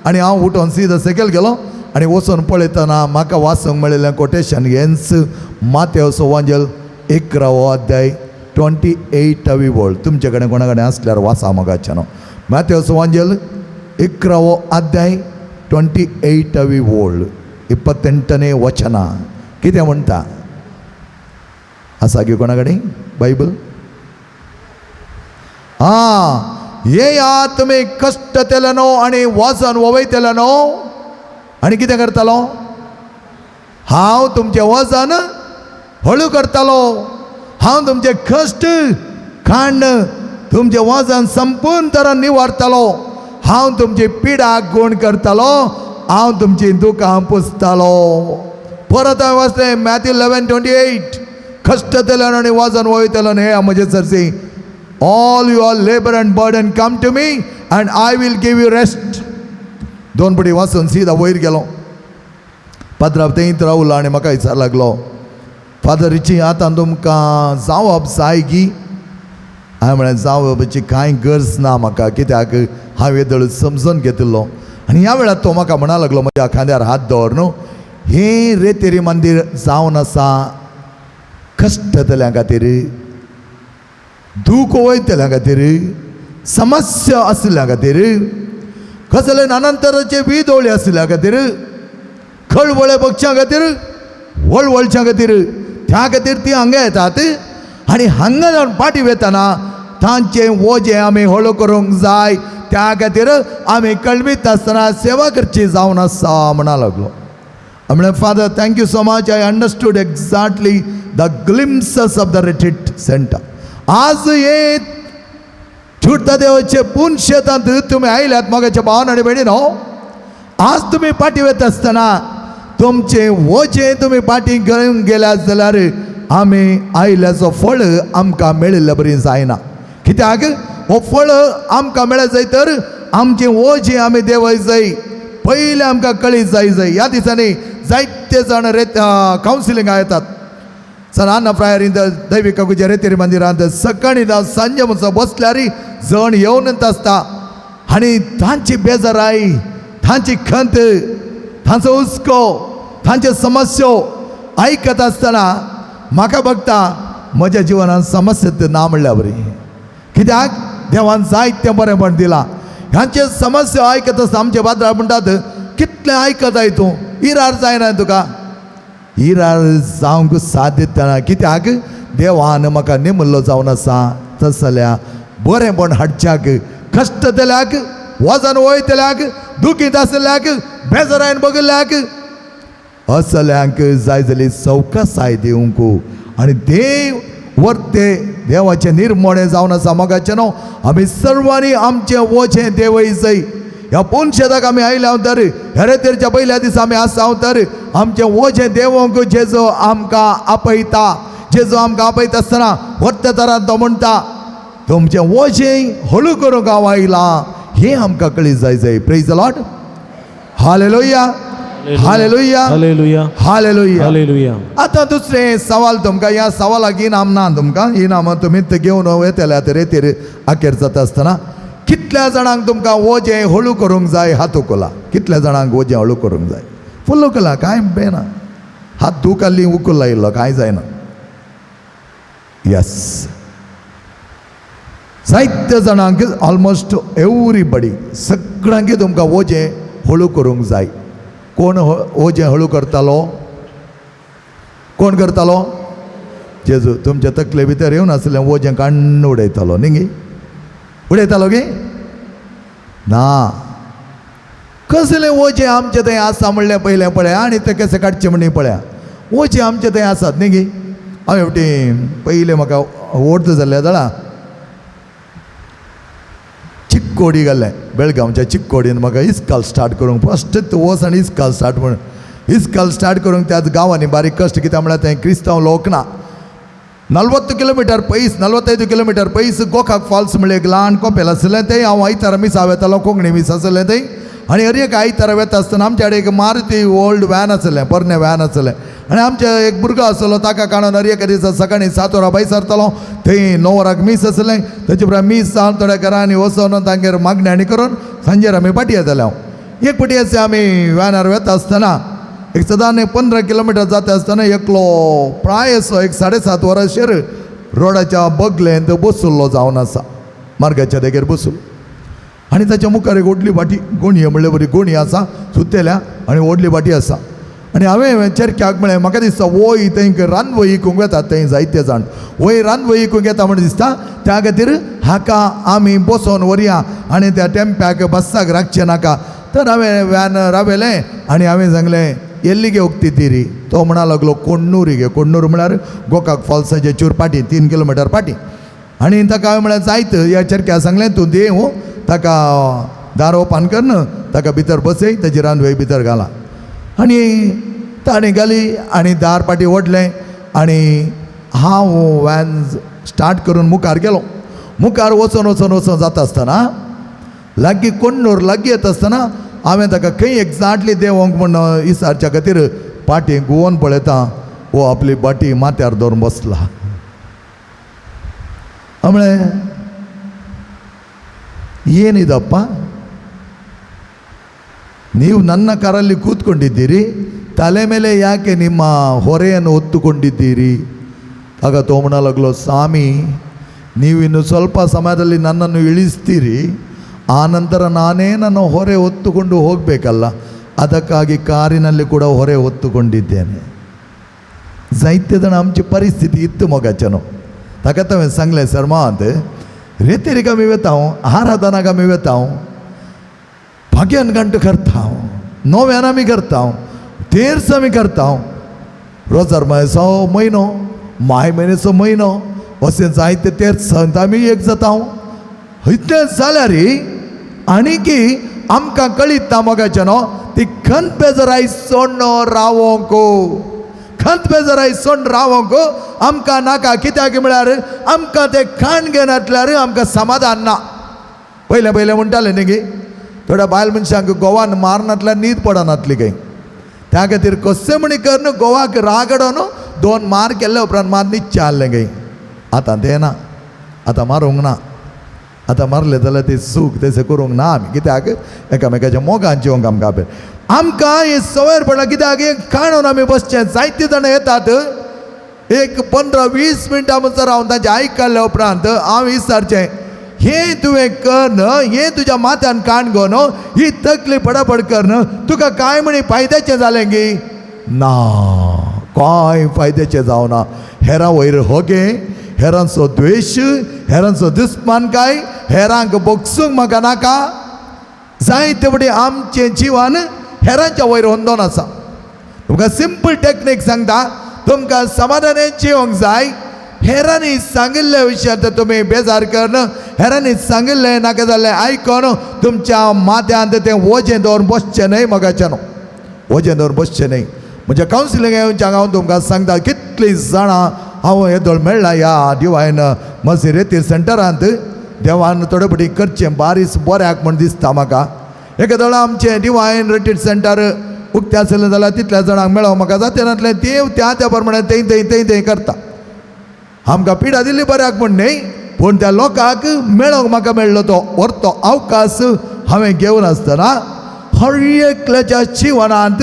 आनी हांव उठोन सीधा सकयल गेलो आनी वचून पळयतना म्हाका वाचूंक मेळिल्लें कोटेशन हेंच मातेव सुवांजल 11वो अध्याय 28वी वळ. तुमचे कडेन कोणा कडेन आसल्यार वाचा मोगाचें न्हू. मातेव सुवांजल 11वो अध्याय 28वी वळ, 28ನೇ वचना कितें म्हणटा आसा गे कोणा कडेन बायबल? आं, येया तुमी कश्ट केले न्हू आनी वजन वयतले न्हू आनी कितें करतालो? हांव तुमचें वजन हळू करतालो, हांव तुमचें कश्ट खाण तुमचें वजन संपूर्ण तरान निवारतालो, हांव तुमची पिडा गुण करतालो, हांव तुमची दुकां पुसतालो. परत हांवें वाचलें मॅथ्यू 11:28, कश्ट केल्यान आनी वजन वयतलो हे म्हजे Cersei, all you are labour and burden come to me and I will give you rest. दोन पटी वाचून सीधा वयर गेलो. पाद्राव थंयच रावलो आनी म्हाका विचार लागलो, फादर रिची आतां तुमकां जावप जाय गी? हांवें म्हळें जावपाची कांय गरज ना म्हाका, कित्याक हांवें येदोळ समजून घेतिल्लो. आनी ह्या वेळार तो म्हाका म्हणा लागलो म्हज्या खांद्यार हात दवर न्हू, हें रेतेरी मंदीर जावन आसा कश्टतल्या खातीर, दूख वयतल्या खातीर, समस्या आशिल्ल्या खातीर, कसले नानान तराचे विदोळे आशिल्ल्या खातीर, खळवळे पक्षां खातीर, वळवळच्या खातीर, त्या खातीर ती हांगा येतात आनी हांगा जावन फाटीं वेतना तांचें वजें आमी हळू करूंक जाय, त्या खातीर आमी कळवीत आसतना सेवा करची जावन आसा म्हणा लागलो. म्हणलें father thank you so much, I understood exactly the glimpses of the retreat centre. आज हे छुटता देवाचे पूर्ण शेतांत तुमी आयल्यात मोगाच्या भावान आनी भयणीन न्हू, आज तुमी फाटीं वता आसतना तुमचें वजें तुमी फाटीं घेवन गेल्यात जाल्यार आमी आयल्याचो फळ आमकां मेळिल्ले बरी जायना. कित्याक हो फळ आमकां मेळत जाय तर आमचें वजें आमी देवय जाय, पयलें आमकां कळी जाय जाय. ह्या दिसांनी जायते जाण रेत कावन्सिलिंगाक येतात. सर आन्ना फ्रायरींत दैवीक काकूच्या रेतेरी मंदिरांत सकाळीं जावं सांजे म्हणसर बसल्यार जण येवन आसता आनी तांची बेजाराय, तांची खंत, तांचो हुस्को, तांच्यो समस्यो आयकत आसतना म्हाका बघता म्हज्या जिवनांत समस्या ना म्हणल्या बरी. कित्याक देवान जायतें बरेंपण दिलां. ह्यांचे समस्या आयकत आसतना आमचे बाद्रा म्हणटात कितलें आयकताय तूं, इरार जायना तुका? इरार जावंक साध्यता ना, कित्याक देवान म्हाका नेमल्लो जावन आसा तसल्या बरेंपण हाडच्याक, कश्ट दिल्याक, वजन वयतल्याक, दुखींत आशिल्ल्याक, बेजारायन बगिल्ल्याक, असल्यांक जाय जाली सवकासाय दिवंक. आनी देव वर्ते देवाचें निर्मोणें जावन आसा मोगाचें न्हू. आमी सर्वांनी आमचें वजें देवय जाय. ह्या पुनशेताक आमी आयल्या तर हेरेतेरच्या पयल्या दिसा आमी आसा तर आमचें वजें देवोंक जेजो आमकां आपयता. जेजो आमकां आपयता आसतना वर्ते तरान तो म्हणटा तुमचें वजें हळू करूंक हांव आयलां, हें आमकां कळी जाय जाय. Praise the Lord, hallelujah, hallelujah, hallelujah, hallelujah. Hallelujah. आतां दुसरें सवाल तुमकां, ह्या सवालाक इनाम ना तुमकां, इनाम तुमी घेवन वयतले आतां रेतीर अखेर जाता आसतना. कितल्या जाणांक तुमकां वजें हळू करूंक जाय? हात उखला. कितल्या जाणांक वजें हळू करूंक जाय? फुल्ल उखला, कांय बेना, हात दुखाल्ली उखल लायिल्लो कांय जायना. येस, जायत्या जाणांक, ऑलमोस्ट एवरीबडी, सगळ्यांक तुमकां वजें हळू करूंक जाय. कोण वजें हळू करतालो? कोण करतालो? जेजू. तुमच्या तकले भितर येवन आसलें वजें काण्ण उडयतालो न्ही गे? उडयतालो गे? ना. कसलें वजें आमचें थंय आसा म्हणलें पयलें पळया आनी तें कशें काडचें म्हणून पळया. वजें आमचें थंय आसात न्ही गे? हांव हेवटेन पयलें म्हाका ओर्द जाल्लें जाणा, चिक्कोडी घालें, बेळगांवच्या चिक्कोडीन म्हाका इस्काल स्टार्ट करूंक फस्ट वच आनी इस्काल स्टार्ट म्हण. इस्काल स्टार्ट करूंक त्याच गांवांनी बारीक कश्ट, कित्याक म्हळ्यार थंय क्रिस्तांव लोक ना. 40 किलोमिटर पयस, 45 किलोमिटर पयस गोकाक फॉल्स म्हणल्यार एक ल्हान कोपेल आशिल्लें. थंय हांव आयतारा मिसा वेतालो, कोंकणी मीस आशिल्लें थंय. आनी हर एक आयतारा वेता आसतना आमच्या कडेन एक मारुती ओल्ड व्हॅन आशिल्लें, पोरणें व्हॅन आशिल्लें. आनी आमचे एक भुरगो आसलो ताका काडून हर एका दिसा सकाळीं 7 वरां भायर सरतालो. थंय 9 वरांक मीस आसलें. तेचे उपरांत मीस जावन थोड्या घरांनी वचोन तांगेर मागणी आनी करून सांजेर आमी पाटी येताले. हांव एक पाटी अशें आमी व्हॅनार वेता आसतना एक सदां 15 किलोमिटर जाता आसतना एकलो प्राय असो एक 7.5 वरांचेर रोडाच्या बगलेंत बसुल्लो जावन आसा, मार्गाच्या देगेर बसुल्लो. आनी ताच्या मुखार एक व्हडली बाटी गोणये म्हणले बरी गोणी आसा सुतेल्या आनी व्हडली बाटी आसा. आनी हांवें चेरक्याक म्हळें म्हाका दिसता वय थंय रानवय इकूंक वेता, थंय जायते जाण वय रानवय इकूंक येता म्हण दिसता, त्या खातीर हाका आमी बसोन व्हरया आनी त्या टेम्प्याक बस्साक राखचें नाका. तर हांवें व्यान रावयलें आनी हांवें सांगलें येल्ली गे उक्ती तिरी. तो म्हणा लागलो कोण्णूर गे. कोण्णूर म्हळ्यार गोकाक फॉल्साचे चूर पाटी 3 किलोमिटर पाटी. आनी ताका हांवें म्हळ्यार जायत ह्या चेरक्या सांगलें तूं देव ताका दार ओपन कर ताका भितर बसय ताजी रांदवय भितर घाला. आनी ताणें घाली आनी दार पाटी ओडलें आनी हांव व्हॅन स्टार्ट करून मुखार गेलो. मुखार वचोन वचोन वचोन जाता आसतना लागीं कोण्णूर लागीं येता आसतना हांवें ताका खंय एग्जॅक्टली देंवोंक म्हूण इसारच्या खातीर पाटी घुंवोन पळयता हो आपली बाटी माथ्यार दवरून बसला. हांव म्हळें ಏನಿದಪ್ಪ ನೀವು ನನ್ನ ಕಾರಲ್ಲಿ ಕೂತ್ಕೊಂಡಿದ್ದೀರಿ, ತಲೆ ಮೇಲೆ ಯಾಕೆ ನಿಮ್ಮ ಹೊರೆಯನ್ನು ಹೊತ್ತುಕೊಂಡಿದ್ದೀರಿ? ಆಗ ತೋಮಣಲಾಗಲೋ ಸ್ವಾಮಿ ನೀವು ಇನ್ನು ಸ್ವಲ್ಪ ಸಮಯದಲ್ಲಿ ನನ್ನನ್ನು ಇಳಿಸ್ತೀರಿ, ಆ ನಂತರ ನಾನೇ ನನ್ನ ಹೊರೆ ಹೊತ್ತುಕೊಂಡು ಹೋಗಬೇಕಲ್ಲ, ಅದಕ್ಕಾಗಿ ಕಾರಿನಲ್ಲಿ ಕೂಡ ಹೊರೆ ಹೊತ್ತುಕೊಂಡಿದ್ದೇನೆ. जायते जाण आमची परिस्थिती इत्त मोगाचें न्हू. ताका हांवें सांगलें सरमांत रेतेरीक आमी वेता हांव, आराधनाक आमी वेता हांव, भाग्यान घंट करता हांव, नव्यान आमी करता हांव, तेर्स आमी करता हांव, रोजार म्हयसो म्हयनो, माय म्हयन्याचो म्हयनो, अशें जायते तेर्सांत आमी एक जाता हांव. इतलें जाल्यार आनीकी आमकां कळीत ना मोगाचें न्हू ती खंत बेजराय सोण्ण रावोंक, खंत बेजराय सोण रावोंक आमकां नाका. कित्याक म्हळ्यार आमकां तें खाण घेनातल्यार आमकां समाधान ना. पयलें पयलें म्हणटालें न्ही गी थोड्या बायल मनशांक गोवान मारनातल्यार न्हीद पडनातली खंय, त्या खातीर कशें म्हणी करून गोवाक रागडोन 2 मार केल्ले उपरांत मार न्हिदचें आहलें खंय. आतां तें ना, आतां मारूंक ना, आतां मारलें जाल्यार तें सूख तशें करूंक ना आमी. कित्याक एकामेकाच्या मोगान जिवंक आमकां आपय आमकां हें संवयर पडलां. कित्याक हें काणून आमी बसचें. जायते जाणां येतात एक 15-20 मिनटां म्हणसर हांव तांचें आयकल्ल्या उपरांत हांव विचारचें हें तुवें कर, हें तुज्या माथ्यान काण घेवन ही तकली पडापड कर, तुका कांय म्हणी फायद्याचें जालें गी ना? कांय फायद्याचें जावना. हेरां वयर होगे, हेरांचो द्वेश, हेरांचो दुस्मान, काय हेरांक बोगसूंक म्हाका नाका. जायते फुडें आमचें जिवन हेरांच्या वयर होंदोन आसा. तुमकां सिंपल टॅक्नीक सांगता, तुमकां समाधानान जिवंक जाय. हेरांनी सांगिल्ल्या विशयांत तुमी बेजार करून, हेरांनी सांगिल्लें नाका जाल्लें आयकून तुमच्या माथ्यांत तें वजें दवरून बसचें न्हय मोगाचें न्हू, वजें दवरून बसचें न्हय. म्हज्या कावन्सिलिंग येवच्याक हांव तुमकां सांगता कितलीं जाणां हांव येदोळ मेळ्ळा ह्या डिवायन मसी रेतीर सेंटरांत. देवान थोडे फावटी करचें बारीस बऱ्याक म्हूण दिसता म्हाका. एका दोळा आमचें डिवायन रिट्रीट सेंटर उक्तें आसलें जाल्यार तितल्या जाणांक मेळोंक म्हाका जाता नासलें. देव त्या त्या प्रमाणे थंय थंय थंय थंय करता. आमकां पिडा दिल्ली बऱ्याक म्हूण न्हय, पूण त्या लोकांक मेळोंक म्हाका मेळ्ळो तो व्हरतो अवकाश हांवें घेवन आसतना हर एकल्याच्या जिवनांत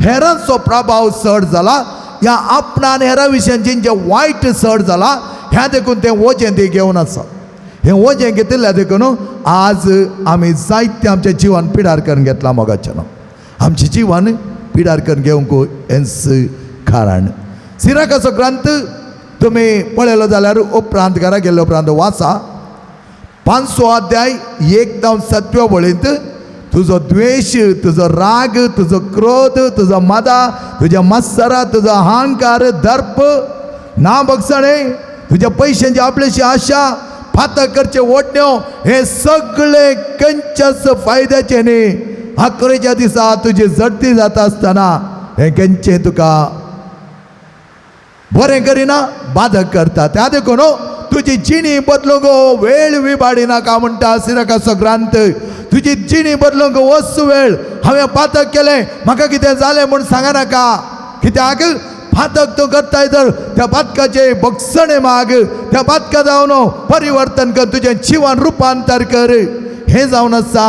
हेरांचो प्रभाव चड जाला, ह्या आपणान हेरां विशयान जेंचें वायट चड जाला, ह्या देखून तें वजें तें घेवन आसा. हें वजें घेतिल्ल्या देखून आज आमी जायतें आमचें जिवन पिडार करून घेतलां मोगाचें न्हू. आमचें जिवन पिडार करून घेवंक हेंच कारण. सिराकाचो ग्रंथ तुमी पळयलो जाल्यार उपरांत घरा गेल्ले उपरांत वाचा 5 अध्याय 1 जावन 7 वळींत तुजो द्वेश, तुजो राग, तुजो क्रोध, तुजो मदा, तुज्या मत्सरा, तुजो अहंकार, दर्प, ना बगसणे, तुज्या पयशांची आपल्याशी आशा, फातर करचे ओडण्यो, हे सगळे खंयच्याच फायद्याचे न्ही. अकरेच्या दिसा तुजी झडती जाता आसतना हें खंयचें तुका बरें करिना, बाधक करता. त्या देखून तुजी जिणी बदलूंक वेळ विबाडी नाका म्हणटा सिरकाचो ग्रंथ. तुजी जिणी बदलूंक वच वेळ. हांवें पातक केलें, म्हाका कितें जालें म्हूण सांगनाका. कित्याक पातक तूं करताय तर त्या पातकाचे बक्षणे माग, त्या पातका जावन परिवर्तन कर, तुजें जिवन रुपांतर कर. हें जावन आसा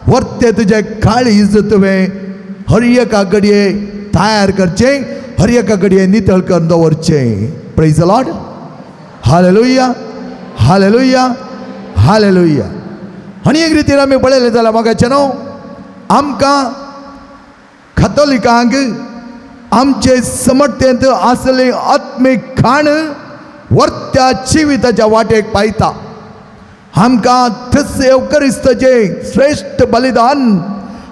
वर्ते तुजें काळीज तुवें हर एका घडये तयार करचें, हर एका घडये नितळ करून दवरचें. Praise the Lord. Hallelujah, hallelujah, hallelujah. आनी एक रितीन आमी पळयलें जाल्यार म्हाका न्हू आमकां कथोलिकांक आमचे समर्थेंत आसलें आत्मीक खाण वर्त्या जिविताच्या वाटेक पायता. आमकां थस येवकरिस्ताचें श्रेश्ठ बलिदान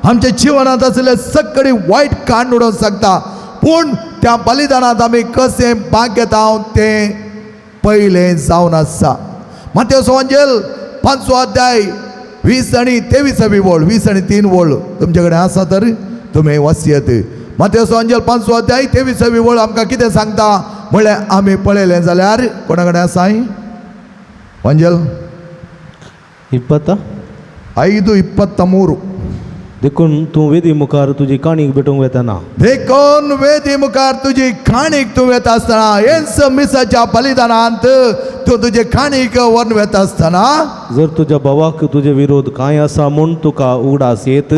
आमच्या जिवनांत आसलें सगळी वायट खाण उडोवंक शकता. पूण त्या बलिदानांत आमी कशें भाग घेता तें पयलें जावन आसा. मातेव सुवांजेल 5वो अध्याय 20 आनी 23वी वळ, 20 आनी 3 वळ तुमचे कडेन आसा तर तुमी वाचयत. मातेव सुवांजेल 5वो अध्याय 23वी वळ आमकां कितें सांगता म्हणल्यार आमी पळयलें जाल्यार कोणा कडेन आसा वांजेल 5:23. 5:23. देखून तूं वेदी मुखार तुजी काणीक भेटूंक वेतना, देखून वेदी मुखार तुजी काणीक तूं वेता आसतना, हेंच मिसाच्या बलिदानांत तूं तुजे काणीक व्हरून वेता आसतना, जर तुज्या भावाक तुजे विरोध कांय आसा म्हूण तुका उगडास येत,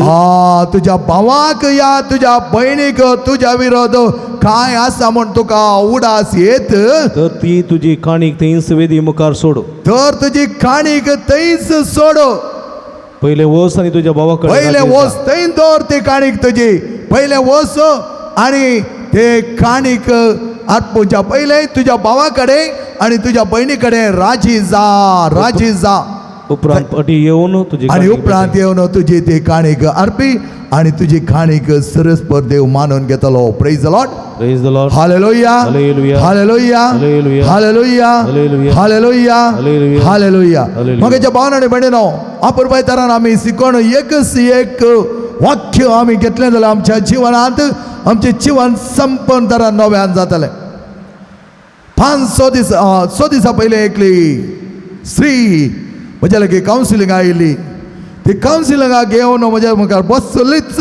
तुज्या भावाक या तुज्या भयणीक तुज्या विरोध कांय आसा म्हूण तुका उडास येत, तर ती तुजी काणीक थंयच वेदी मुखार सोड, तर तुजी काणीक थंयच सोड. पयले वस आनी तुज्या भावा कडेन पयले वस थंय दवर ती काणीक तुजी, पयले वस आनी ते काणीक आत्मच्या पयले तुज्या भावा कडेन आनी तुज्या भयणी कडेन राजी जा, राजी जा. उपरांत फाटी येवन तुजी आनी उपरांत येवन तुजी ती काणीक अर्पी आनी तुजी काणीक सरस्पर देव मानून घेतलो. Praise the Lord. Praise the Lord. Hallelujah, hallelujah, hallelujah, hallelujah, hallelujah, hallelujah, hallelujah, hallelujah, hallelujah. Hallelujah. मगेच्या भावन आनी भयणीनो, अपुरबाय तरान आमी शिकोवन एकच एक वाक्य आमी घेतलें जाल्यार आमच्या जिवनांत आमचें जिवन संपन्न तरान नव्यान जातलें. 5-6 दीस 6 दिसां पयलीं एकली स्त्री म्हज्या लागीं कावन्सिलिंगाक आयिल्ली. ती कावन्सिलिंगाक घेवन म्हज्या मुखार बसलीच.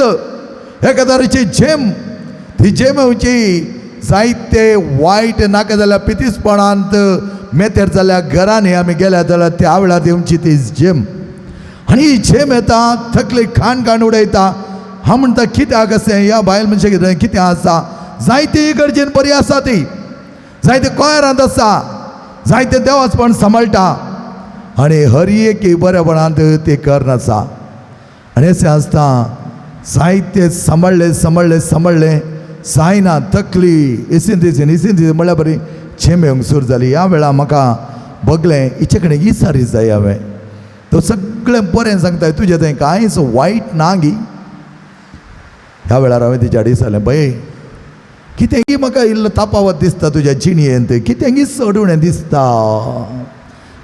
एका तरेची झेम, ती झेमची जायते वायट नाका जाल्यार पितीसपणांत मेतेर जाल्या घरांनी आमी गेल्या जाल्यार त्या वेळार येवची ती झेम. आनी ही झेम येता थकली खाण खाण उडयता. हांव म्हणटा कित्याक अशें ह्या बायल मनशाक कितें कितें आसा, जायती गरजेन बरी आसा ती, जायते कोयरांत आसा, जायते देवासपण सांबाळटा आनी हर एक बरेपणांत ती करनासा. आनी अशें आसता जायते सांबाळ्ळें सांबाळ्ळें सांबाळ्ळें जायना, तकली इसीन तिसीन इसीन तिसीन म्हणल्यार बरी झेम येवंक सुरू जाली. ह्या वेळार म्हाका बगलें हिचे कडेन इसारी जाय. हांवें तो सगळें बरें सांगता, तुजें थंय कांयच वायट ना गी. ह्या वेळार हांवें तिच्या आड विचारलें, बये कितेंगी म्हाका इल्लो तापावत दिसता तुज्या जिणयेंत, कितेंगी चडुणें दिसता,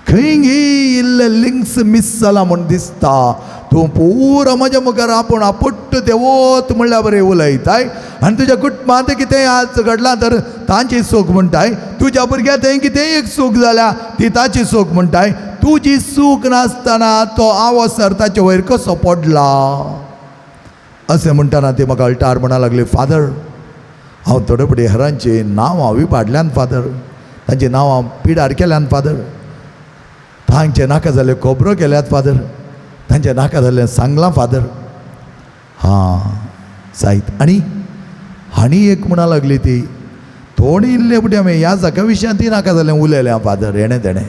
खंयगी इल्लें लिंक्स मीस जालां म्हूण दिसता. तूं पुरो म्हज्या मुखार आपूण आपुट्ट देवत म्हणल्यार बरें उलयताय आनी तुज्या कुटुंबांत कितेंय आज घडलां तर तांची चूक म्हणटाय, तुज्या भुरग्या थंय कितेंय एक चूक जाल्या ती ताची चूक म्हणटाय. तुजी चूक नासतना तो आवसर ताचे वयर कसो पडला अशें म्हणटना ती म्हाका अल्टार म्हणा लागली, फादर हांव थोडे फावटी हेरांची नांवां विपाडल्यान फादर, तांची नांवां पिडार केल्यान फादर, तांचे नाका जाल्यो खबरो केल्यात फादर, तांचे नाका जाल्लें सांगलां फादर. हां जायत. आनी आनी एक म्हणा लागली ती, थोडी इल्ले फावटी हांवें ह्या जाग्या विशयान ती नाका जालें उलयलें फादर, हेणें तेणें.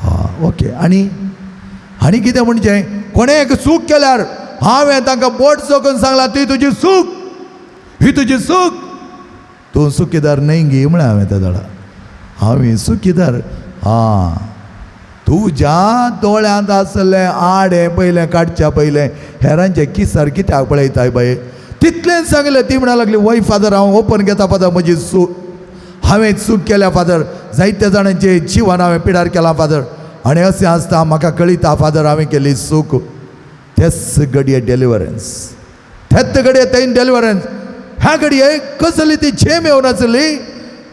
हां ओके. आनी आनी कितें म्हणजे कोणें एक चूक केल्यार हांवें तांकां बोट चोखून सांगलां ती तुजी चूक, ही तुजी चूक, तूं चुकीदार न्हय गी म्हळें हांवें त्या जाणा. हांवें चुकीदार. हां तुज्या दोळ्यांत आसलें आडें पयलें काडच्या पयलें हेरांचें किसार कित्याक पळयताय बाये, तितलेंच सांगलें. ती म्हणा लागली, वय फादर हांव ओपन घेता फादर म्हजी चूक, हांवें चूक केल्या फादर, जायत्या जाणांचें जिवन हांवें पिडार केलां फादर, आनी अशें आसता म्हाका कळिता फादर हांवें केली चूक. तेच घडये डेलिवरन्स, तेच घडये थंय डेलिवरन्स. ह्या घडये कसली ती झेम येवन आसली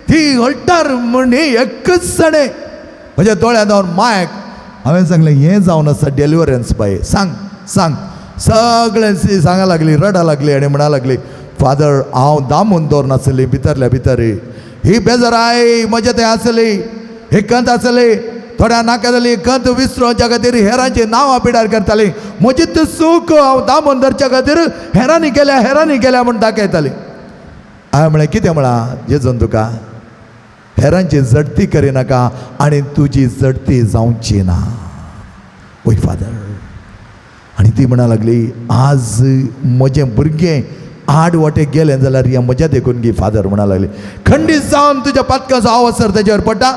ती अल्टार म्हण एकच जाणें म्हज्या दोळ्यांत जावन मायक हांवें सांगलें हें जावन आसा डेलिवरन्स बाये, सांग सांग. सगळें सांगा लागली, रडा लागली आनी म्हणा लागली फादर हांव दामून दवरनासली भितरल्या भितर ही बेजाराय म्हज्या थंय आसली, ही कंत आसली, थोड्या नाका जाली कंत विसरोवच्या खातीर हेरांची नांवां पिडार करताली. म्हजी चूक हांव दामून धरच्या खातीर हेरांनी केल्या हेरांनी केल्या म्हूण दाखयताली. हांवें म्हळें कितें म्हळां जेजून तुका, हेरांची झडती करिनाका आनी तुजी झडती जावची ना. वय फादर. आनी ती म्हणा लागली आज म्हजें भुरगें आड वाटे गेलें जाल्यार हें म्हज्या देखून गी फादर म्हणा लागली. खंडीत जावन तुज्या पातकाचो अवसर तेजेर पडटा,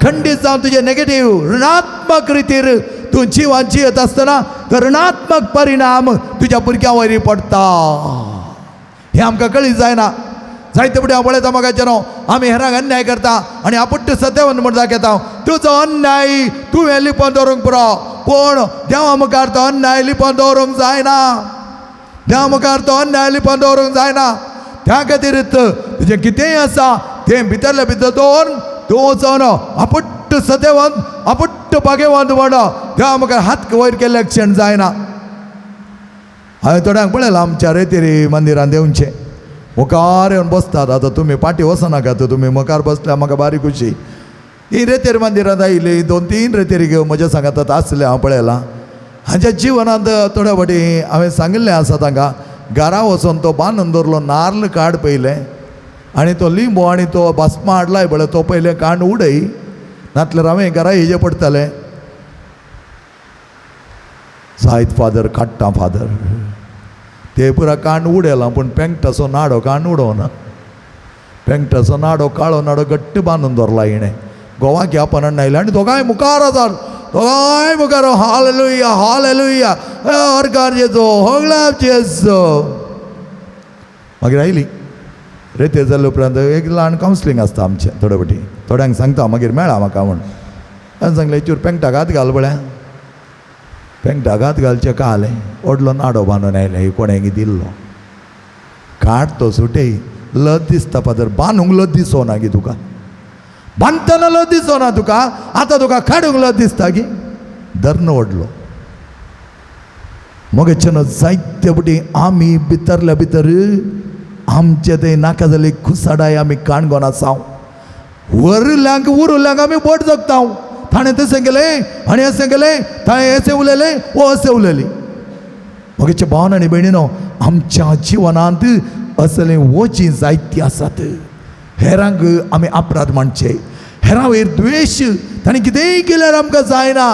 खंडीत जावन तुजें नेगेटीव ऋणात्मक रितीर तूं जिवान जियत आसतना तो ऋणात्मक परिणाम तुज्या भुरग्यां वयर पडटा. हें आमकां कळीत जायना. जायते फुडें हांव पळयता म्हाका न्हू आमी हेरांक अन्याय करता आनी आपुट्ट सत्यवंत म्हूण दाखयता. तुजो अन्याय तुवें लिपोवन दवरूंक पुरो, पूण देवा मुखार तो अन्याय लिपोवन दवरूंक जायना. देवा मुखार तो अन्याय लिपोवन दवरूंक जायना. त्या खातीर तुजें कितेंय आसा तें भितरले भितर दवरून तूं वचोन आपुट्ट सत्यवंत आपुट्ट भाग्यवंत म्हण देवा मुखार हात वयर केल्ले क्षण जायना. हांवें थोड्यांक पळयलां आमच्या रेतेरी मंदिरान देंवचें मुखार येवन बसतात. आतां तुमी पाटी वचनाकात, तुमी मुखार बसल्यार म्हाका बारीक खुशी. ही रेतेर मंदिरांत आयली 2-3 रेतेरी घेवन म्हज्या सांगातात आसले हांव पळयलां. हांच्या जिवनांत थोड्या फावटी हांवें सांगिल्लें आसा तांकां, घरा वचोन तो बांदून दवरलो नार्ल काड पयलें आनी तो लिंबो आनी तो बासमा हाडलाय पळय तो पयलें कांड उडय, नातल्यार हांवें घरा हेजें पडटलें. जायत फादर काडटा फादर, ते पुरा कांड उडयलां पूण पेंकटाचो नाडो कांड उडोवना. पेंकटाचो नाडो काळो नाडो घट्ट बांदून दवरला हिणें. गोवाक ह्या पनान आयलें आनी दोगांय मुखार आसात, दोगांय मुखार हालेलुया हालेलुया हरकार जेजो होगळाप जेजो. मागीर आयली रेतेर जाले उपरांत एक ल्हान कावन्सिलींग आसता आमचें थोडे फावटी, थोड्यांक सांगता मागीर मेळा म्हाका म्हूण. हांवें सांगलें चूर पेंकटाक हात घाल पळया. पेंकटाक हात घालचें कालें व्हडलो नाडो बांदून आयलें कोणें दिल्लो काड तो सुटय लज दिसता फादर, बांदूंक लज दिसोना गी तुका, बांदतना लज दिसोना तुका, आतां तुका काडूंक लज दिसता गी. धरण व्हडलो मगेच्यान जायते फावटी आमी भितरल्या भितर आमचे ते नाका जाली खुसाडाय आमी काणगोन आसा. वरल्यांक उरल्यांक आमी बोट जगता. ताणें तशें केलें आनी अशें केलें, ताणें अशें उलयलें वो अशें उलयलें. मगेच्या भावन आनी भयणीनो आमच्या जिवनांत असले वचीं जायतीं आसात. हेरांक आमी अपराध मांडचे, हेरां वयर द्वेश, ताणें कितेंय केल्यार आमकां जायना,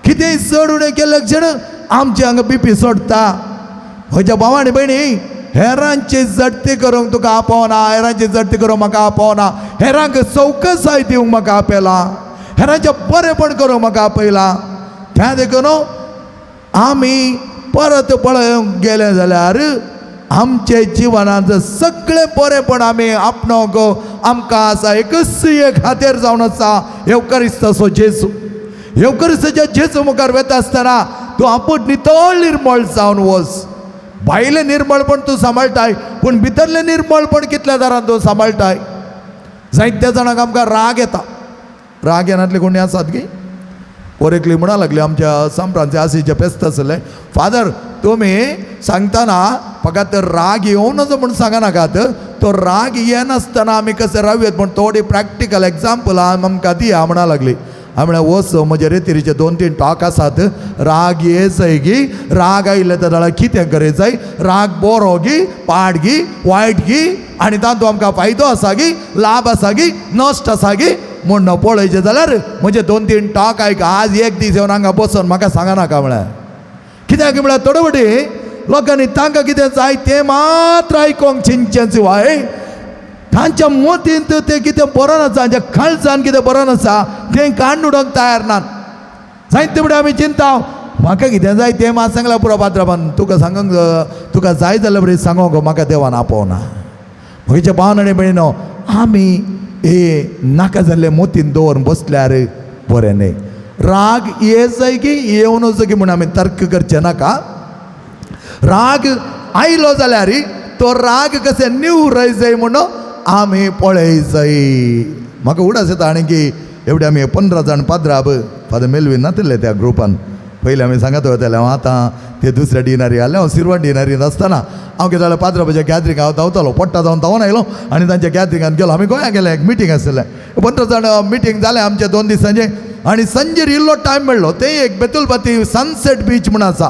कितेंय चड उणें केल्लें क्षण आमचे हांगा बिपी सोडटा. म्हज्या भाव आनी भयणी हेरांची झडती करूंक तुका आपोवना, हेरांची झडती करूंक म्हाका आपोवना, हेरांक चवकसाय दिवंक म्हाका आपयला, हेरांचें बरेंपण करूंक म्हाका आपयलां. त्या देखून आमी परत पळोवंक गेले जाल्यार आमचे जिवनांत सगळें बरेंपण आमी आपणोवंक आमकां आसा. एकच एक हातेर जावन आसा येवकारिस्ताचो जेजू. येवकारिस्ताच्या जेजू मुखार वता आसतना तूं आपूण नितळ निर्मळ जावन वच. भायलें निर्मळपण तूं सांबाळटाय पूण भितरलें निर्मळपण कितल्या दारान तूं सांबाळटाय. जायत्या जाणांक आमकां राग येता. राग येनातले कोणी आसात गी? वर एकली म्हणा लागली आमच्या सांप्रांचे आसीचे पेस्त आसले, फादर तुमी सांगतना फकत राग येवं नजो म्हूण सांगनाकात, तो राग येनासतना आमी कशें रावयत म्हूण थोडी प्रॅक्टिकल एग्जाम्पल आमकां दिया म्हणा लागली. हांवें म्हळें वच म्हजे रेतिरीचे 2-3 टॉक आसात. राग ये जाय गी, राग आयले जाल्यार कितें करीत जाय, राग बरो गी पाड गी वायट गी आनी तातूंत आमकां फायदो आसा गी लाभ आसा गी नश्ट आसा गी म्हूण पळयचें जाल्यार म्हजे 2-3 टॉक आयक. आज एक दीस येवन हांगा बसून म्हाका सांगनाका म्हळ्यार कित्याक म्हळ्यार थोडे फावटी लोकांनी तांकां कितें जाय तें मात्र आयकोंक चिंतचें शिवाय तांच्या मतींत तें कितें बरो नासा, तांच्या काळजान कितें बरो नासा तें काडून उडोवंक तयार नात. जायते फुडें आमी चिंता म्हाका कितें जाय तें मात सांगलां पुरो पात्राबान, तुका सांगूंक तुका जाय जाल्यार बरें सांगोंक म्हाका देवान आपोवना. म्हज्या भावन आनी भयणीनो आमी हे नाका जाल्ले मोतीन दवरून बसल्यार बरें न्ही. राग ये जाय की येवनच की म्हूण आमी तर्क करचें नाका. राग आयलो जाल्यार तो राग कशें निवरय जाय म्हूण आमी पळय जाय. म्हाका उडास येता आनी की एवढे आमी 15 जाण पाद्राब फादर मेलवीन नातिल्ले त्या ग्रुपान पयलीं आमी सांगत वताले. हांव आतां ते दुसऱ्या डिनरी आसले. हांव सिरवण डिनरींत आसतना हांव कितें जालें, पात्राबाच्या गॅदरिंग हांव धांवतालो, पोट्टा जावन धांवन आयलो आनी तांच्या गॅदरिंगान गेलो. आमी गोंया गेले, एक मिटींग आसलें, 15 जाण मिटींग जालें आमचें 2 दिसांचें. आनी सांजेर इल्लो टायम मेळ्ळो, ते एक बेतुलबाती सनसेट बीच म्हूण आसा,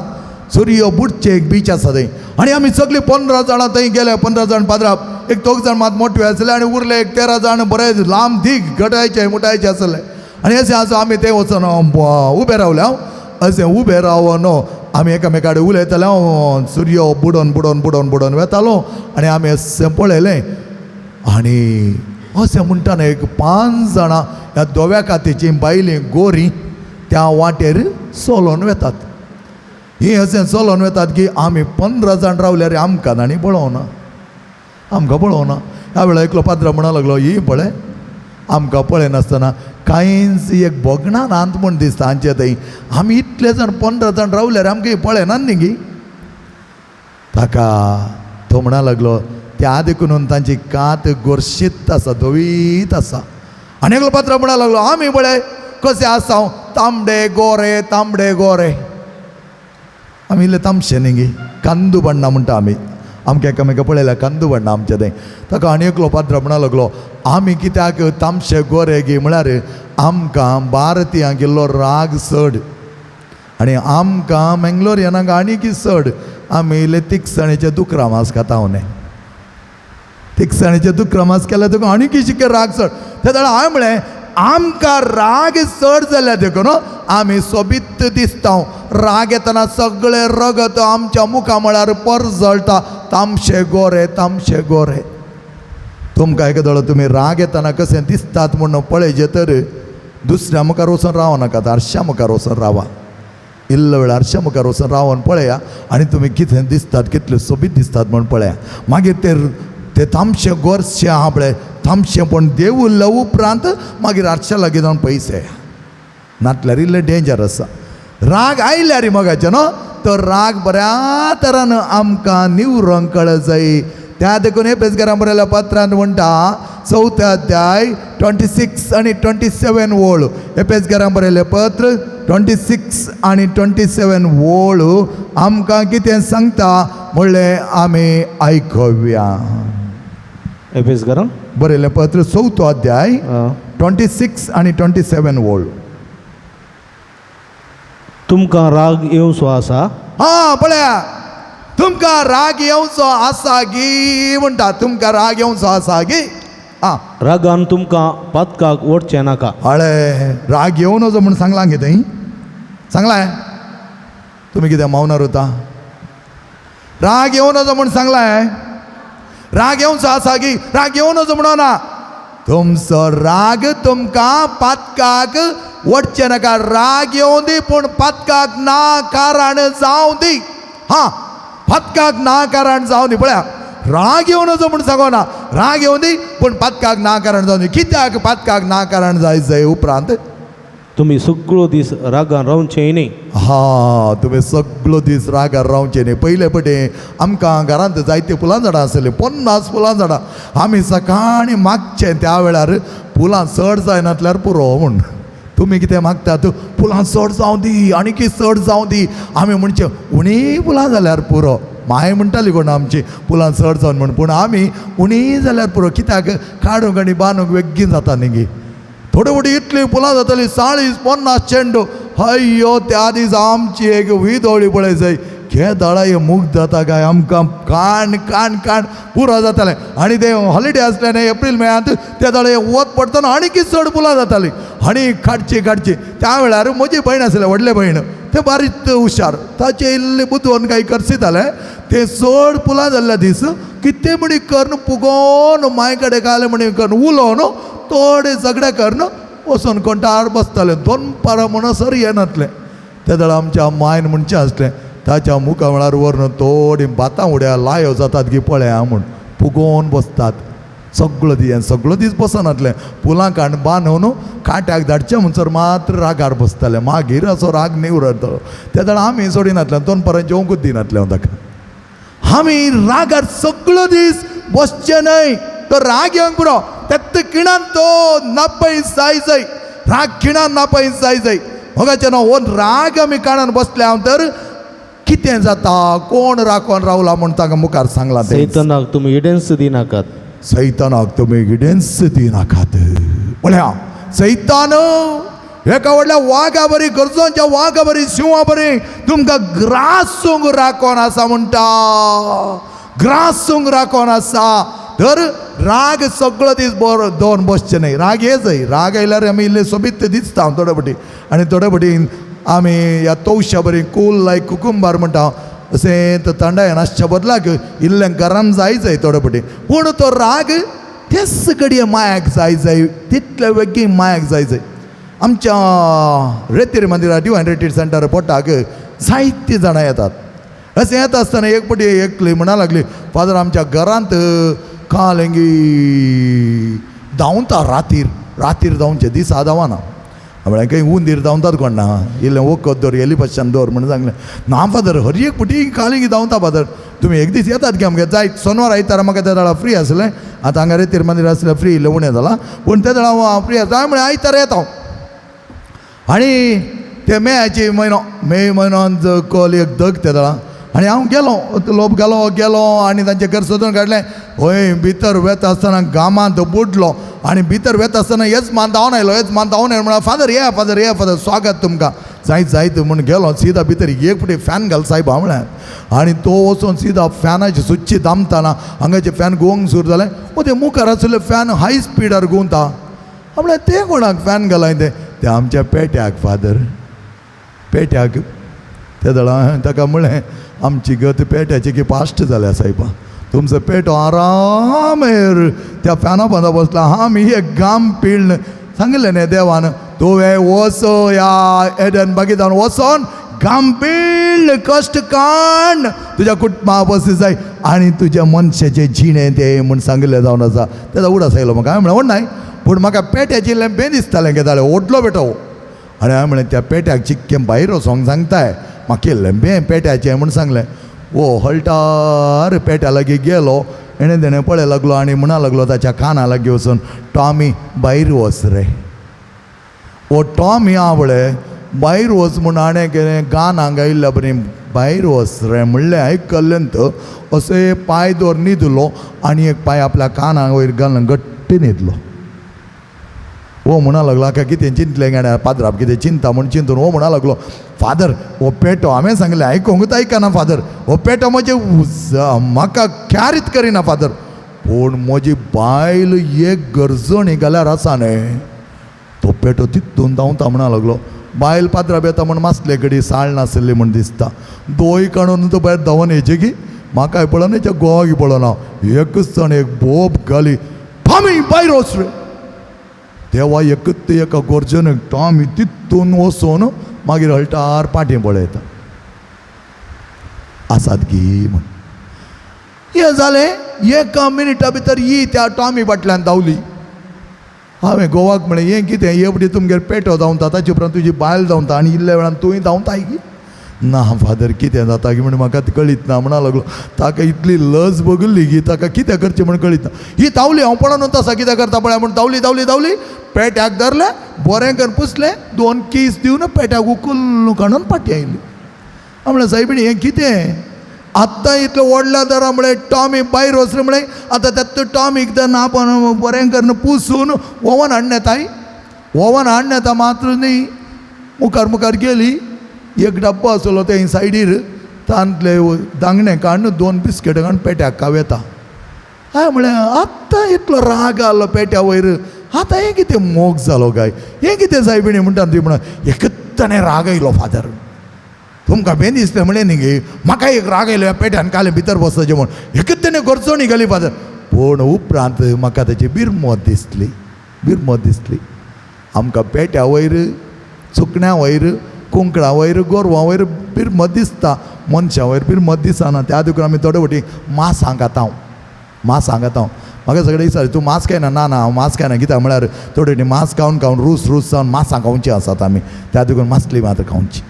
सूर्य बुडचे एक बीच आसा थंय. आनी आमी सगळीं 15 जाणां थंय गेले, 15 जाण पाद्राब, एक 2 जाण मात मोठे आसले आनी उरले एक 13 जाण बरे लांब दीग गटायचे मुटायचे आसले. आनी अशें आसा आमी थंय वचून उबे रावले. हांव अशें उबे रावन आमी एकामेका कडेन उलयताले. हांव सूर्य बुडोन बुडोन बुडोन बुडोन वेतालो आनी आमी अशें पळयलें. आनी अशें म्हणटाना एक 5 जाणां ह्या धव्या कातीचीं बायलीं गोरीं त्या वाटेर चलोन वेतात. ही अशें चलोन वेतात की आमी 15 जाण रावल्यार आमकां तांणी पळोवना, आमकां पळोवना. ह्या वेळार एकलो पाद्र म्हणा लागलो, ही पळय आमकां पळयनासतना कांयच एक भोगणां नात म्हूण दिसता हांचे थंय. आमी इतले जाण 15 जाण रावल्यार आमकां पळयनात न्ही गी. ताका तो म्हणा लागलो, त्या देखून तांची कात गोरशीत आसा, धवीत आसा. आनी एकलो पात्र म्हणा लागलो, आमी पळय कशें आसा, तांबडे गोरे, तांबडे गोरे, आमी इल्ले तामशे न्ही गी, कांदू बण्णा म्हणटा आमी, आमकां एकामेका पळयल्यार कांदू बण्णा आमचें थंय. ताका आनी एकलो पात्र म्हणा लागलो, आमी कित्याक तामशे गोरे गी म्हळ्यार आमकां भारतीयांक इल्लो राग चड आनी आमकां मेंगलोरियनांक आनीक चड, आमी इल्ले तिखसाणेचे दुकरा मांस खाता न्ही, तिखसाणेचे दुकरा मांस केल्यार तुका आनीक शिके राग चड. ते जाल्यार हांवें म्हळें, आमकां राग चड जाल्या देखून आमी सोबीत दिसता, राग येतना सगळें रगत आमच्या मुखामळार परजळटा, तामशे गोरे, तामशे गोरे. तुमकां एक तुमी राग येतना कशें दिसतात म्हूण पळयचें तर दुसऱ्या मुखार वचून रावो नाकात, आरश्या मुखार वचून रावा, इल्लो वेळ आरश्या मुखार वचून रावन पळया आनी तुमी कितें दिसतात, कितले सोबीत दिसतात म्हूण पळया. मागीर ते तामशे गोरशे आहा पळय, तामशें पण देवुल्ल्या उपरांत मागीर आरश्या लागीं जावन पयशे नातल्यार इल्लें डेंजर आसा. राग आयल्यार मगाचें न्हू तर राग बऱ्या तरान आमकां निवरोंक कळ जाय. त्या देखून हे पेजकारां बरयल्या पत्रांत म्हणटा, 4 अध्याय 26 आनी 27 ओळ. हे पेजकारां बरयलें पत्र 26 आनी 27 ओळ आमकां कितें सांगता म्हणलें आमी आयकुया. एफेसकारां बरयलें पत्र 4 अध्याय 26 आनी 27 ओळ. तुमकां राग येवचो आसा, हा पळया, तुमकां राग येवचो आसा गी म्हणटा, तुमकां राग येवचो आसा गी. आं, रागान तुमकां पातकाक ओडचें नाका. हळे राग येवं नजो म्हूण सांगलां गे थंय, सांगलां तुमी कितें मौनार उरता? राग येवं नजो म्हूण सांगलां, राग येवचो आसा गी, राग येवं नजो म्हणना. तुमचो राग तुमकां पातकाक वटचें नाका. राग येवं दी पूण पातकाक ना कारण जावं दी. हां, पातकाक ना कारण जावं दी. पळया, राग येवं नजो म्हूण सांगना, राग येवं दी पूण पातकाक ना कारण जावं दी. कित्याक पातकाक ना कारण जाय जाय उपरांत तुमी सगळो दीस रागान रावचें न्ही. हा, तुमी सगळो दीस रागार रावचें न्ही. पयले पटे आमकां घरांत जायते फुलां झाडां आसलीं, 50 फुलां झाडां. आमी सकाळीं मागचें त्या वेळार फुलां चड जायनातल्यार पुरो म्हूण. तुमी कितें मागतात, फुलां चड जावं दी, आनीक चड जावं दी. आमी म्हणचें उणी फुलां जाल्यार पुरो. माय म्हणटाली कोण आमची फुलां चड जावन म्हूण, पूण आमी उणी जाल्यार पुरो. कित्याक काडूंक आनी बांदूंक बेगीन जाता न्ही गी. थोडे फावटी इतली फुलां जातालीं, 40-50 चेंडू. हय्यो, त्या दीस आमची एक विदोळी पळय जाय, घे दळाय मूग जाता काय आमकां, काण काण काण पुरो जातालें. आनी ते हॉलिडे आसले न्ही एप्रील मेयांत, त्या दळे वत पडटना आनी कितें चड फुलां जातालीं आनी काडची काडची. त्या वेळार म्हजी भयण आसलें, व्हडलें भयण, तें बारीक हुशार, ताचें इल्लें बुदवंत कांय करसितालें. तें चड फुलां जाल्ल्या दीस कितें म्हणी करून पुगोवन माय कडेन घालें म्हणी करून उलोवन थोडे झगडे करून वचून कोणटार बसताले. दनपारां म्हणसर येनातलें. त्या वेळार आमच्या मायन म्हणचें आसलें, ताच्या मुखा म्हळ्यार व्हरून थोडी भातां उड्या लायो जातात गी पळया म्हूण पुगोवन बसतात सगळो दीस. सगळो दीस बसनातलें, फुलां काण बांदून कांट्याक धाडचें म्हणसर मात्र रागार बसतालें. मागीर असो राग निवरतलो. त्या वेळार आमी सोडिनातलें, दनपारां जेवंकूच दिनातलें हांव ताका. आमी रागार सगळो दीस बसचें न्हय, तो राग येवंक पुरो. तेत्त खिणान तो नापय जाय जाय, राग खिणान नापय जाय जाय. मोगाचें न्हू, हो राग आमी काणान बसले हांव तर कितें जाता कोण राखोन रावला म्हूण तांकां मुखार सांगलां तें. सैतानाक तुमी इडेन्स दिनाकात. सैतानाक तुमी गिडेन्स दिनाकात. म्हळ्यार सैतान एका व्हडल्या वागा बरी, गरजोंच्या वागा बरी, शिंवा बरी तुमकां ग्रासूंक राखोन आसा म्हणटा, ग्रासूंक राखोन आसा. तर राग सगळो दीस बरो दवरून बसचें न्हय. राग ये जाय, राग आयल्यार आमी इल्ले सोबीत दिसता थोडे फावटी, आनी थोडे फावटी आमी ह्या तवशा बरी कूल लायक कुकुंबार म्हणटा अशें तो थंडायेन आसच्या बदलाक इल्लें गरम जाय जाय थोडे फावटी. पूण तो राग तेच घडये मायाक जाय जाय, तितले वेगीन मायाक जाय जाय. आमच्या रेतीर मंदिरा डिवायन रेतीर सेंटर पोटाक जायतीं जाणां येतात. अशें येता आसतना एक फावटी एकली म्हणा लागली, फादर आमच्या घरांत काल हेंगी धांवता रातीर, रातीर धांवचे दिसा धांवना. म्हळ्यार खंय उंदीर धांवतात कोण ना, इल्लें वखद दवर एली पाशान दवर म्हणून सांगलें. ना फादर, हर एक फावटी काल हेंगी धांवता फादर, तुमी एक दीस येतात की आमगे जायत सोनवार आयतारा म्हाका त्या वेळार फ्री आसलें. आतां हांगा रेतीर मंदीर आसलें फ्री इल्लें उणें जालां, पूण त्या वेळार हांव फ्री आसता. हांवें म्हळें आयतारा येता हांव. आनी ते मेयाची म्हयनो, मे म्हयनोन कॉल एक दग ते वेळार, आनी हांव गेलो लोप घालो गेलो आनी तांचें घर सोदून काडलें. हय भितर वेता आसतना गामांत बुडलो आनी भितर वेता आसतना येजमान धांवन आयलो, येजमान धांवन आयलो म्हणल्यार फादर ये, फादर ये, फादर स्वागत तुमकां जायत जायत म्हूण गेलो सीधा भितर. एक फावटी फॅन घाल सायबा म्हळ्यार, आनी तो वचून सीधा फॅनाची सुच्ची दामतना हांगाचें फॅन घुंवंक सुरू जालें. ओ ते मुखार आशिल्लें फॅन हाय स्पिडार घुंवता. म्हळ्यार तें कोणाक फॅन घालाय तें, तें आमच्या पेट्याक फादर, पेट्याक. ते दळा ताका म्हळें आमची गत पेट्याची की पास्ट जाल्या सायबा, तुमचो पेटो आरामेर त्या फॅना बांदा बसला, आमी एक गाम पिळ्ण सांगिल्लें न्ही देवान, तुवें वचो ह्या एडन बागीतान वचोन गाम पिळ्ण कश्ट काड तुज्या कुटुंबा बसी जाय आनी तुज्या मनशाचें जिणें तें म्हूण सांगिल्लें जावन आसा. तेजो उडास आयलो म्हाका. हांवें म्हणलें व्हड न्हय, पूण म्हाका पेट्याची इल्लें बें दिसतालें कितें व्हडलो पेटो. आनी हांवें म्हणलें त्या पेट्याक चिक्कें भायर वचोंक सांगताय, म्हाका इल्लें बें पेट्याचें म्हूण सांगलें. ओ हळटार पेट्या लागीं गेलो, हेणें तेणें पळय लागलो आनी म्हणा लागलो ताच्या काना लागीं वचून, टॉमी भायर वच रे. ओ टॉमी आवळे भायर वच म्हूण हाणें कितें गान गायिल्ल्या बरी भायर वच रे म्हणलें आयकल्लें तर अशें पांय दवर न्हिदलो आनी एक पांय आपल्या काना वयर घालून घट्ट न्हिदलो. ओ म्हणा लागलो हाका कितें चिंतलें गाड्या पाद्राप कितें चिंता म्हूण चिंतून ओ म्हणा लागलो, फादर हो पेटो हांवें सांगलें आयकूंकूच आयकना फादर, हो पेटो म्हजें म्हाका क्यारीत करिना फादर, पूण म्हजी बायल एक गरजणी घाल्यार आसा न्ही तो पेटो तितून धांवता म्हणा लागलो. बायल पाद्राप येता म्हूण मासले कडेन साळ नासली म्हूण दिसता, दोय काडून तो भायर धांवन येचे की म्हाकाय पळोवन हेच्या गोवाक पळोवना, एकच जाण एक बोब घाली, आमी भायर वच रे. देवा एकच एका गोर्जन टॉमी तितून वचून मागीर हळटार पाटी पळयता आसात गी म्हूण. हें जालें एका मिनटा भितर ही त्या टॉमी फाटल्यान धांवली. हांवें गोवाक म्हळें हें कितें एवढी तुमगेर पेटो धांवता ताचे उपरांत तुजी बायल धांवता आनी इल्ल्या वेळान तूंय धांवताय की ना फादर कितें जाता की म्हण म्हाका कळीत ना म्हणा लागलो. ताका इतली लज बगल्ली की ताका कितें करचें म्हण कळीत ना. ही धांवली, हांव पळोवन आसा कितें करता पळय म्हूण धांवली धांवली धांवली, पेट्याक धरलें बरें करून पुसलें, दोन कीस दिवन पेट्याक उखलून काडून फाटीं आयली. हांव म्हणलें सायबिणी हें कितें आत्तां इतलें व्हडल्या दरा म्हळें टॉमी भायर वच म्हळें, आतां तेत्त टॉमीक तर ना पण बरें करून पुसून ओवन हाडून येताय, ओवन हाडून येता मात्र न्ही मुखार मुखार गेली, एक डब्बो आसलो ते सायडीर तांतले दांगणे काडून दोन बिस्केटां काडून पेट्याक खावयता. हांवें म्हळें आत्तां इतलो राग आसलो पेट्या वयर, आतां हें कितें मोग जालो काय, हें कितें सायबिणी म्हणटा ती म्हणून एकत्ताने राग आयलो फादर, तुमकां बें दिसलें म्हणलें न्ही गे म्हाका एक राग आयलो ह्या पेट्यान कालें भितर बसचें म्हूण एकत्ताने गरजणी घाली फादर. पूण उपरांत म्हाका ताची बिरमत दिसली, बिरमत दिसली. आमकां पेट्या वयर सुकण्या वयर कुंकडां वयर गोरवां वयर बिरमत दिसता, मनशां वयर बिरमत दिसना. त्या देखून आमी थोडे फावटी मासां खाता, मासां खाता. म्हाका सगळें दिसता तूं मांस खायना, ना ना हांव मांस खायना, कित्याक म्हळ्यार थोडे फावटी मांस खावन खावन रूस रूस जावन मासां खावची आसात आमी, त्या देखून मासली मात्र खावची.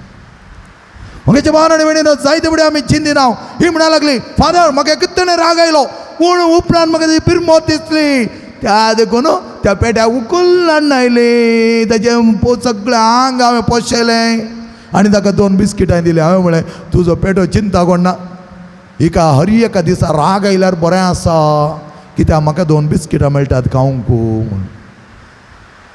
म्हगेच्या भावान आनी भयणीनो जायते फुडें आमी चिंतिना. ही म्हणा लागली फादर म्हाका कितने राग आयलो, पूण उपरांत म्हाका ती बिरमत दिसली, त्या देखून त्या पेट्याक उखलून हाडून आयली, ताचें सगळें आंग हांवें पोशेलें. आनी ताका 2 बिस्किटां दिलीं. हांवें म्हळें तुजो पेटो चिंता कोणना, हिका हर एका दिसा राग आयल्यार बरें आसा, कित्याक म्हाका 2 बिस्किटां मेळटात खावंक म्हूण.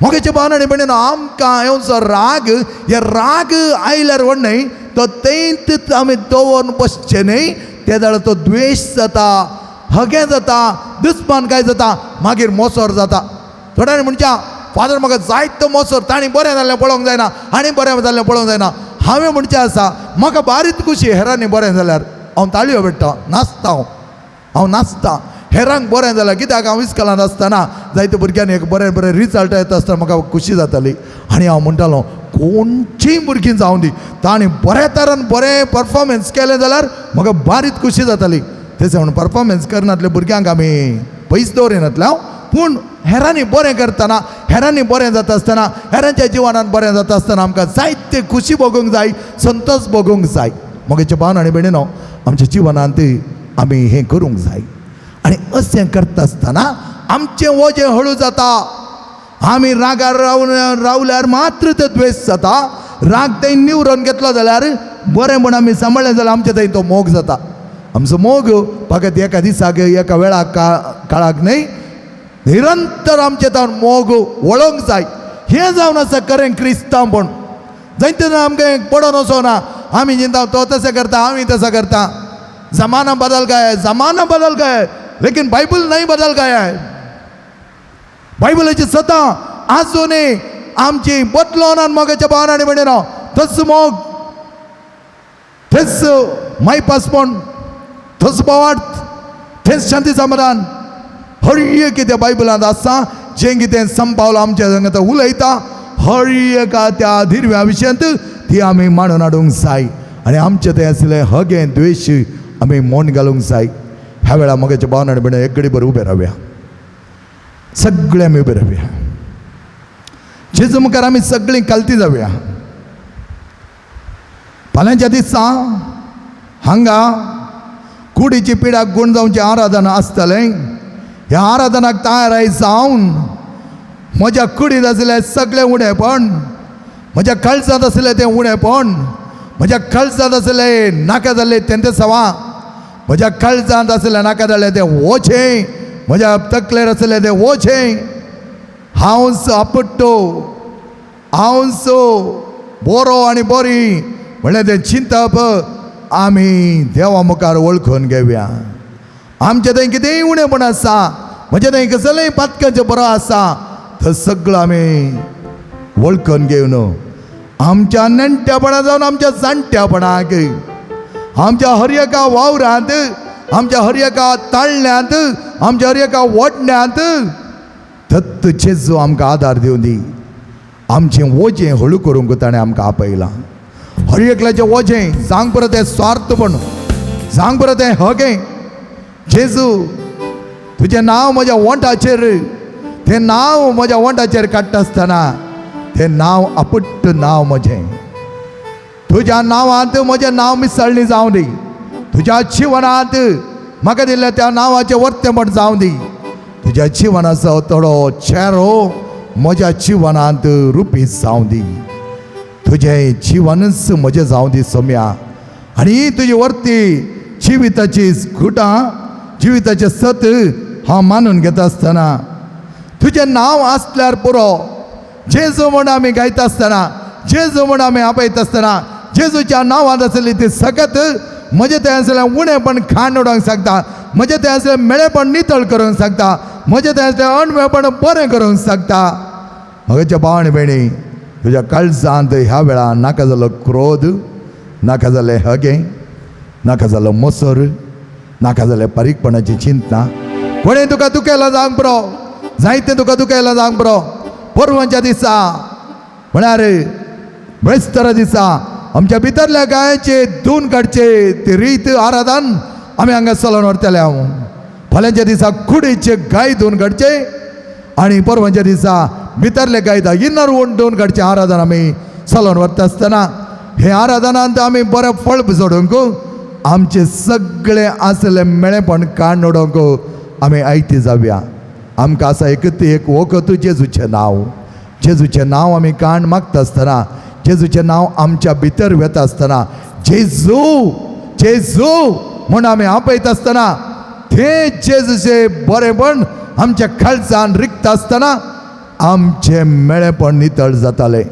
मोगेचे भाव आनी भयणीनो, आमकां येवचो राग, हे राग आयल्यार व्हड न्हय तो तेंत आमी दवरून बसचें न्हय, ते जाल्यार तो द्वेश जाता, हगें जाता, दुस्मान काय जाता, मागीर मोसर जाता. थोड्यांनी म्हणच्या फादर म्हाका जायतो मोसर, तांणी बरें जाल्लें पळोवंक जायना, आनी बरें जाल्लें पळोवंक जायना. हांवें म्हणचें आसा म्हाका बारीच खुशी हेरांनी बरें जाल्यार हांव ताळयो पेट्टा, नाचता, हांव नाचता हेरांक बरें जाल्यार. कित्याक हांव इस्कॉलांत आसतना जायते भुरग्यांनी एक बरें बरें रिजल्ट येता आसतना म्हाका खुशी जाताली आनी हांव म्हणटालो कोणचीय भुरगीं जावं दी, तांणी बऱ्या तरान बरें परफॉर्मन्स केलें जाल्यार म्हाका बारीच खुशी जाताली. तशें म्हणून परफॉर्मन्स करनातले भुरग्यांक आमी पयस दवरिनातले हांव, पूण हेरांनी बरें करतना, हेरांनी बरें जाता आसतना, हेरांच्या जिवनांत बरें जाता आसतना आमकां जायते खुशी भोगूंक जाय, संतोश भोगूंक जाय. म्हगेचे भाव आनी भयणीनो, आमच्या जिवनांत आमी हें करूंक जाय. आनी अशें करता आसतना आमचें वजें हळू जाता. आमी रागार रावल्यार मात्र ते द्वेश जाता. राग थंय निवरून घेतलो जाल्यार बरें म्हूण आमी सांबाळ्ळें जाल्यार आमचे थंय तो मोग जाता. आमचो मोग फकत एका दिसाक एका वेळाक काळाक न्हय, निरंतर आमचे तावन मोग वळोंक जाय. हें जावन आसा खरें क्रिस्तांवपण. जायते जाण आमकां पडोन वचोना, आमी चिंता तो तशें करता, आमी तसो करता. जमाना बदल गया है, जमाना बदल गया है, लेकिन बायबल नहीं बदल गया है. बायबलाची सतां आजुनूय आमची बदलोन आनी मोगाच्या भावान आनी भयणीनो, तस मोग, तेच मायपासपण, तस भावार्थ, तेच शांती समाधान हर एक कितें बायबलांत आसा जें कितें संपावलां आमच्या संगता उलयता हर एका त्या दिरव्या विशयांत ती आमी मांडून हाडूंक जाय. आनी आमचें तें आसलें हगें द्वेश आमी मोन घालूंक जाय. ह्या वेळार मोगाच्या भावान आनी भयणीनो, एक घडी बरें उबें रावया, सगळे आमी उबे रावया. जेजू मुखार आमी सगळीं कालती जावया. फाल्यांच्या दिसा हांगा कुडीची पिडाक गूण जावचें आराधना आसतलें. ह्या आराधनाक तयार जावन म्हज्या कुडींत आशिल्लें सगळें उणेपण, म्हज्या काळजांत आशिल्लें तें उणेपण, म्हज्या काळजांत आशिल्लें नाका जाल्लें तेंते सवा, म्हज्या काळजांत आशिल्लें नाका जाल्लें तें ओछें, म्हज्या तकलेर आशिल्लें तें ओछें, हांवच आपट्टो, हांवच बरो आनी बरी म्हणल्यार तें चिंतप आमी देवा मुखार वळखून घेवया. आमचें थंय कितेंय उणेपण आसा, म्हजें थंय कसलेंय पातकांचें बरो आसा, थंय सगळो आमी वळखून घेवन आमच्या नेणट्यापणा जावन आमच्या जाणट्यापणाक, आमच्या हर एका वावरांत, आमच्या हर एका ताळण्यांत, आमच्या हर एका वडण्यांत दत्त जेजू आमकां आदार दिवन दी. आमचें वजें हळू करूंक ताणें आमकां आपयलां. हर एकल्याचें वजें सांग परत तें स्वार्थपण, सांग परत तें हगें. जेजू तुजें नांव म्हज्या वोंटाचेर, तें नांव म्हज्या वोंटाचेर काडटा आसतना तें नांव आपट्ट नांव म्हजें. तुज्या नांवांत म्हजें नांव मिसळणी जावं दी, तुज्या जिवनांत म्हाका दिल्ल्या त्या नांवाचें वर्तेपण जावं दी. तुज्या जिवनाचो थोडो चेरो म्हज्या जिवनांत रुपी जावं दी. तुजें जिवनच म्हजें जावं दी सोम्या. आनी तुजी वर्ती जिविताची घुटां, जिविताचें सत हांव मानून घेता आसतना तुजें नांव आसल्यार पुरो. जेजू म्हूण आमी गायता आसतना, जेजू म्हूण आमी आपयता आसतना, जेजूच्या नांवांत आसली ती सकत म्हजें थंय आसलें उणेपण खाण उडोवंक शकता, म्हजें थंय आसलें मेळेपण नितळ करूंक शकता, म्हजें थंय आसलें अणमेळपण बरें करूंक शकता. म्हज्या भाव आनी भयणी, तुज्या काळजांत ह्या वेळार नाका जालो क्रोध, नाका जालें हगें, नाका जालो मोसर, नाका जालें बारीकपणाची चिंतना. कोणें तुका दुखयला जावंक पुरो, जायतें तुका दुखयला जावंक पुरो. परवांच्या दिसा म्हळ्यार बेस्तरा दिसा आमच्या भितरल्या गायांचे धुवन काडचे ती रीत आराधन आमी हांगा चलोवन व्हरतले. हांव फाल्यांच्या दिसा कुडीचे गाय धुवन काडचे आनी परवांच्या दिसा भितरले गाय इनर वोन धुवन काडचे आराधन आमी चलोवन व्हरता आसतना हे आराधनांत आमी बरें फळ जोडूंक, आमचे सगळे आसले मेळेपण काण उडोवंक आमी आयती जावया. आमकां आसा एकच एक वखद, जेजूचें नांव. जेजूचें नांव आमी काण मागता आसतना जेजूचें नांव आमच्या भितर वेता आसतना, जेजू जेजू म्हूण आमी आपयता आसतना, ते जेजूचें बरेंपण आमच्या काळजान रिगता आसतना आमचें मेळेपण नितळ जातालें.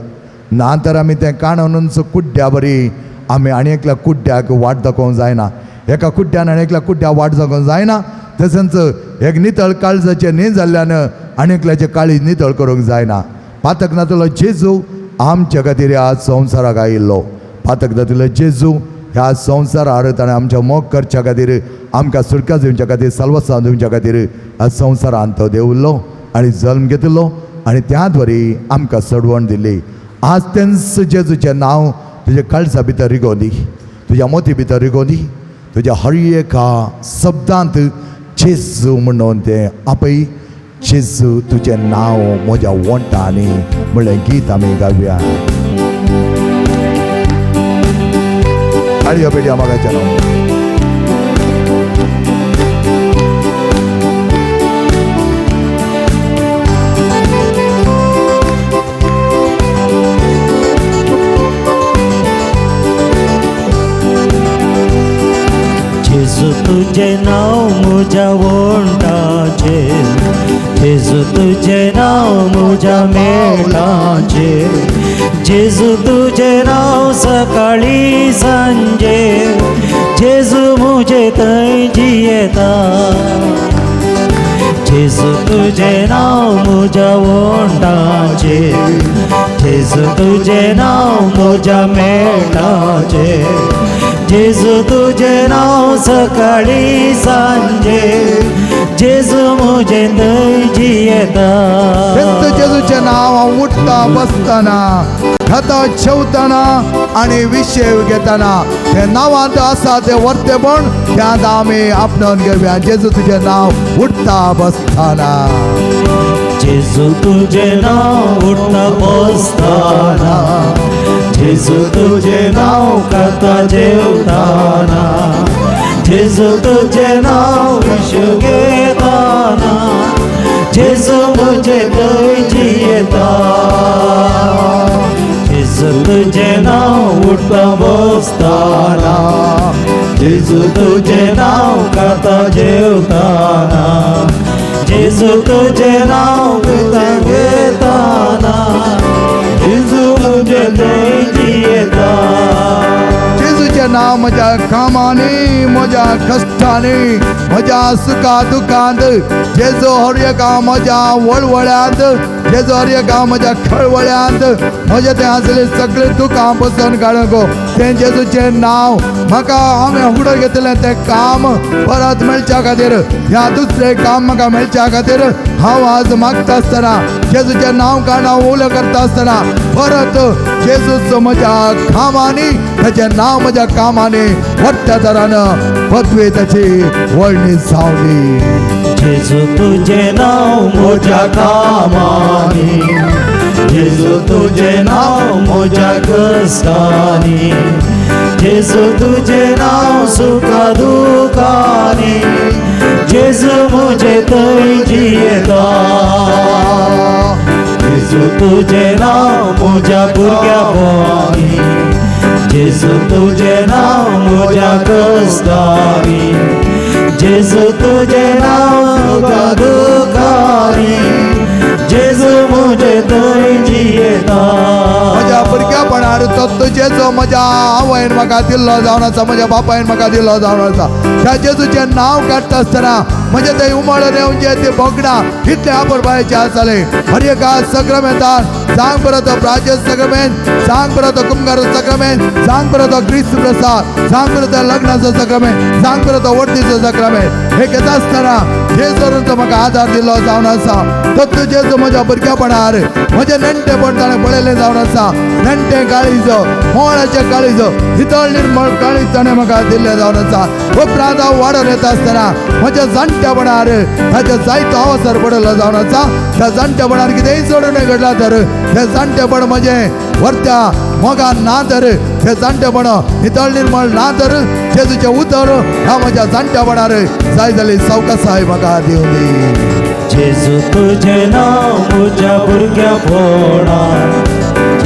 ना तर आमी तें काणूनच कुड्ड्या बरी आमी आनी एकल्या कुड्ड्याक वाट दाखोवंक जायना, एका कुड्ड्यान आनी एकल्या कुड्ड्याक वाट दाखोवंक जायना. तशेंच एक नितळ काळजाचें न्ही जाल्ल्यान आनी एकल्याचें काळीज नितळ करूंक जायना. पातक नातलो जेजू आमच्या खातीर ह्या संवसाराक आयिल्लो. पातक नातिल्लो जेजू ह्या संवसारार ताणें आमच्या मोग करच्या खातीर, आमकां सुटका दिवच्या खातीर, साल्वासांव दिवच्या खातीर ह्या संवसारांत तो देंवलो आनी जल्म घेतिल्लो आनी त्या द्वारी आमकां सडवण दिली. आज तेंच जेजूचें नांव तुज्या काळजा भितर रिगोवंदी, तुज्या मोती भितर रिगोवंदी, तुज्या हर एका शब्दांत जेजू म्हणून तें आपय. जेजू तुजें नांव म्हज्या वोंटांनी म्हणलें गीत आमी गावया. ताळयो पेटया मागाच्या नांव. जेजू तुझें नांव म्हज्या वोंटाचेर, जेजू तुझें नांव म्हज्या मेळाचेर, जेजू तुझें नांव सकाळी सांजे, जेजू म्हजे थंय जियेता. जेजू तुझें नांव म्हज्या वोंटाचेर, जेजू तुझें नांव म्हज्या मेळाचेर, जेजू तुझें नांव सकाळी सांजे, जेजू म्हजें थंय जियेता. जेजूचें नांव हांव उठता बसतना, खाता जेवतना आनी विशय घेतना ते नांवांत आसा तें वर्तेपण त्यात आमी आपणावन घेवया. जेजू तुजें नांव उठता बसतना, जेजू तुझें नांव उठता बसतना, जेजू तुझें नांव खाता जेवताना, जेजू तुझें नांव विशय घेताना, जेजू म्हजें थंय जियेता. जेजू तुझें नांव उठता बसताना, जेजू तुझें नांव खाता जेवताना, जेजू तुझें नांव विशय घेताना, जेजू म्हजें थंय जियेता. जेजूचें नांव म्हज्या कामांनी, म्हज्या कश्टांनी, म्हज्या सुखा दुखांत, जेजू हर एका म्हज्या वळवळ्यांत, जेजू हर एका म्हज्या खळवळ्यांत, म्हज्या तें आसले सगळे दुखां पसून काडूंक तें जेजूचें नांव म्हाका हांवें उगडो घेतलें तें काम परत मेळच्या खातीर, ह्या दुसरें काम म्हाका मेळच्या खातीर हांव आज मागता आसतना, जेजूचें नांव काडून हांव उलो करता आसतना परत जेजूच म्हज्या कामांनी, ताचें नांव म्हज्या कामांनी मोठ्या दरान पदवी ताची वळणी जावली. जेजू तुझें नांव म्हज्या कामांनी, जेजू तुझें नांव म्हज्या कश्टांनी, जेजू तुझें नांव सुखा दुखांनी, जेजू म्हजें थंय जियेता. जेजू तुझें नांव म्हज्या भुरग्यापणांनी, जेजू तुझें नांव म्हज्या कश्टांनी, जेजू तुझें नांव सुखा दुखांनी, जेजू म्हजें थंय जियेता. म्हज्या भुरग्यापणार तो तुजेचो म्हज्या आवयन म्हाका दिल्लो जावन आसा, म्हज्या बापायन म्हाका दिल्लो जावन आसा. त्या जेजूचें नांव काडटा आसतना म्हजें थंय उमळून येवचें ती भोगणां इतलें आपुरबायेचें आसतालें. हर एका सक्रमेंतान सांग परत प्राचीन सक्रमेंत, सांग परत कुमगार सक्रमेंत, सांग परत क्रिस्त प्रसाद, सांग परत लग्नाचो सक्रमेंत, सांग परत वडतीचो सक्रमेंत, हे घेता आसतना जेजून म्हाका आदार दिल्लो जावन आसा. तो तुजेचो म्हज्या भुरग्यापणार म्हजें नेणटेपण ताणें पळयलें जावन आसा. नेणटें काळीज, मोळाचें काळीज, नितळ निर्मळ काळीज ताणें म्हाका दिल्लें जावन आसा. उपरांत हांव वाडोवन येता आसतना म्हज्या जाणटेपणार ताच्या जायतो अवसर पडलो जावन आसा. त्या जाणटेपणार कितेंय चडून घडलां तर तें जाणटेपण म्हजें वरत्या मोगान ना तर तें जाणटेपण नितळ निर्मळ ना तर जेजूचें उतर ह्या म्हज्या जाणटेपणार जाय जाली सावकासाय म्हाका दिवंक दी. जेजू तुझें नांव म्हज्या भुरग्यापणार,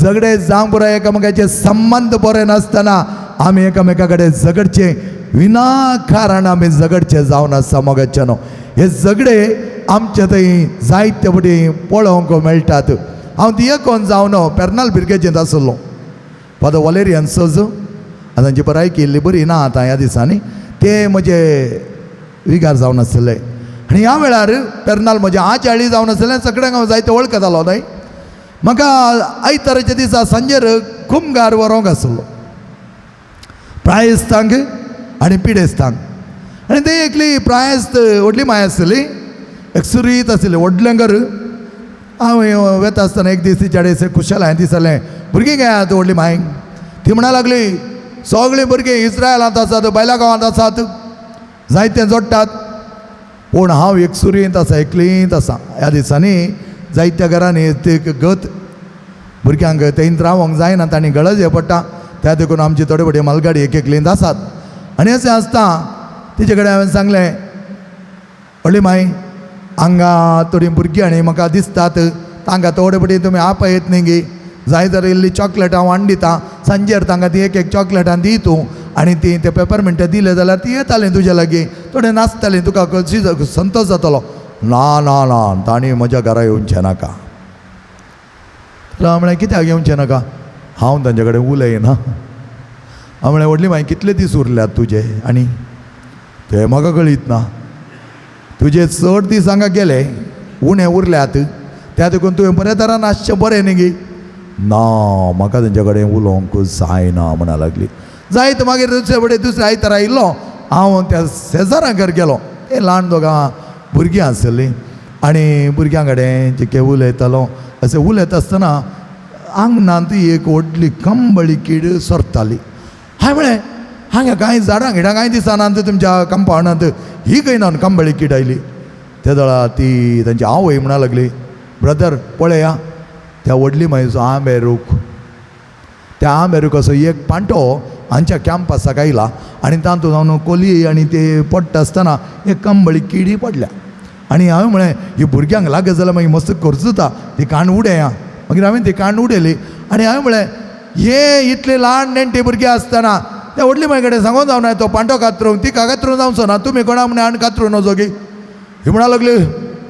झगडे जावंक पुरो, एकामेकाचे संबंद बरे नासतना आमी एकामेका कडेन झगडचे विनाकारण आमी झगडचे जावन आसा मोगाच्यानो. हे झगडे आमचे थंय जायते फावटी पळोवंक मेळटात. हांव दियकोन जावन पेर्नाल बिरगेजेंत आसलो. फादर वलेरियन सोज आतां तांची बरायकी इल्ली बरी ना आतां ह्या दिसांनी, ते म्हजे विगार जावन आसले. आनी ह्या वेळार पेर्नाल म्हजे आचाळी जावन आसलें, सगळ्यांक हांव जायते वळखतालो न्हय. म्हाका आयताराच्या दिसा सांजेर कुमगार व्हरोंक आसलो प्रायस्तांक आनी पिडेस्तांक. आनी ते एकली प्रायस्त व्हडली माय आसली, एक सुरीत आसली व्हडलें घर. हांव वेता आसतना एक दीस तिच्या कडेन खुशाल हांवें दिसलें, भुरगीं काय आतां व्हडली माय? ती म्हणा लागली सगळीं भुरगीं इस्रायलांत आसात, बायला गांवांत आसात, जायते जोडटात, पूण हांव एक सुरयेंत आसा, एकलींत आसा. ह्या दिसांनी जायत्या घरांनी ती गत भुरग्यांक थंय रावंक जायना, तांणी गळज हे पडटा, त्या देखून आमची थोडे फावटी मालगाडी एक एकलींत आसात. आनी अशें आसता तिचे कडेन हांवें सांगलें, व्हडली माय हांगा थोडीं भुरगीं आनी म्हाका दिसतात, तांकां थोडे फावटी तुमी आपयत न्ही गी, जाय जाल्यार इल्ली चॉकलेट हांव हाडून दिता, सांजेर तांकां ती एक एक चॉकलेटां दी तूं, आनी ती ते पेपरमिंटां दिले जाल्यार ती येतालीं तुज्या लागीं, थोडें नाचतालीं, तुका संतोश जातलो. ना ना ना, तांणी म्हज्या घरा येवचें नाका. हांव म्हळें कित्याक येवचें नाका? हांव तांचे कडेन उलयना. हांव म्हळें व्हडली माय कितले दीस उरल्यात तुजे? आनी ते म्हाका कळीत ना, तुजे चड दीस हांगा गेले, उणें उरल्यात, त्या देखून तुवें बऱ्या तरान आसचें बरें न्ही गी. ना, म्हाका तेंच्या कडेन उलोवंक जायना म्हणा लागली. जायत मागीर दुसरे फुडें दुसऱ्या आयतारा आयिल्लो हांव त्या शेजारांकर गेलो. ते ल्हान दोगां भुरगीं आसलीं आनी भुरग्यां कडेन जिके उलयतालो. अशें उलयता आसतना आंगणांत एक व्हडली कंबळी कीड सरताली. हांवें म्हळें हांगा कांय झाडां गिडां कांय दिसना तुमच्या कंपावंडांत, ही खंय ना कंबळी कीड आयली. ते वेळार ती तांची आवय म्हणा लागली, ब्रदर पळया त्या व्हडली मायचो आंबे रूख, त्या आंबे रुखाचो एक पांटो हांच्या कॅम्पसाक आयला आनी तातूंत जावन कोली आनी ते पडटा आसतना एक कंबळी किडी पडल्या. आनी हांवें म्हळें ही भुरग्यांक लागत जाल्यार मागीर मस्त करचुता, ती कांड उडया. मागीर हांवें ती कांड उडयली आनी हांवें म्हळें हे इतले ल्हान नेण्टे भुरगे आसतना त्या व्हडली माय कडेन सांगून जावना तो पांटो कातरूंक, ती कातरूंक जावचो ना, तुमी कोणा म्हणे हाण कातरूं नजो की. ही म्हणा लागली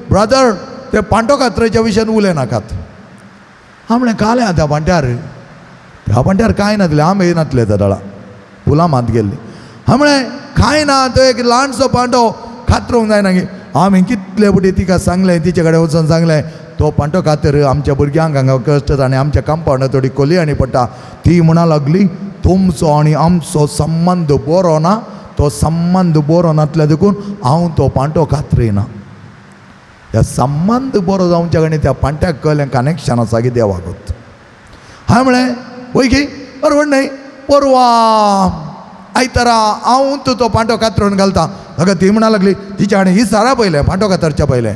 ब्रदर ते पांटो कातराच्या विशयान उलयनाकात. हांव म्हळें कालें त्या पांट्यार, त्या पांट्यार कांय नासलें, आंबे नासले त्या दळा, फुलां मात गेल्ली. हांव म्हळें कांय ना, तो एक ल्हानसो पांटो कातरूंक जायना गे. आमी कितले फावटी तिका सांगलें, तिचे कडेन वचून सांगलें तो पांटो कातर आमच्या भुरग्यांक हांगा कश्ट आनी आमच्या कंपावंडार थोडी कोली आनी पडटा. ती म्हणा लागली तुमचो आनी आमचो संबंद बरो ना, तो संबंद बरो नासल्या देखून हांव तो पांटो कातरिना. ह्या संबंद बरो जावच्या कडेन त्या पांट्याक कळ्ळें कनेक्शन आसा की देवाकूच. हांवें म्हळें वय की बरोबर न्हय, परवा आयतारा हांव तो पांटो कातरून घालता. ताका ती म्हणा लागली तिच्या आनी ही सारा पयलें पांटो कातरच्या पयलें.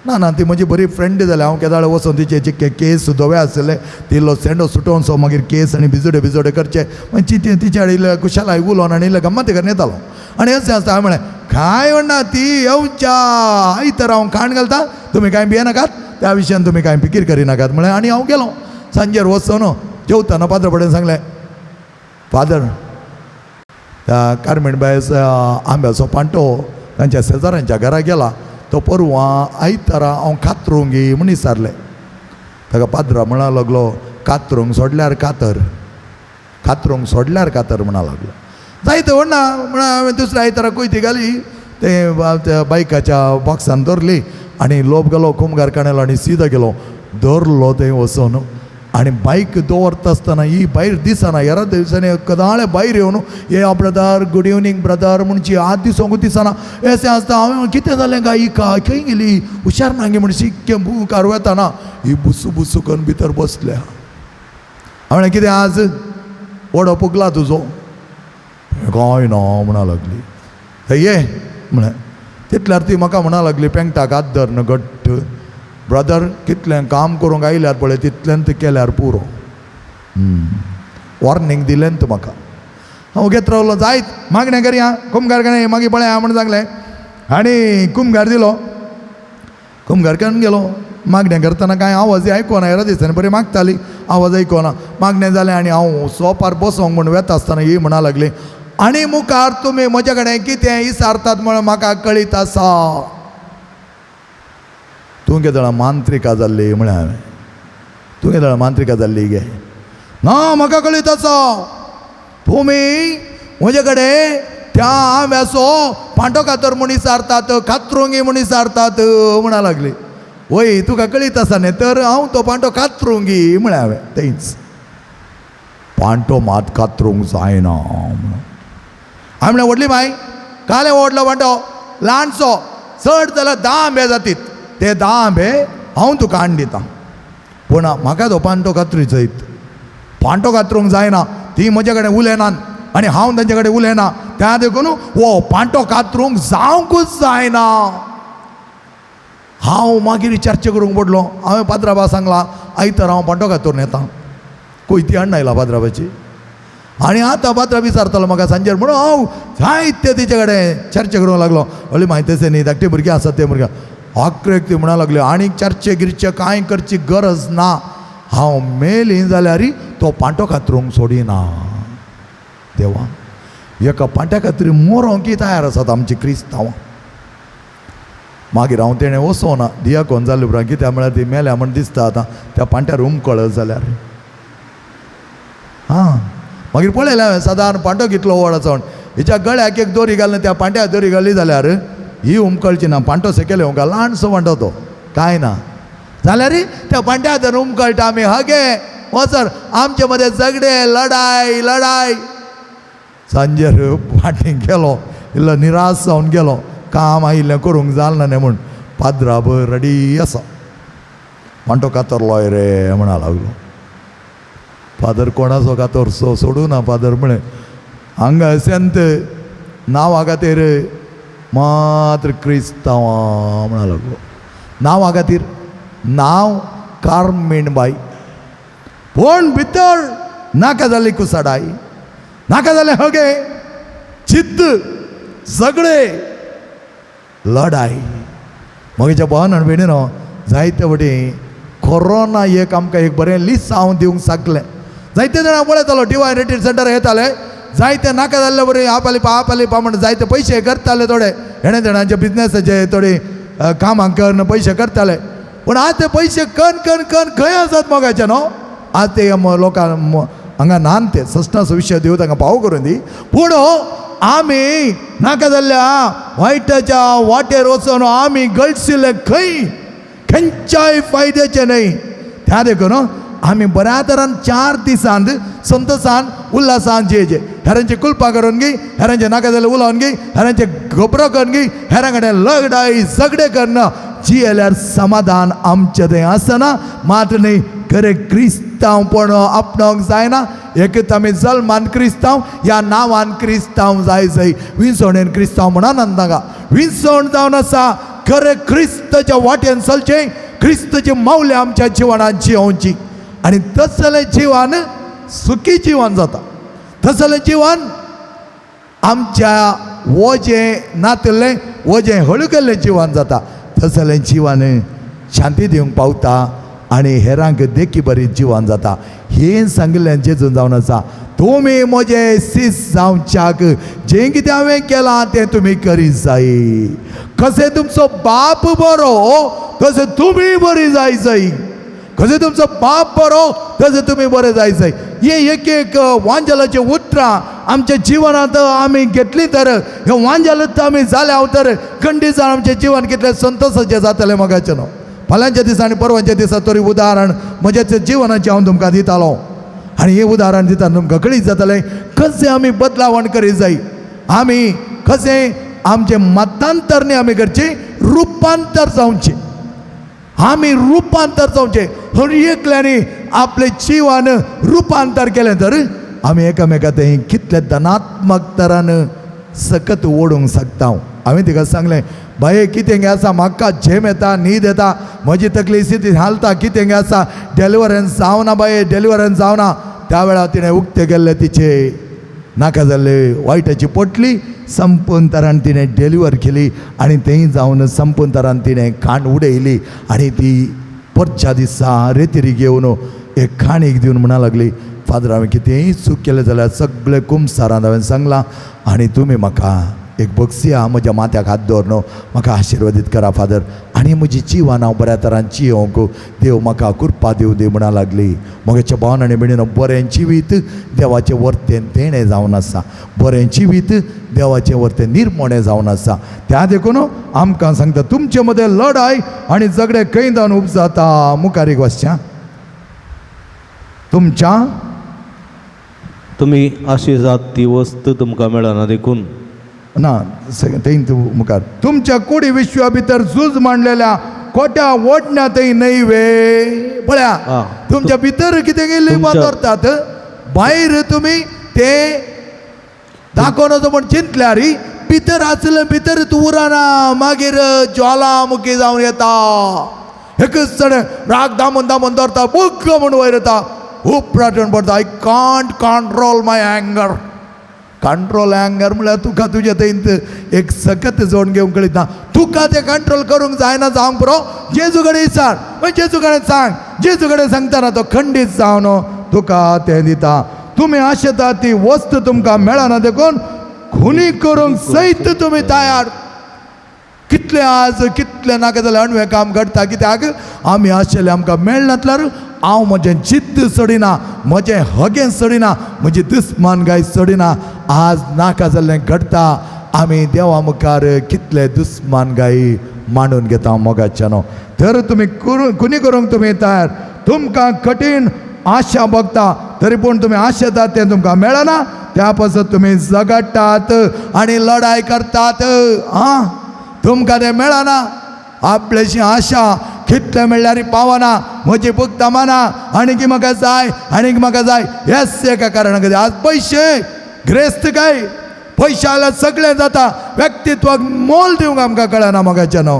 ना ना, ती म्हजी बरी फ्रेंड जाली. हांव केदाळ वचून तिचे चिक्के केस धवे आसले ती इल्लो सेंडो सुटोवन सो मागीर केस आनी भिजोडे भिजोडे करचे, मागीर तिच्या इल्ले खुशालाय उलोवन आनी इल्ले गम्मत करून येतालो. आनी अशें आसता. हांवें म्हळें कांय म्हणना, ती येवच्या आयतारा हांव खाण घालता, तुमी कांय भियेनाकात, त्या विशयान तुमी कांय फिकीर करिनाकात म्हळें. आनी हांव गेलो. सांजेर वचून जेवतना फादर कडेन सांगलें, फादर त्या कार्मेण बायचो आंब्याचो पांटो तांच्या शेजाऱ्यांच्या घरा गेला, तो परवां आयतारा हांव कातरूंक गी म्हूण विचारलें. ताका पाद्रा म्हणा लागलो कातरूंक सोडल्यार कातर, कातरूंक सोडल्यार कातर म्हणा लागलो. जायते व्हडना म्हणा हांवें दुसऱ्या आयतारा कोयती घाली, ते त्या बायकाच्या बॉक्सान धरली आनी लोप गेलो कुमगार काणेलो आनी सिदा गेलो, धरलो थंय वचून. आनी बायक दवरता आसतना ही भायर दिसना, ह्या दिसांनी कदाळे भायर येवन ये ब्रदर गुड इवनींग ब्रदर म्हणची आद दिसोंकूच दिसना. अशें आसता. हांवें कितें जालें काय हिका खंय गेली हुशार ना गे म्हण शिक्के मुखार वेताना ही बुसू बुसू करून भितर बसल्या. हांवें कितें आज वडो पुगला तुजो? कांय ना म्हणा लागली. ये म्हळें. तितल्यार ती म्हाका म्हणा लागली पेंगटाक हात धर न्हू घट्ट, ब्रदर कितलें काम करूंक आयल्यार पळय तितलें तें केल्यार पुरो. वॉर्निंग दिलें तूं म्हाका. हांव घेत रावलो जायत मागणें करया कुमगार कडेन मागीर पळया म्हण सांगलें आनी कुमगार दिलो. कुमगार करून गेलो. मागणें करतना कांय आवाज आयकोना, हेरा दिसांनी बरी मागताली, आवाज आयकोना. मागणें जालें आनी हांव सोपार बसोंक म्हूण वेता आसतना ही म्हणा लागली, आनी मुखार तुमी म्हजे कडेन कितें इसारतात म्हण म्हाका कळीत आसा. तूं केदळा मांत्रिका जाल्ली म्हळें हांवें, तूं केदळा मांत्रिका जाल्ली गे? ना, म्हाका कळीत आसा तुमी म्हजे कडेन त्या आंब्याचो पांटो कातर म्हूण इसारतात, कातरुंगी म्हूण इसारतात म्हणा लागली. वय तुका कळीत आसा न्ही, तर हांव तो पांटो कातरुंगी म्हळें हांवें. तेंच पांटो मात कातरूंक जायना म्हणून हांवें म्हणलें, व्हडली माय कालें व्हडलो पांटो ल्हानसो, चड जाल्यार 10 आंबे जातीत, ते 10 आंबे हांव तुका हाडून दितां, पूण म्हाका तो पांटो कातरी जयत, पांटो कातरूंक जायना. ती म्हजे कडेन उलयनात आनी हांव तांचे कडेन उलयना, त्या देखून हो पांटो कातरूंक जावंकूच जायना. हांव मागीर चर्चा करूंक पडलो. हांवें पाद्राबा सांगलां, आयतार हांव पांटो कातरून येता, कोयती हाडून आयला पाद्राबाची. आनी आतां पाद्रा विचारतालो म्हाका सांजेर, म्हणून हांव जायते तिचे कडेन चर्चा करूंक लागलो. व्हडली म्हायती आसा न्ही, धाकटे भुरगीं आसात ते भुरग्यां आक्रेक ती म्हणा लागली, आनीक चर्चे गिरचे कांय करची गरज ना, हांव मेली जाल्यार तो पांटो कातरूंक सोडिना. देवा, एका पांट्या खातीर मोरोंक तयार आसात आमची क्रिस्तांवां. मागीर हांव तेणें वचोना दियाकोन जालें उपरांत, कित्याक म्हळ्यार ती मेल्या म्हण दिसता आतां त्या पांट्यार उमकळ जाल्यार. हां, मागीर पळयलें हांवें सादारण पांटो कितलो व्हड आसा म्हण, हिच्या गळ्याक एक दोरी घालून त्या पांट्याक दोरी घाली जाल्यार ही उमकळची ना, पांटो सेकेले उमका ल्हानसो पांटो तो कांय ना जाल्यार त्या पांट्या जर उमकळटा आमी हगे वचर आमचे मदें झगडे लडाय लडाय. सांजेर फाटीं गेलो, इल्लो निराश जावन गेलो, काम आयिल्लें करूंक जालें ना न्ही म्हूण. पाद्राब रडी आसा, पांटो कातरलोय रे म्हणा लागलो. फादर कोणाचो कातरचो सोडूं ना फादर म्हळें, हांगा सेंत नांवा खातीर मात्र क्रिस्तांवां म्हणा लागलो. नांवा खातीर, नांव कार्मीण बाई, पूण भितर नाका जाली कुसाडाय, नाका जालें हगे चित्त सगळे लडाय. म्हज्या भावान आनी भयणीनो, जायते फावटी कोरोना एक आमकां एक बरें लिसांव दिवंक शकलें. जायते जाणां पळयतालो डिवायन रिट्रीट सेंटर येताले, जायते नाका जाल्ले बरें आपली पा आपली पा म्हण जायते पयशे करताले थोडे, हेणे तेणाचे बिजनेसाचे थोडे कामां करून पयशे करताले. पूण आज ते पयशे कन कन कन खंय आसात मोगाचे न्हू, आज ते लोकांक हांगा नान ते सस्नाचो विशय दिव तांकां पाव करून दी. पूण आमी नाका जाल्ल्या वायटाच्या वाटेर वचून आमी गळसिल्ले खंय, खंयच्याय फायद्याचे न्हय. त्या देखून आमी बऱ्या तरान 4 दिसांत संतोसान उल्हासान जियेचे, हेरांचे कुलपां करून गी, हेरांचे नाका जाल्ले उलोवन गी, हेरांचे गोबरो करून गी, हेरां कडेन लढाई झगडे करून जियेल्यार समाधान आमचें थंय आसना. मात्र न्हय खरें क्रिस्तांवपण आपणावंक जायना. एकच आमी जल्मान क्रिस्तांव, ह्या नांवान क्रिस्तांव जाय जाय, विंचवणेन क्रिस्तांव म्हणून तांकां विंचवण जावन आसा. खरें क्रिस्ताच्या वाटेन चलचें, क्रिस्ताची मावले आमच्या जिवनांत जियोवची, आनी तसलें जिवन सुखी जिवन जाता. तसलें जिवन आमच्या वजें नातलें वजें हळू केल्लें जिवन जाता. तसलें जिवन शांती दिवंक पावता आनी हेरांक देखी बरी जिवन जाता. हें सांगिल्लें जेजून जावन आसा, तुमी म्हजे सीस जावच्याक जें कितें हांवें केलां तें तुमी करीत जाय. कशें तुमचो बाप बरो तशें तुमी बरी जाय जाय, कशें तुमचो बाप बरो तशें तुमी बरें जाय जाय. हे एक एक वांजलाचीं उतरां आमच्या जिवनांत आमी घेतली तर हे वांजलत आमी जाल्या तर खंडीत जावन आमचें जिवन कितलें संतोशाचें जातलें मोगाचें न्हू. फाल्यांच्या दिसा आनी परवांच्या दिसा तरी उदाहरण म्हज्या जिवनाचें हांव तुमकां दितालो, आनी हें उदाहरण दिता तुमकां कळीत जातलें कशें आमी बदलावण करीत जाय, आमी कशें आमचें मतांतर न्ही आमी करचें, रुपांतर जावचें. आमी रुपांतर जावचें, हर एकल्यांनी आपलें जिवन रुपांतर केलें तर आमी एकामेका थंय कितले धनात्मक तरान सकत ओडूंक शकता. हांवें तिका सांगलें, बाये कितें गे आसा, म्हाका झेम येता, न्हीद येता, म्हजी तकली स्थिती हालता, कितें गे आसा, डिलिवरन्स जावना बाये, डिलिवरन्स जावना. त्या वेळार तिणें उक्तें केल्लें तिचे नाका जाल्ले वायटाची पोटली संपून तरान तिणें डिलिवर केली, आनी थंय जावन संपून तरान तिणें खाण उडयली आनी ती परच्या दिसा रेतेरी घेवन एक खाणीक दिवन म्हणा लागली, फादर हांवें कितेंय चूक केलें जाल्यार सगळे कुमसारांत हांवें सांगलां आनी तुमी म्हाका एक बक्षिया, म्हज्या माथ्याक हात दवर न्हू, म्हाका आशिर्वादीत करा फादर, आनी म्हजी जिवान हांव बऱ्या तरान जियोंक देव म्हाका कृपा दिवं दी म्हणा लागली. म्हज्या भावन आनी भयणीनो, बरें जिवीत देवाचें वर्तें देणें जावन आसा, बरें जिवीत देवाचें वर्तें निर्मणें जावन आसा. त्या देखून आमकां सांगता तुमचे मदें लढाय आनी झगडे खंय जावन उपजाता. मुखारीक वचच्या तुमच्या तुमी आशेजात ती वस्त तुमकां मेळना देखून ना थंय तूं मुखार तुमच्या कुडी विश्वा भितर झूज मांडलेल्या खोट्या ओडण्या थंय न्हय वे. पळया तुमच्या भितर कितें गेल्ली दवरतात, भायर तुमी ते दाखोवन म्हण चिंतल्यार भितर आसलें भितर तूं उरना, मागीर ज्वालामुखी जावन येता. एकच चड राग दामून दामून दवरता, बुग्ग म्हूण वयर येता, उपराटून पडटा. I can't control my anger. Control anger म्हळ्यार तुका तुजे थंय एक सकत जोड घेवंक कळीत ना, तुका तें कंट्रोल करूंक जायना जावंक पुरो. जेजू कडेन विचार, मागीर जेजू कडेन सांग, जेजू कडेन सांगतना तो खंडीत जावन तुका तें दिता. तुमी आशेता ती वस्त तुमकां मेळना देखून खुनी करूंक सयत तुमी तयार. कितले आज कितले नाका जाल्यार अणवें काम घडटा, कित्याक आमी आशिल्ले आमकां मेळनातल्यार हांव म्हजें जिद्द सोडिना, म्हजें हगें सोडिना, म्हजी दुस्मान गाय सोडिना. आज नाका जाल्लें घडटा, आमी देवा मुखार कितले दुस्मान गाय मांडून घेता मोगाच्यानो. तर तुमी खुनी करूंक तुमी तयार, तुमकां कठीण आशा भोगता तरी पूण तुमी आशेतात तें तुमकां मेळना, त्या पासत तुमी झगडटात आनी लढाय करतात. आं तुमकां तें मेळना, आपल्याशी आशा कितलें मेळ्ळ्यार पावना, म्हजी भुकता माना, आनी म्हाका जाय आनीक म्हाका जाय. हेच एका कारणा खातीर आज पयशे ग्रेस्त काय पयशे आल्यार सगळें जाता, व्यक्तित्वाक मोल दिवंक आमकां कळना. मोगाचें न्हू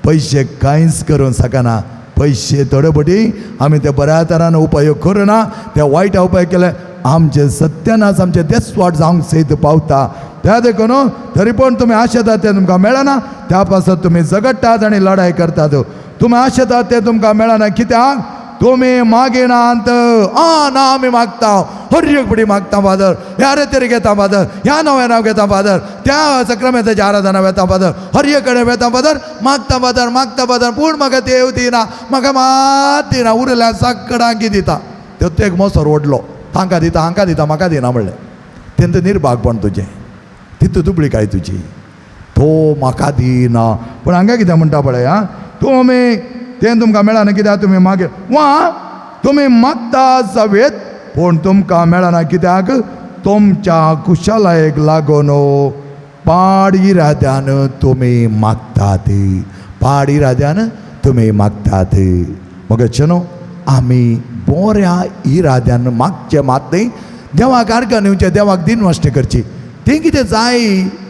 पयशे कांयच करूंक शकना, पयशे थोडे पटी आमी ते बऱ्या तरान उपयोग करुना, ते वायट उपयोग केले आमचे सत्यानाश आमचे देसवाट जावंक सयत पावता. त्या देखून तरी पूण तुमी आशेतात तें तुमकां मेळना, त्या पासत तुमी झगडटात आनी लढाय करतात. तुमी आशेतात तें तुमकां मेळना कित्याक तुमी मागिनात. आ ना आमी मागता, हर एक पटी मागता फादर, ह्या रेतेर घेता फादर, ह्या नव्या नांव घेता फादर, त्या सक्रामेंताच्या आराधना वेता फादर, हर एक कडेन वेता फादर, मागता फादर मागता फादर, पूण म्हाका देव दिना, म्हाका मात दिना, उरल्या सगळ्यांक दिता. त्यो एक मोसोर ओडलो, तांकां दिता हांकां दिता म्हाका दिना म्हणलें. तेंत निर्भागपण तुजें, तितू दुबळी काय तुजी, तो म्हाका दिना. पूण हांगा कितें म्हणटा पळय, आं तुमी तें तुमकां मेळना कित्याक तुमी मागीर वा तुमी मागता जावेत पूण तुमकां मेळना कित्याक तुमच्या कुशालायेक लागून पाड इराद्यान तुमी मागतात, पाड इराद्यान तुमी मागतात. मगचे न्हू आमी बऱ्या इराद्यान मागचें मात न्ही, देवाक आर्गां दिवचें, देवाक दिनवाश्ट करची, तें कितें जाय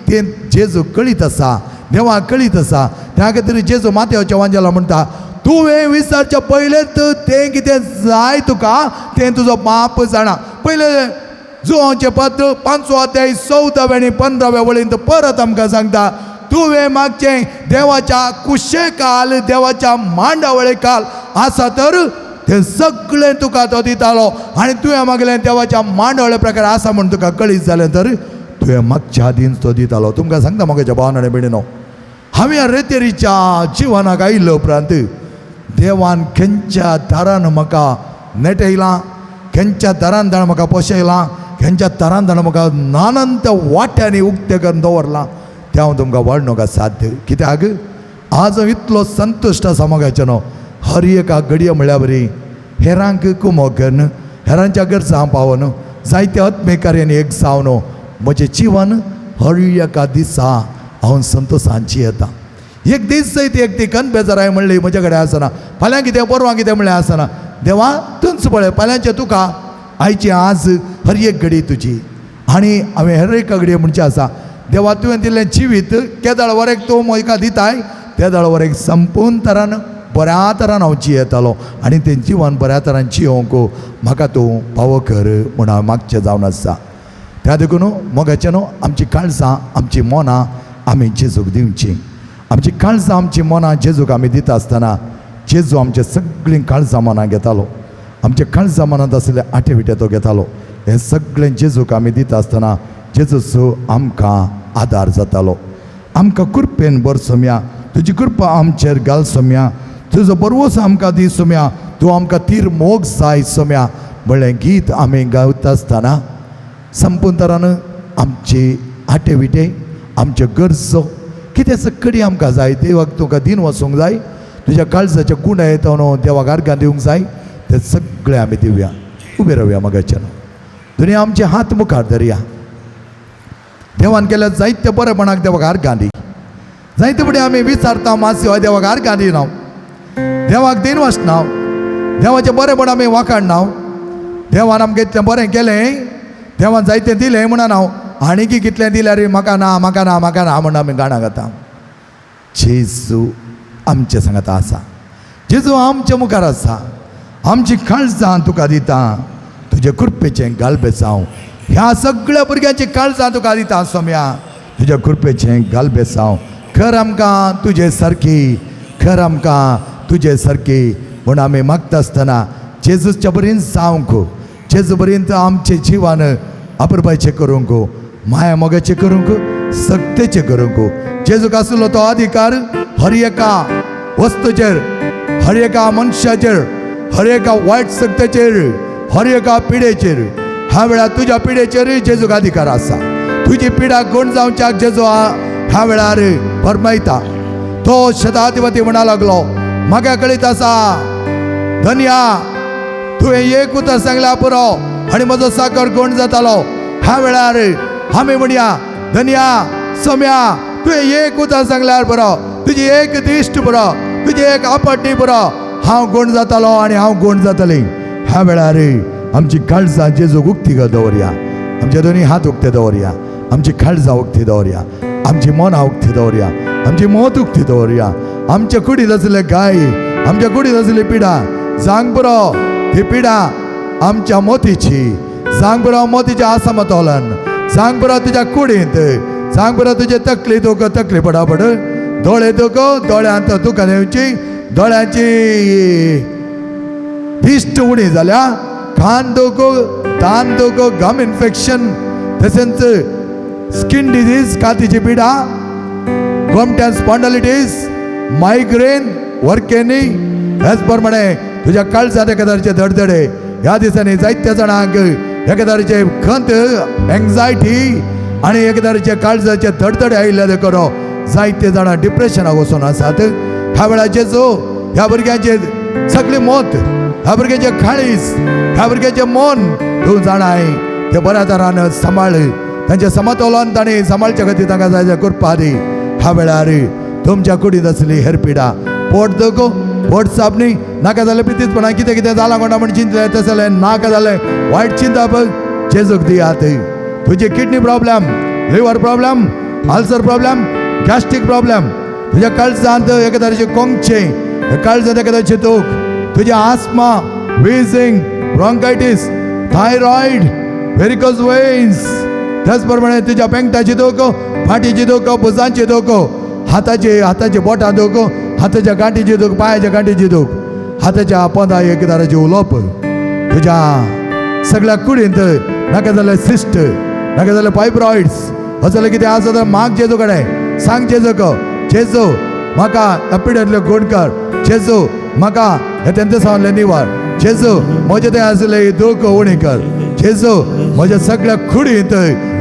तें जेजू कळीत आसा, देवाक कळीत आसा. त्या खातीर जेजू माथ्याच्या वांजेला म्हणटा, तुवें विचारच्या पयलेंच तें कितें जाय तुका तें तुजो बाप जाणा. पयलें जुवांचें पत्र 5वो अध्याय 14व्या आनी 15व्या वळींत परत आमकां सांगता, तुवें मागचें देवाच्या कुशेकाल देवाच्या मांडावळेकाल आसा तर तें सगळें तुका तो दितालो, आनी तुवें मागलें देवाच्या मांडावळे प्रकार आसा म्हूण तुका कळीत जालें तर तुवें मागच्या आदींच तो दितालो. तुमकां सांगता म्हज्या भावान आनी भयणीनो, हांवें रेतेरीच्या जिवनाक आयिल्ले उपरांत देवान खंयच्या दारान म्हाका नेटयलां, खंयच्या दारान ताणें म्हाका पोशयलां, खंयच्या दारान ताणें म्हाका नानंत वाट्यांनी उक्तें करून दवरलां, तें हांव तुमकां वर्णूंक साध्य. कित्याक आज हांव इतलो संतुश्ट आसा मोगाचें न्हू, हर एका घडये म्हळ्यार बरी हेरांक कुमो करून हेरांच्या गरजां पावन जायत्या आत्मेकार्यान एक जावन म्हजें जिवन हर एका दिसा हांव संतोशान जियेता. एक दीस सयत एक ती कनबेजाराय म्हणली म्हजे कडेन आसना, फाल्यां कितें परवां कितें म्हणलें आसना. देवा तूंच पळय फाल्यांचें तुका, आयची आज हर एक घडी तुजी, आनी हांवें हर एका घडये म्हणचें आसा, देवा तुवें दिल्लें जिवीत केदाळ वरेक तूं म्हाका दिताय तेदाळ वरेक संपूर्ण तरान बऱ्या तरान हांव जियेतालो, आनी तें जिवन बऱ्या तरान जियोवंक म्हाका तूं पावो कर म्हूण हांव मागचें जावन आसा. त्या देखून मोगाचें न्हू आमची काळजां आमची मनां आमी जेजूक दिवची, आमची काळजां आमची मनां जेजूक आमी दिता आसतना जेजू आमचे सगळीं काळजां मनां घेतालो, आमच्या काळजां मनांत आशिल्ले आटे विटे तो घेतालो. हें सगळें जेजूक आमी दिता आसतना जेजूचो आमकां आदार जातालो. आमकां कृपेन भर सोम्या, तुजी कृपा आमचेर घाल सोम्या, तुजो बरवस आमकां दी सोम्या, तूं आमकां तीर मोग जाय सोम्या म्हणलें गीत आमी गायता आसतना संपूर्ण आमचे आटे विटे, आमच्यो गरजो कितें सगळी आमकां जाय. देवाक तुका दिन वचूंक जाय, तुज्या काळजाच्या गुणा येता न्हू देवाक आर्गां दिवंक जाय, ते सगळे आमी दिवया. उबे रावया मगाच्यान, दुनिया आमचे हात मुखार धरया. देवान केल्यार जायते बरेपणाक देवाक आर्गां दी. जायते फुडें आमी विचारता मातशें हय देवाक आर्गां दिना, देवाक दिन वचना, देवाचें बरेपण आमी वाखाणना. देवान आमकां इतलें बरें केलें, देवान जायतें दिलें म्हणून हांव आनी कितलें दिल्यार म्हाका ना म्हाका ना म्हाका ना म्हणून आमी गाणां गाता. जेजू आमचे सांगाता आसा, जेजू आमच्या मुखार आसा. आमची काळजां तुका दिता, तुजे कृपेचें गालबेसांव. ह्या सगळ्या भुरग्यांची काळजां तुका दिता सोम्या, तुज्या कृपेचें गालबेसांव. खर आमकां तुजे सारकी, खर आमकां तुजे सारकी म्हूण आमी मागता आसतना जेजूच्या बरीन जावंक, जेजू बरीन आमचें जिवन अपुरबायचें करूंक, माया मोगाचें करूंक, सक्तेचें करूंक. जेजूक आसलो तो अधिकार हर एका वस्तूचेर, हर एका मनशाचेर, हर एका वायट सक्तेचेर, हर एका पिडेचेर. ह्या वेळार तुज्या पिडेचेरूय जेजूक अधिकार आसा. तुजी पिडा गुण जावच्याक जेजू ह्या वेळार फरमायता. तो शताधिपती म्हणा लागलो, म्हाका कळीत आसा धन्या, तुवें एक उतर सांगल्यार पुरो आनी म्हजो साकर गुण जातालो. ह्या वेळार आमी म्हणया, धन्या सोम्या, तुवें एक उतर सांगल्यार पुरो, तुजी एक दिश्ट पुरो, तुजी एक आपटणी पुरो, हांव गुण जातालो आनी हांव गुण जातली. ह्या वेळार आमची काळजां जेजूक उक्ती दवरया, आमचे दोनी हात उक्ते दवरया, आमची काळजां उक्ती दवरया, आमची मनां उक्ती दवरया, आमची मत उक्ती दवरया. आमच्या कुडीत आसले गाय, आमच्या कुडीत आसली पिडा जांग पुरो, ती पिडा आमच्या मोतीची सांग पुरो, मोतीचें आसमतोलन सांग पुरो तुज्या कुडींत, सांग पुरो तुजे तकली दुखो, तकली पडापड, दोळे दुखो, दोळ्यांत दुखान येवची, दोळ्यांची दिश्ट उणी जाल्या, कान दुखो, दान दुखो, गम इन्फेक्शन, तशेंच स्कीन डिजीज, कातीची पिडा, गोमट्यान स्पॉन्डलिटीस, मायग्रेन, वर्केनी, हेच प्रमाणे तुज्या काळजांत एका तरेचे धडधडे. ह्या दिसांनी जायत्या जाणांक एका तरेचे खंत, एंग्जायटी आनी एका तरेचे काळजाचे धडधडे आयिल्ले देखून जायते जाणां डिप्रेशनाक वचून आसात. ह्या वेळार जेजू ह्या भुरग्यांचे सगळें मत, ह्या भुरग्यांचें काळीज, ह्या भुरग्यांचें मन तूं जाणाय, ते बऱ्या तरान सांबाळ, तांचें समतोलन तांणी सांबाळचे खातीर तांकां जाय जाय करपा दी. ह्या वेळार तुमच्या कुडींत आसली हेर पिडा, पोट दुखो, पोट साप न्ही, नाका जालें पितीचपणा, कितें कितें जालां कोणा म्हण चिंतलें तशें जालें, नाका जालें वायट चिंतप जेजूक दियात. तुजी kidney problem, liver problem, ulcer problem, gastric problem, तुज्या काळजांत एका तरेचें कोंगचें, काळजांत एका तरेचें दूख, तुजें asthma, wheezing, bronchitis, thyroid, varicose veins, त्याच प्रमाणे तुज्या पेंगटाची दूख, फाटीची दूख, भुजांची दूख, हाताचे हाताचे बोटां दूख, हाताच्या गांठीची दूख, पांयाच्या गांठीची दूख, हाताच्या पोंदा एक तरेचें उलोवप, तुज्या सगळ्या कुडींत नाका जाल्यार सिस्ट, नाका जाल्यार फायब्रॉइड्स, असलें कितें आसा जाल्यार माग जेजू कडेन, सांग जेजूक, जेजू म्हाका ह्या पिड्यांतल्यो गुण कर, जेजू म्हाका हे तेंचे सांगलें निवार, जेजू म्हजें तें आसलें दूख उणी कर, जेजू म्हज्या सगळ्या कुडींत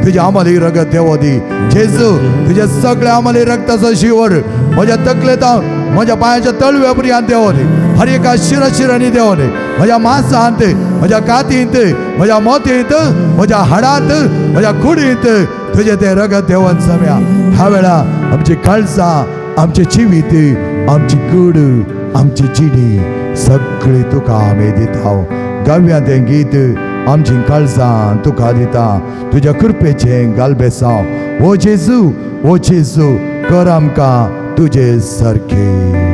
तुज्या आमली रगत देवो दी, जेजू तुज्या सगळ्या आमली रगताचो शिवर म्हज्या तकलेंत म्हज्या पांयाच्या तळव्या पर्यंत देवो दी, हर एका शिरशिरांनी देवो दी, म्हज्या मांसांत, म्हज्या कातींत, म्हज्या मोतींत, म्हज्या हाडांत, म्हज्या कुडींत तुजें तें रगत देवन सम्या. ह्या वेळा आमची काळजां, आमचें जिवीत, आमची कूड, आमची जिणी सगळी तुका आमी दिता. गावया तें गीत, आमची काळजां तुका दिता, तुज्या कृपेचें गालबेसांव. ओ जेजू, ओ जेजू, कर आमकां तुजे सारकें.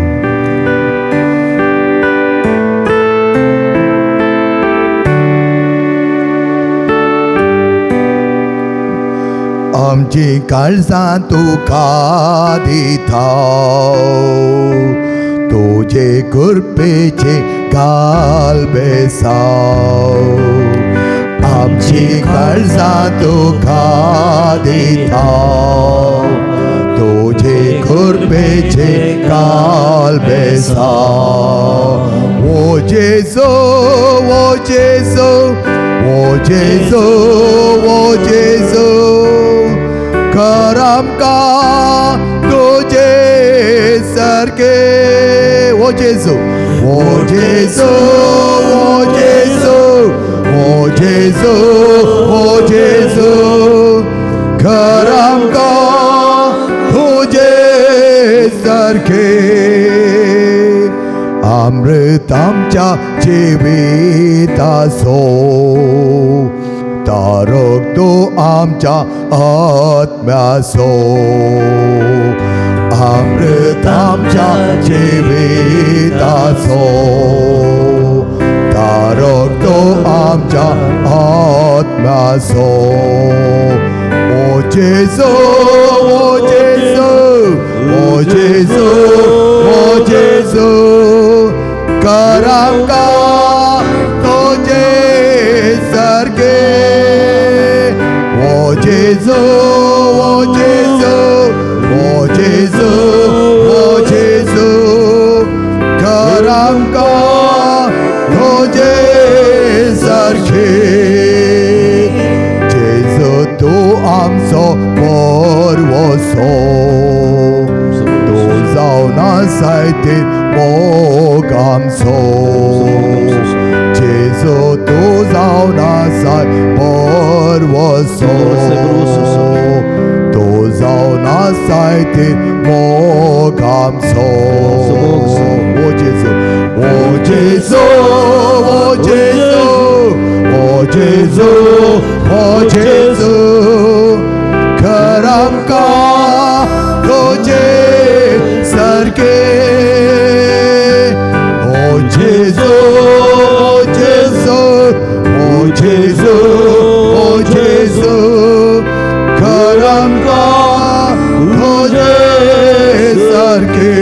आमची काळजां तुका दिता, तुजे कृपेचे घाल बेसाव आमची काळजां तुका दिता तुजे कृपेचे घाल बेसाव ओ जेजू ओ जेजू ओ जेजू ओ जेजू कर आमकां तुजे सारके ओ जेजू ओ जेजू ओ जेजू ओ जेजू ओ जेजू कर आमकां तुजे सारके अमृत आमच्या जिविताचो तारक तूं आमच्या आत्म्याचो अमृत आमच्या जिविताचो तारक तूं आमच्या आत्म्याचो ओ जेजू ओ जेजू ओ जेजू ओ जेजू कर आमकां तुजे सारके ओ जेजू ओ जेजू ओ जेजू ओ जेजू कर आमकां तुजे सारके जेजू तूं आमचो परवसो तूं जावन आसाय मोग आमचो जेजू तूं जावन आसाय परवसो तूं जावन आसाय मोग आमचो ओ जेजू ओ जेजू ओ जेजू ओ जेजू ओ जेजू कर आमकां तुजे सारके ओ जेजू ओ जेजू ओ जेजू ओ जेजू कर आमकां तुजे सारके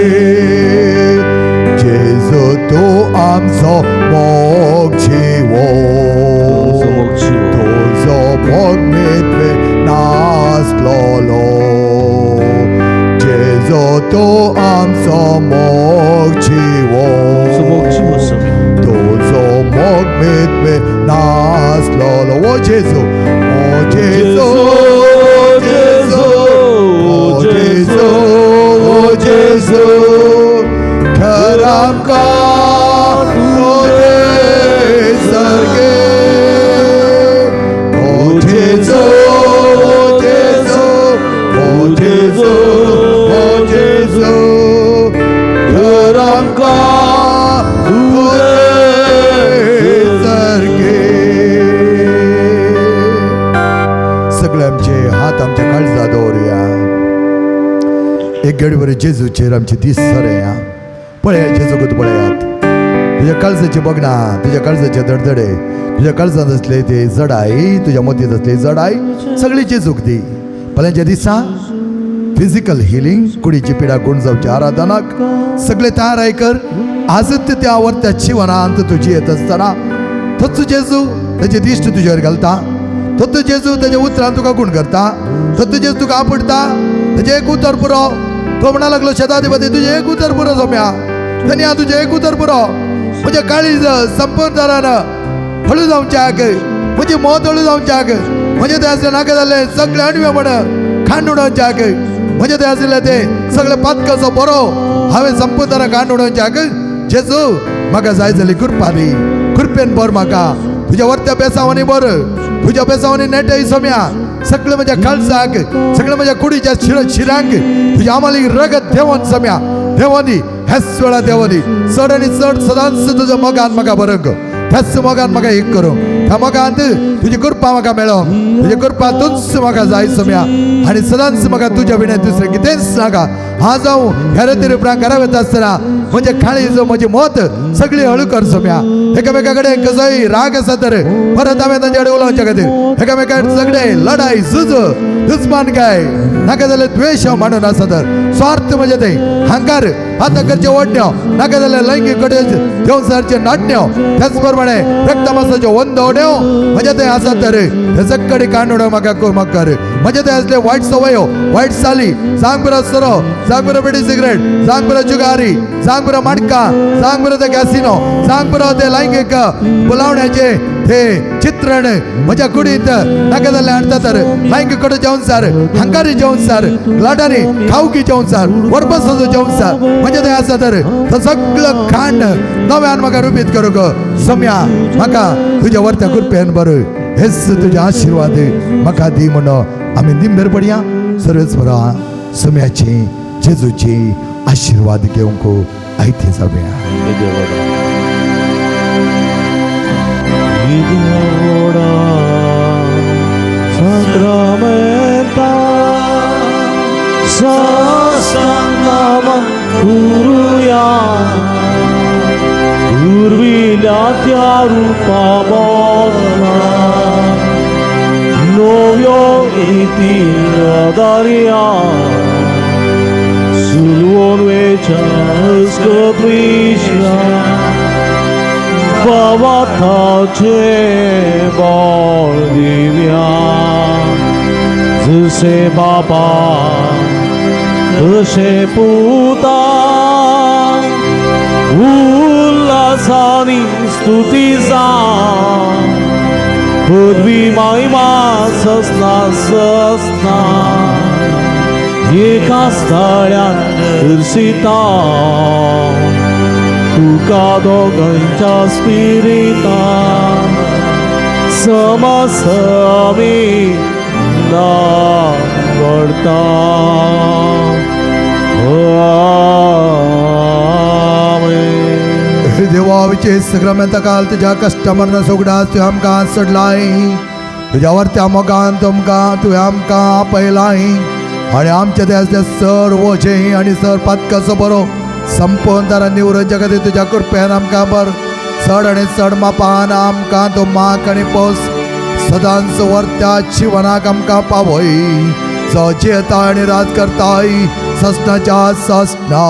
जेजू तूं आमचो मोग जिवो तुजो मोग मेतवे नासलोलो जेजू तूं आमचो मोग जिवो तुजो मोग मेतवे नासलोलो ओ जेजू ओ जेजू जेजू ओ जेजू ओ जेजू कर आमकां तुजे सारके ओ जेजू ओ जेजू ओ जेजू ओ जेजू कर आमकां तुजे सारके सगळे आमचे हात आमच्या काळजा दवरुया एक घडीभर जेजूचेर आमचे दीस सरया पळया जेजूकूच पळयात तुज्या काळजाचे बगना तुज्या काळजाचे धडधडे तुज्या काळजांत आसले ते जडाय तुज्या मतींत आसले जडाय सगळी जेजूक दी फाल्यांच्या दिसा फिजिकल हिलींग कुडीची पिडा गुण जावच्या आराधनाक सगळे तयार कर आजच त्या वर्त्या जिवनांत तुजी येत आसतना तोच जेजू ताची दिश्ट तुजेर घालता तोच जेजू ताच्या उतरान तुका गुण करता तोच जेजू तुका आपडता ताचें एक उतर पुरो तो म्हणा लागलो शेताधिपती तुजें एक उतर पुरो सोम्या धन्या तुजें एक उतर पुरो म्हजें काळीज संपूर्ण हळू जावच्याक म्हजी मत हळू जावच्याक म्हजें थंय आसलें नाका जाल्लें सगळें अणवे म्हण खांड उडोवच्याक म्हजें थंय आशिल्लें तें सगळें पातकाचो बरो हांवें संपूर्ण खांड उडोवच्याक जेजू म्हाका जाय जाली कृपा दी कृपेन बर म्हाका तुज्या वर्त्या बेसांवांनी बर तुज्या बेसांवांनी नेटाय सोम्या सगळें म्हज्या काळजाक सगळें म्हज्या कुडीच्या शिरांक तुज्या आमाली रगत देवोन सोम्या देवानी ह्याच वेळा देवानी चड आनी चड सदांच तुज्या मोगान म्हाका बरंक त्याच मोगान म्हाका एक करूं त्या मोगांत तुजी कृपा म्हाका मेळो, तुजी कृपा तूंच म्हाका जाय सोम्या आनी सदांच म्हाका तुज्या विणे दुसरें कितेंच नाका. आज हांव ह्या रेतीर उपरांत घरा वता आसतना म्हजे काळीज म्हजी मत सगळी हळू कर सोम्या. एकामेका कडेन कसोय राग आसा तर परत हांवें तांचे कडेन उलोवच्या खातीर एकामेका सगळे लढाई झुज दुस्मान काय नाका जाल्यार द्वेश मांडून आसा तर स्वार्थ म्हणजे ते हंकार आतां करचे ओडण्यो नाका जाल्यार लैंगीक कडेन देवसारचे नाटण्यो त्याच प्रमाणे रक्तमासाच्यो वंदवण्यो म्हजे ते आसा तर हे सगळे कांडून म्हाका म्हाका कर. म्हजे ते असले वायट सवयो वायट चाली सांग बरो सोरो सांग बरो बिडी सिगरेट सांग बरो जुगारी सांग बरो मडका सांग बरो ते कॅसिनो सांग बरो ते लैंगीक बोलावण्याचे हे चित्रण म्हज्या कुडींत नाका जाल्यार हाडटा तर लैंगीक कडे जेवण सार हंगारी जेवण सार लाटांनी खावकी जेवण सार वरबसाचो जेवण सार म्हजें तें आसा तर तो सगळो खाण नव्यान म्हाका रुपीत करूंक सम्या म्हाका तुज्या वरत्या कृपेन बरो हेच तुजे आशिर्वाद म्हाका दी म्हणून आमी निंबेर पडया. सर्वच बरो सम्याची जेजूची आशिर्वाद घेवंक आयते जावया. Sacramenta sasangama kuruya Urvila tyarupa bodna Novyo iti daria Sulvon vecha skatvisha Bhavatache bol divya जसे बाबा तसे पुता उल्हासानी स्तुतीचा पृथ्वी महिमा ससना ससना एका स्थळ्यान दर्शिता तुका दोगांच्या स्पिरितान समसमी ना पडता. आमेन. देवा विचे सग्रमेंता काल तुज्या कस्टमरना सोगडास तुवें आमकां सोडलाय तुज्या वरत्या मोगान तुमकां तुवें आमकां आपयलाय आनी आमचे ते आसले सर वोचे आनी सर पातकाचो बरो संपोवन तारा निवृत्त खातीर तुज्या कृपेन आमकां बर चड आनी चड मापान आमकां तो माक आनी पोस सदांच वरत्या जिवनाक आमकां पावय जो जियेता आनी राज करताय ससनाच्या ससना.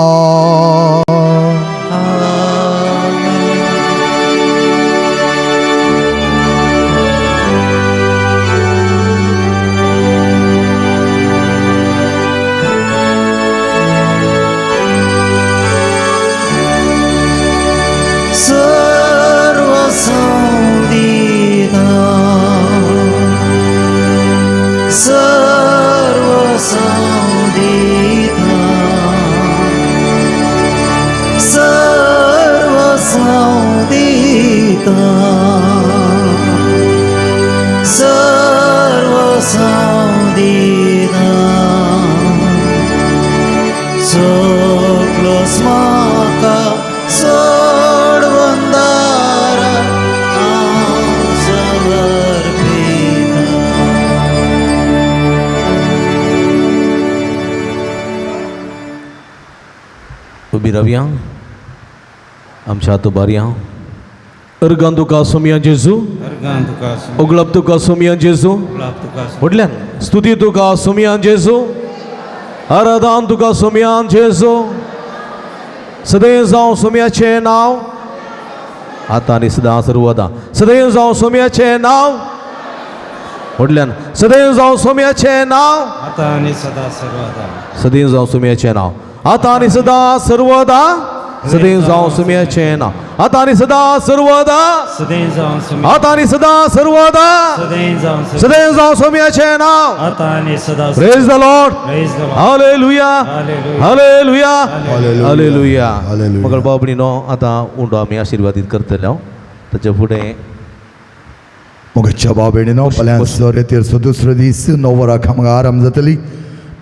उबी रावया आमच्या हात उबारया. अर्गान तुका सोमया जेजू उगळप तुका सोमया जेजू व्हडल्यान स्तुती तुका सोमया जेजू आराधन तुका सोमया जेजू सदैव जावं सोमयाचें नांव आतां आनी सदां सर्वदा सदैव जावं सोमयाचें नांव व्हडल्यान सदैव जावं सोमयाचें नांव आतां आनी सदां सर्वदा सदैव जावं सोमयाचें नांव आतां आनी सदां सर्वदा सदैव जावं सोमयाचें नांव आतां आनी सदां सर्वदा सदैव जावं आतां आनी सदां सर्वदा सदैव जावं सदैव जावं सोमयाचें नांव आतां आनी सदां. Praise the Lord. Praise the Lord. Hallelujah. Hallelujah. Hallelujah. Hallelujah. मगळ बाबणीनो आतां उंडो आमी आशिर्वादीत करतले हांव ताच्या फुडें मोगाच्या बाबेणीनो फाल्यां सोरेतेरचो दुसरो दीस 9 वरां आमकां आराम जातली.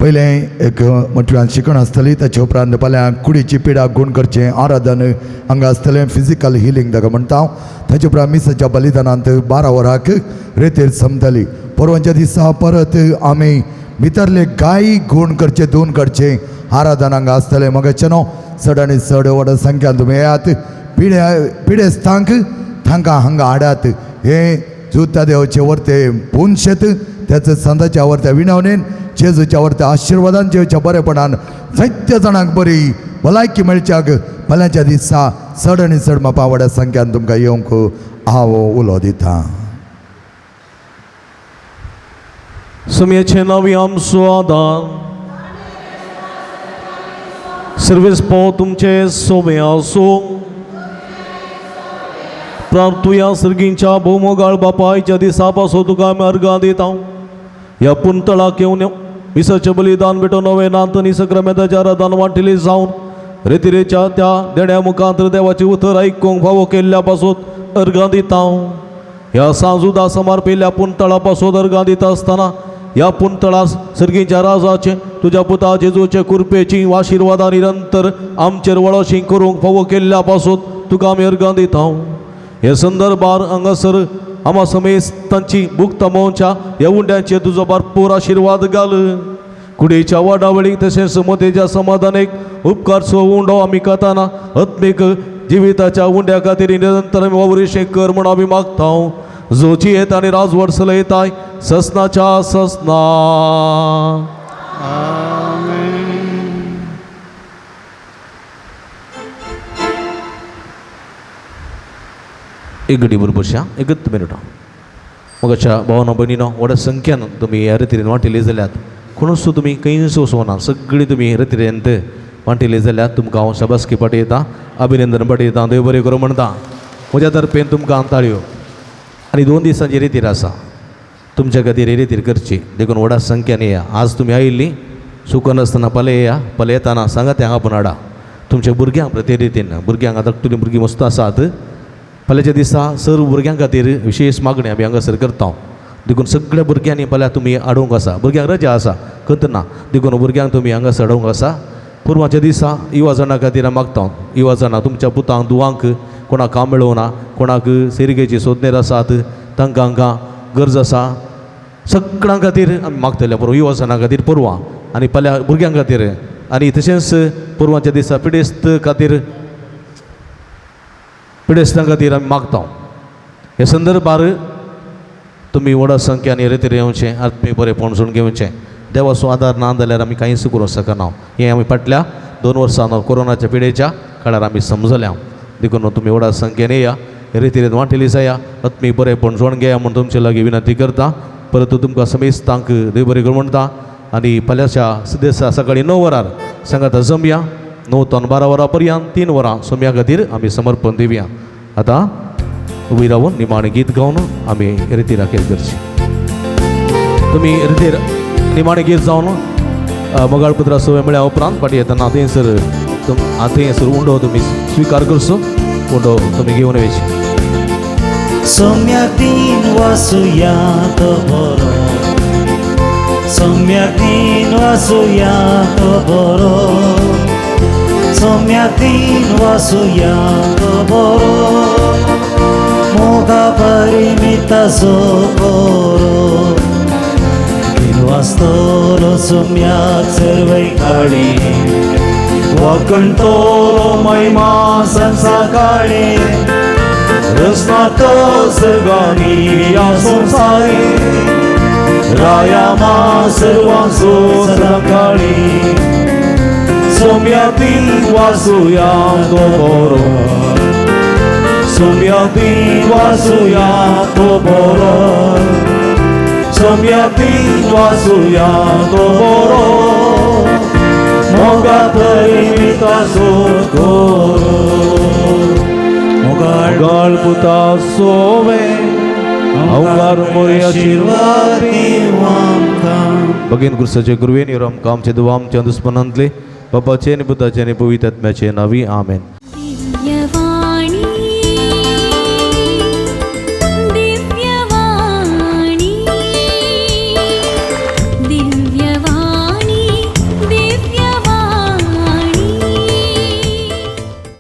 पयलें एक मोटव्यान शिकण आसतली, ताचे उपरांत फाल्यां कुडीची पिडा गूण करचें आराधन हांगा आसतलें, फिजिकल हिलींग ताका म्हणटा हांव. ताचे उपरांत मिसाच्या बलिदानांत 12 वरांक रेतीर जमतली. परवांच्या दिसा परत आमी भितरले गाय गूण करचे दोन करचे आराधन हांगा आसतलें. मगाचें न्हू चड आनी चड व्हड संख्यान तुमी येयात, पिडेस्तांक तांकां हांगा हाडात. हें जुता देवाचे वरते पुनशेत त्याच संताच्या वरत्या विनवणेन जेजूच्या वरत्या आशिर्वादान जेवच्या बरेपणान जायत्या जाणांक बरी भलायकी मेळच्याक फाल्यांच्या दिसा चड आनी चड म्हाका व्हड्या संख्यान तुमकां येवंक हांव उलो दिता. सुमयेचे नांवी आमचो आदार सर्वेस पो तुमचे सोबे आसूं. प्रार्थुया सर्गींच्या भोवमोगाळ बापायच्या दिसा पासून तुका आमी अर्गां दिता. ह्या पुंतळाक येवन मिसाचें बलिदान भेटोवन नवें नांत सक्रामेंताच्या आराधन वांटिली जावन रेतिरेच्या त्या देण्या मुखांत देवाचें उतर आयकूंक फावो केल्ल्या पासून अर्गां दिता. ह्या सांजुदा समर्पिल्ल्या पुंतळा पासून अर्गां दिता आसतना ह्या पुंतळा सर्गीच्या राजाचे तुज्या पुता जेजूचे कृपेची आशिर्वादां निरंतर आमचेर वळशी करूंक फावो केल्ल्या पासून तुका आमी अर्गां दिता. हे संदर्भार हांगासर आमा समेस्त तांची भुगतमोवच्या ह्या उंड्यांचेर तुजो भरपूर आशिर्वाद घाल. कुडीच्या वाडावळीक तशेंच मतेच्या समाधानेक उपकारचो उंडो आमी खाताना आत्मीक जिविताच्या उंड्या खातीर निरंतर आमी वावुरीशें कर म्हूण आमी मागता. जोची येता आनी राजवट चलयताय ससनाच्या ससना. एक घडी बरोबर एकच मिनटां मगाच्या भावना भयणीनो व्हडा संख्यान तुमी ह्या रितीन वांटिल्ली जाल्यात कोणूच तुमी खंयच वचूना, सगळीं तुमी ह्या रितीन वांटिल्ली जाल्यात तुमकां हांव शाबासकी पाठयता, अभिनंदन पाठयता, देव बरें करूं म्हणटा. म्हज्या तर्फेन तुमकां ताळयो. आनी 2 दिसांची रितीर आसा तुमच्या खातीर ही रितीर करची, देखून व्हडा संख्यान येया. आज तुमी आयिल्ली सुकनासतना फाल्यां येया, फाल्यां येताना सांगात हांगा पूण हाडा तुमच्या भुरग्यांक प्रति रितीन. भुरग्यांक आतां तुमी भुरगीं मस्त आसात. फाल्यांच्या दिसा सर्व भुरग्यां खातीर विशेश मागणी आमी हांगासर करता, देखून सगळ्या भुरग्यांनी फाल्यां तुमी हाडूंक आसा. भुरग्यांक रजा आसा करतना, देखून भुरग्यांक तुमी हांगासर हाडूंक आसा. पुर्वाच्या दिसा युवा जाणां खातीर मागता, युवा जाणां तुमच्या पुतांक दुवांक कोणाक काम मेळोवना, कोणाक सिरगेची सोदनेर आसात तांकां हांकां गरज आसा, सगळ्यां खातीर आमी मागतले पुरो युवा जाणां खातीर परवां आनी फाल्यां भुरग्यां खातीर. आनी तशेंच पुर्वाच्या दिसा पिडेस्त खातीर पिडेस्तां खातीर आमी मागता. हे संदर्भार तुमी व्हडा संख्यान रितीर येवचें, आत्मीक बरेपण जोडून घेवचें. देवाचो आदार ना जाल्यार आमी कांयच करूंक शकना. हें आमी फाटल्या 2 वर्सां कोरोनाच्या पिडेच्या काळार आमी समजल्या. देखून तुमी व्हडा संख्येन येया, रितीरेन वांटेली जाया, आत्मीक बरेपण जोडून घेया म्हूण तुमचे लागीं विनंती करता. परत तुमकां समेस्तांक देव बरें करूं म्हणटा. आनी फाल्यांच्या दिसा सकाळीं 9 वरार सांगाता जमया, 9 ते 12 वरां पर्यंत 3 वरां सोम्या खातीर आमी समर्पण दिवया. आतां उबी रावन निमाणें गीत गावन आमी रितीर अखेर करची. तुमी रितीर निमाणें गीत जावन मोगाळ पुत्रा सवय म्हळ्या उपरांत फाटीं येतना थंयसर थंयसर उंडो तुमी स्विकार करचो, उंडो तुमी घेवन वयचे. सोम्याक दिन वासुया तो बरो, सोम्याक दिन वासुया तो बरो, सोम्याक दिन वासुया तो बरो, मोगा परिमिताचो बरो. दिन वाचतलो सोम्याक सर्वय काळी, वाकणतोलो महिमा संसाकाळी, रसनातो सर्गानी या संसारी, राया मा सर्वांचो सदांकाळी. सोम्यातील वासुया तो बरो, सोम्यातील वासुया तो बरो, सोम्यातील वासुया तो बरो, मोगा परिमिताचो गोरो. मोगाळ पुता सोवे अवगार मोरी आशिर्वाद भगीन क्रिस्ताचे कृपेन आमकां आमचे दुवा आमच्या दुस्मनांतले बापाचे आनी पुताचे आनी पवित्र आत्म्याचे नांवी आमेन.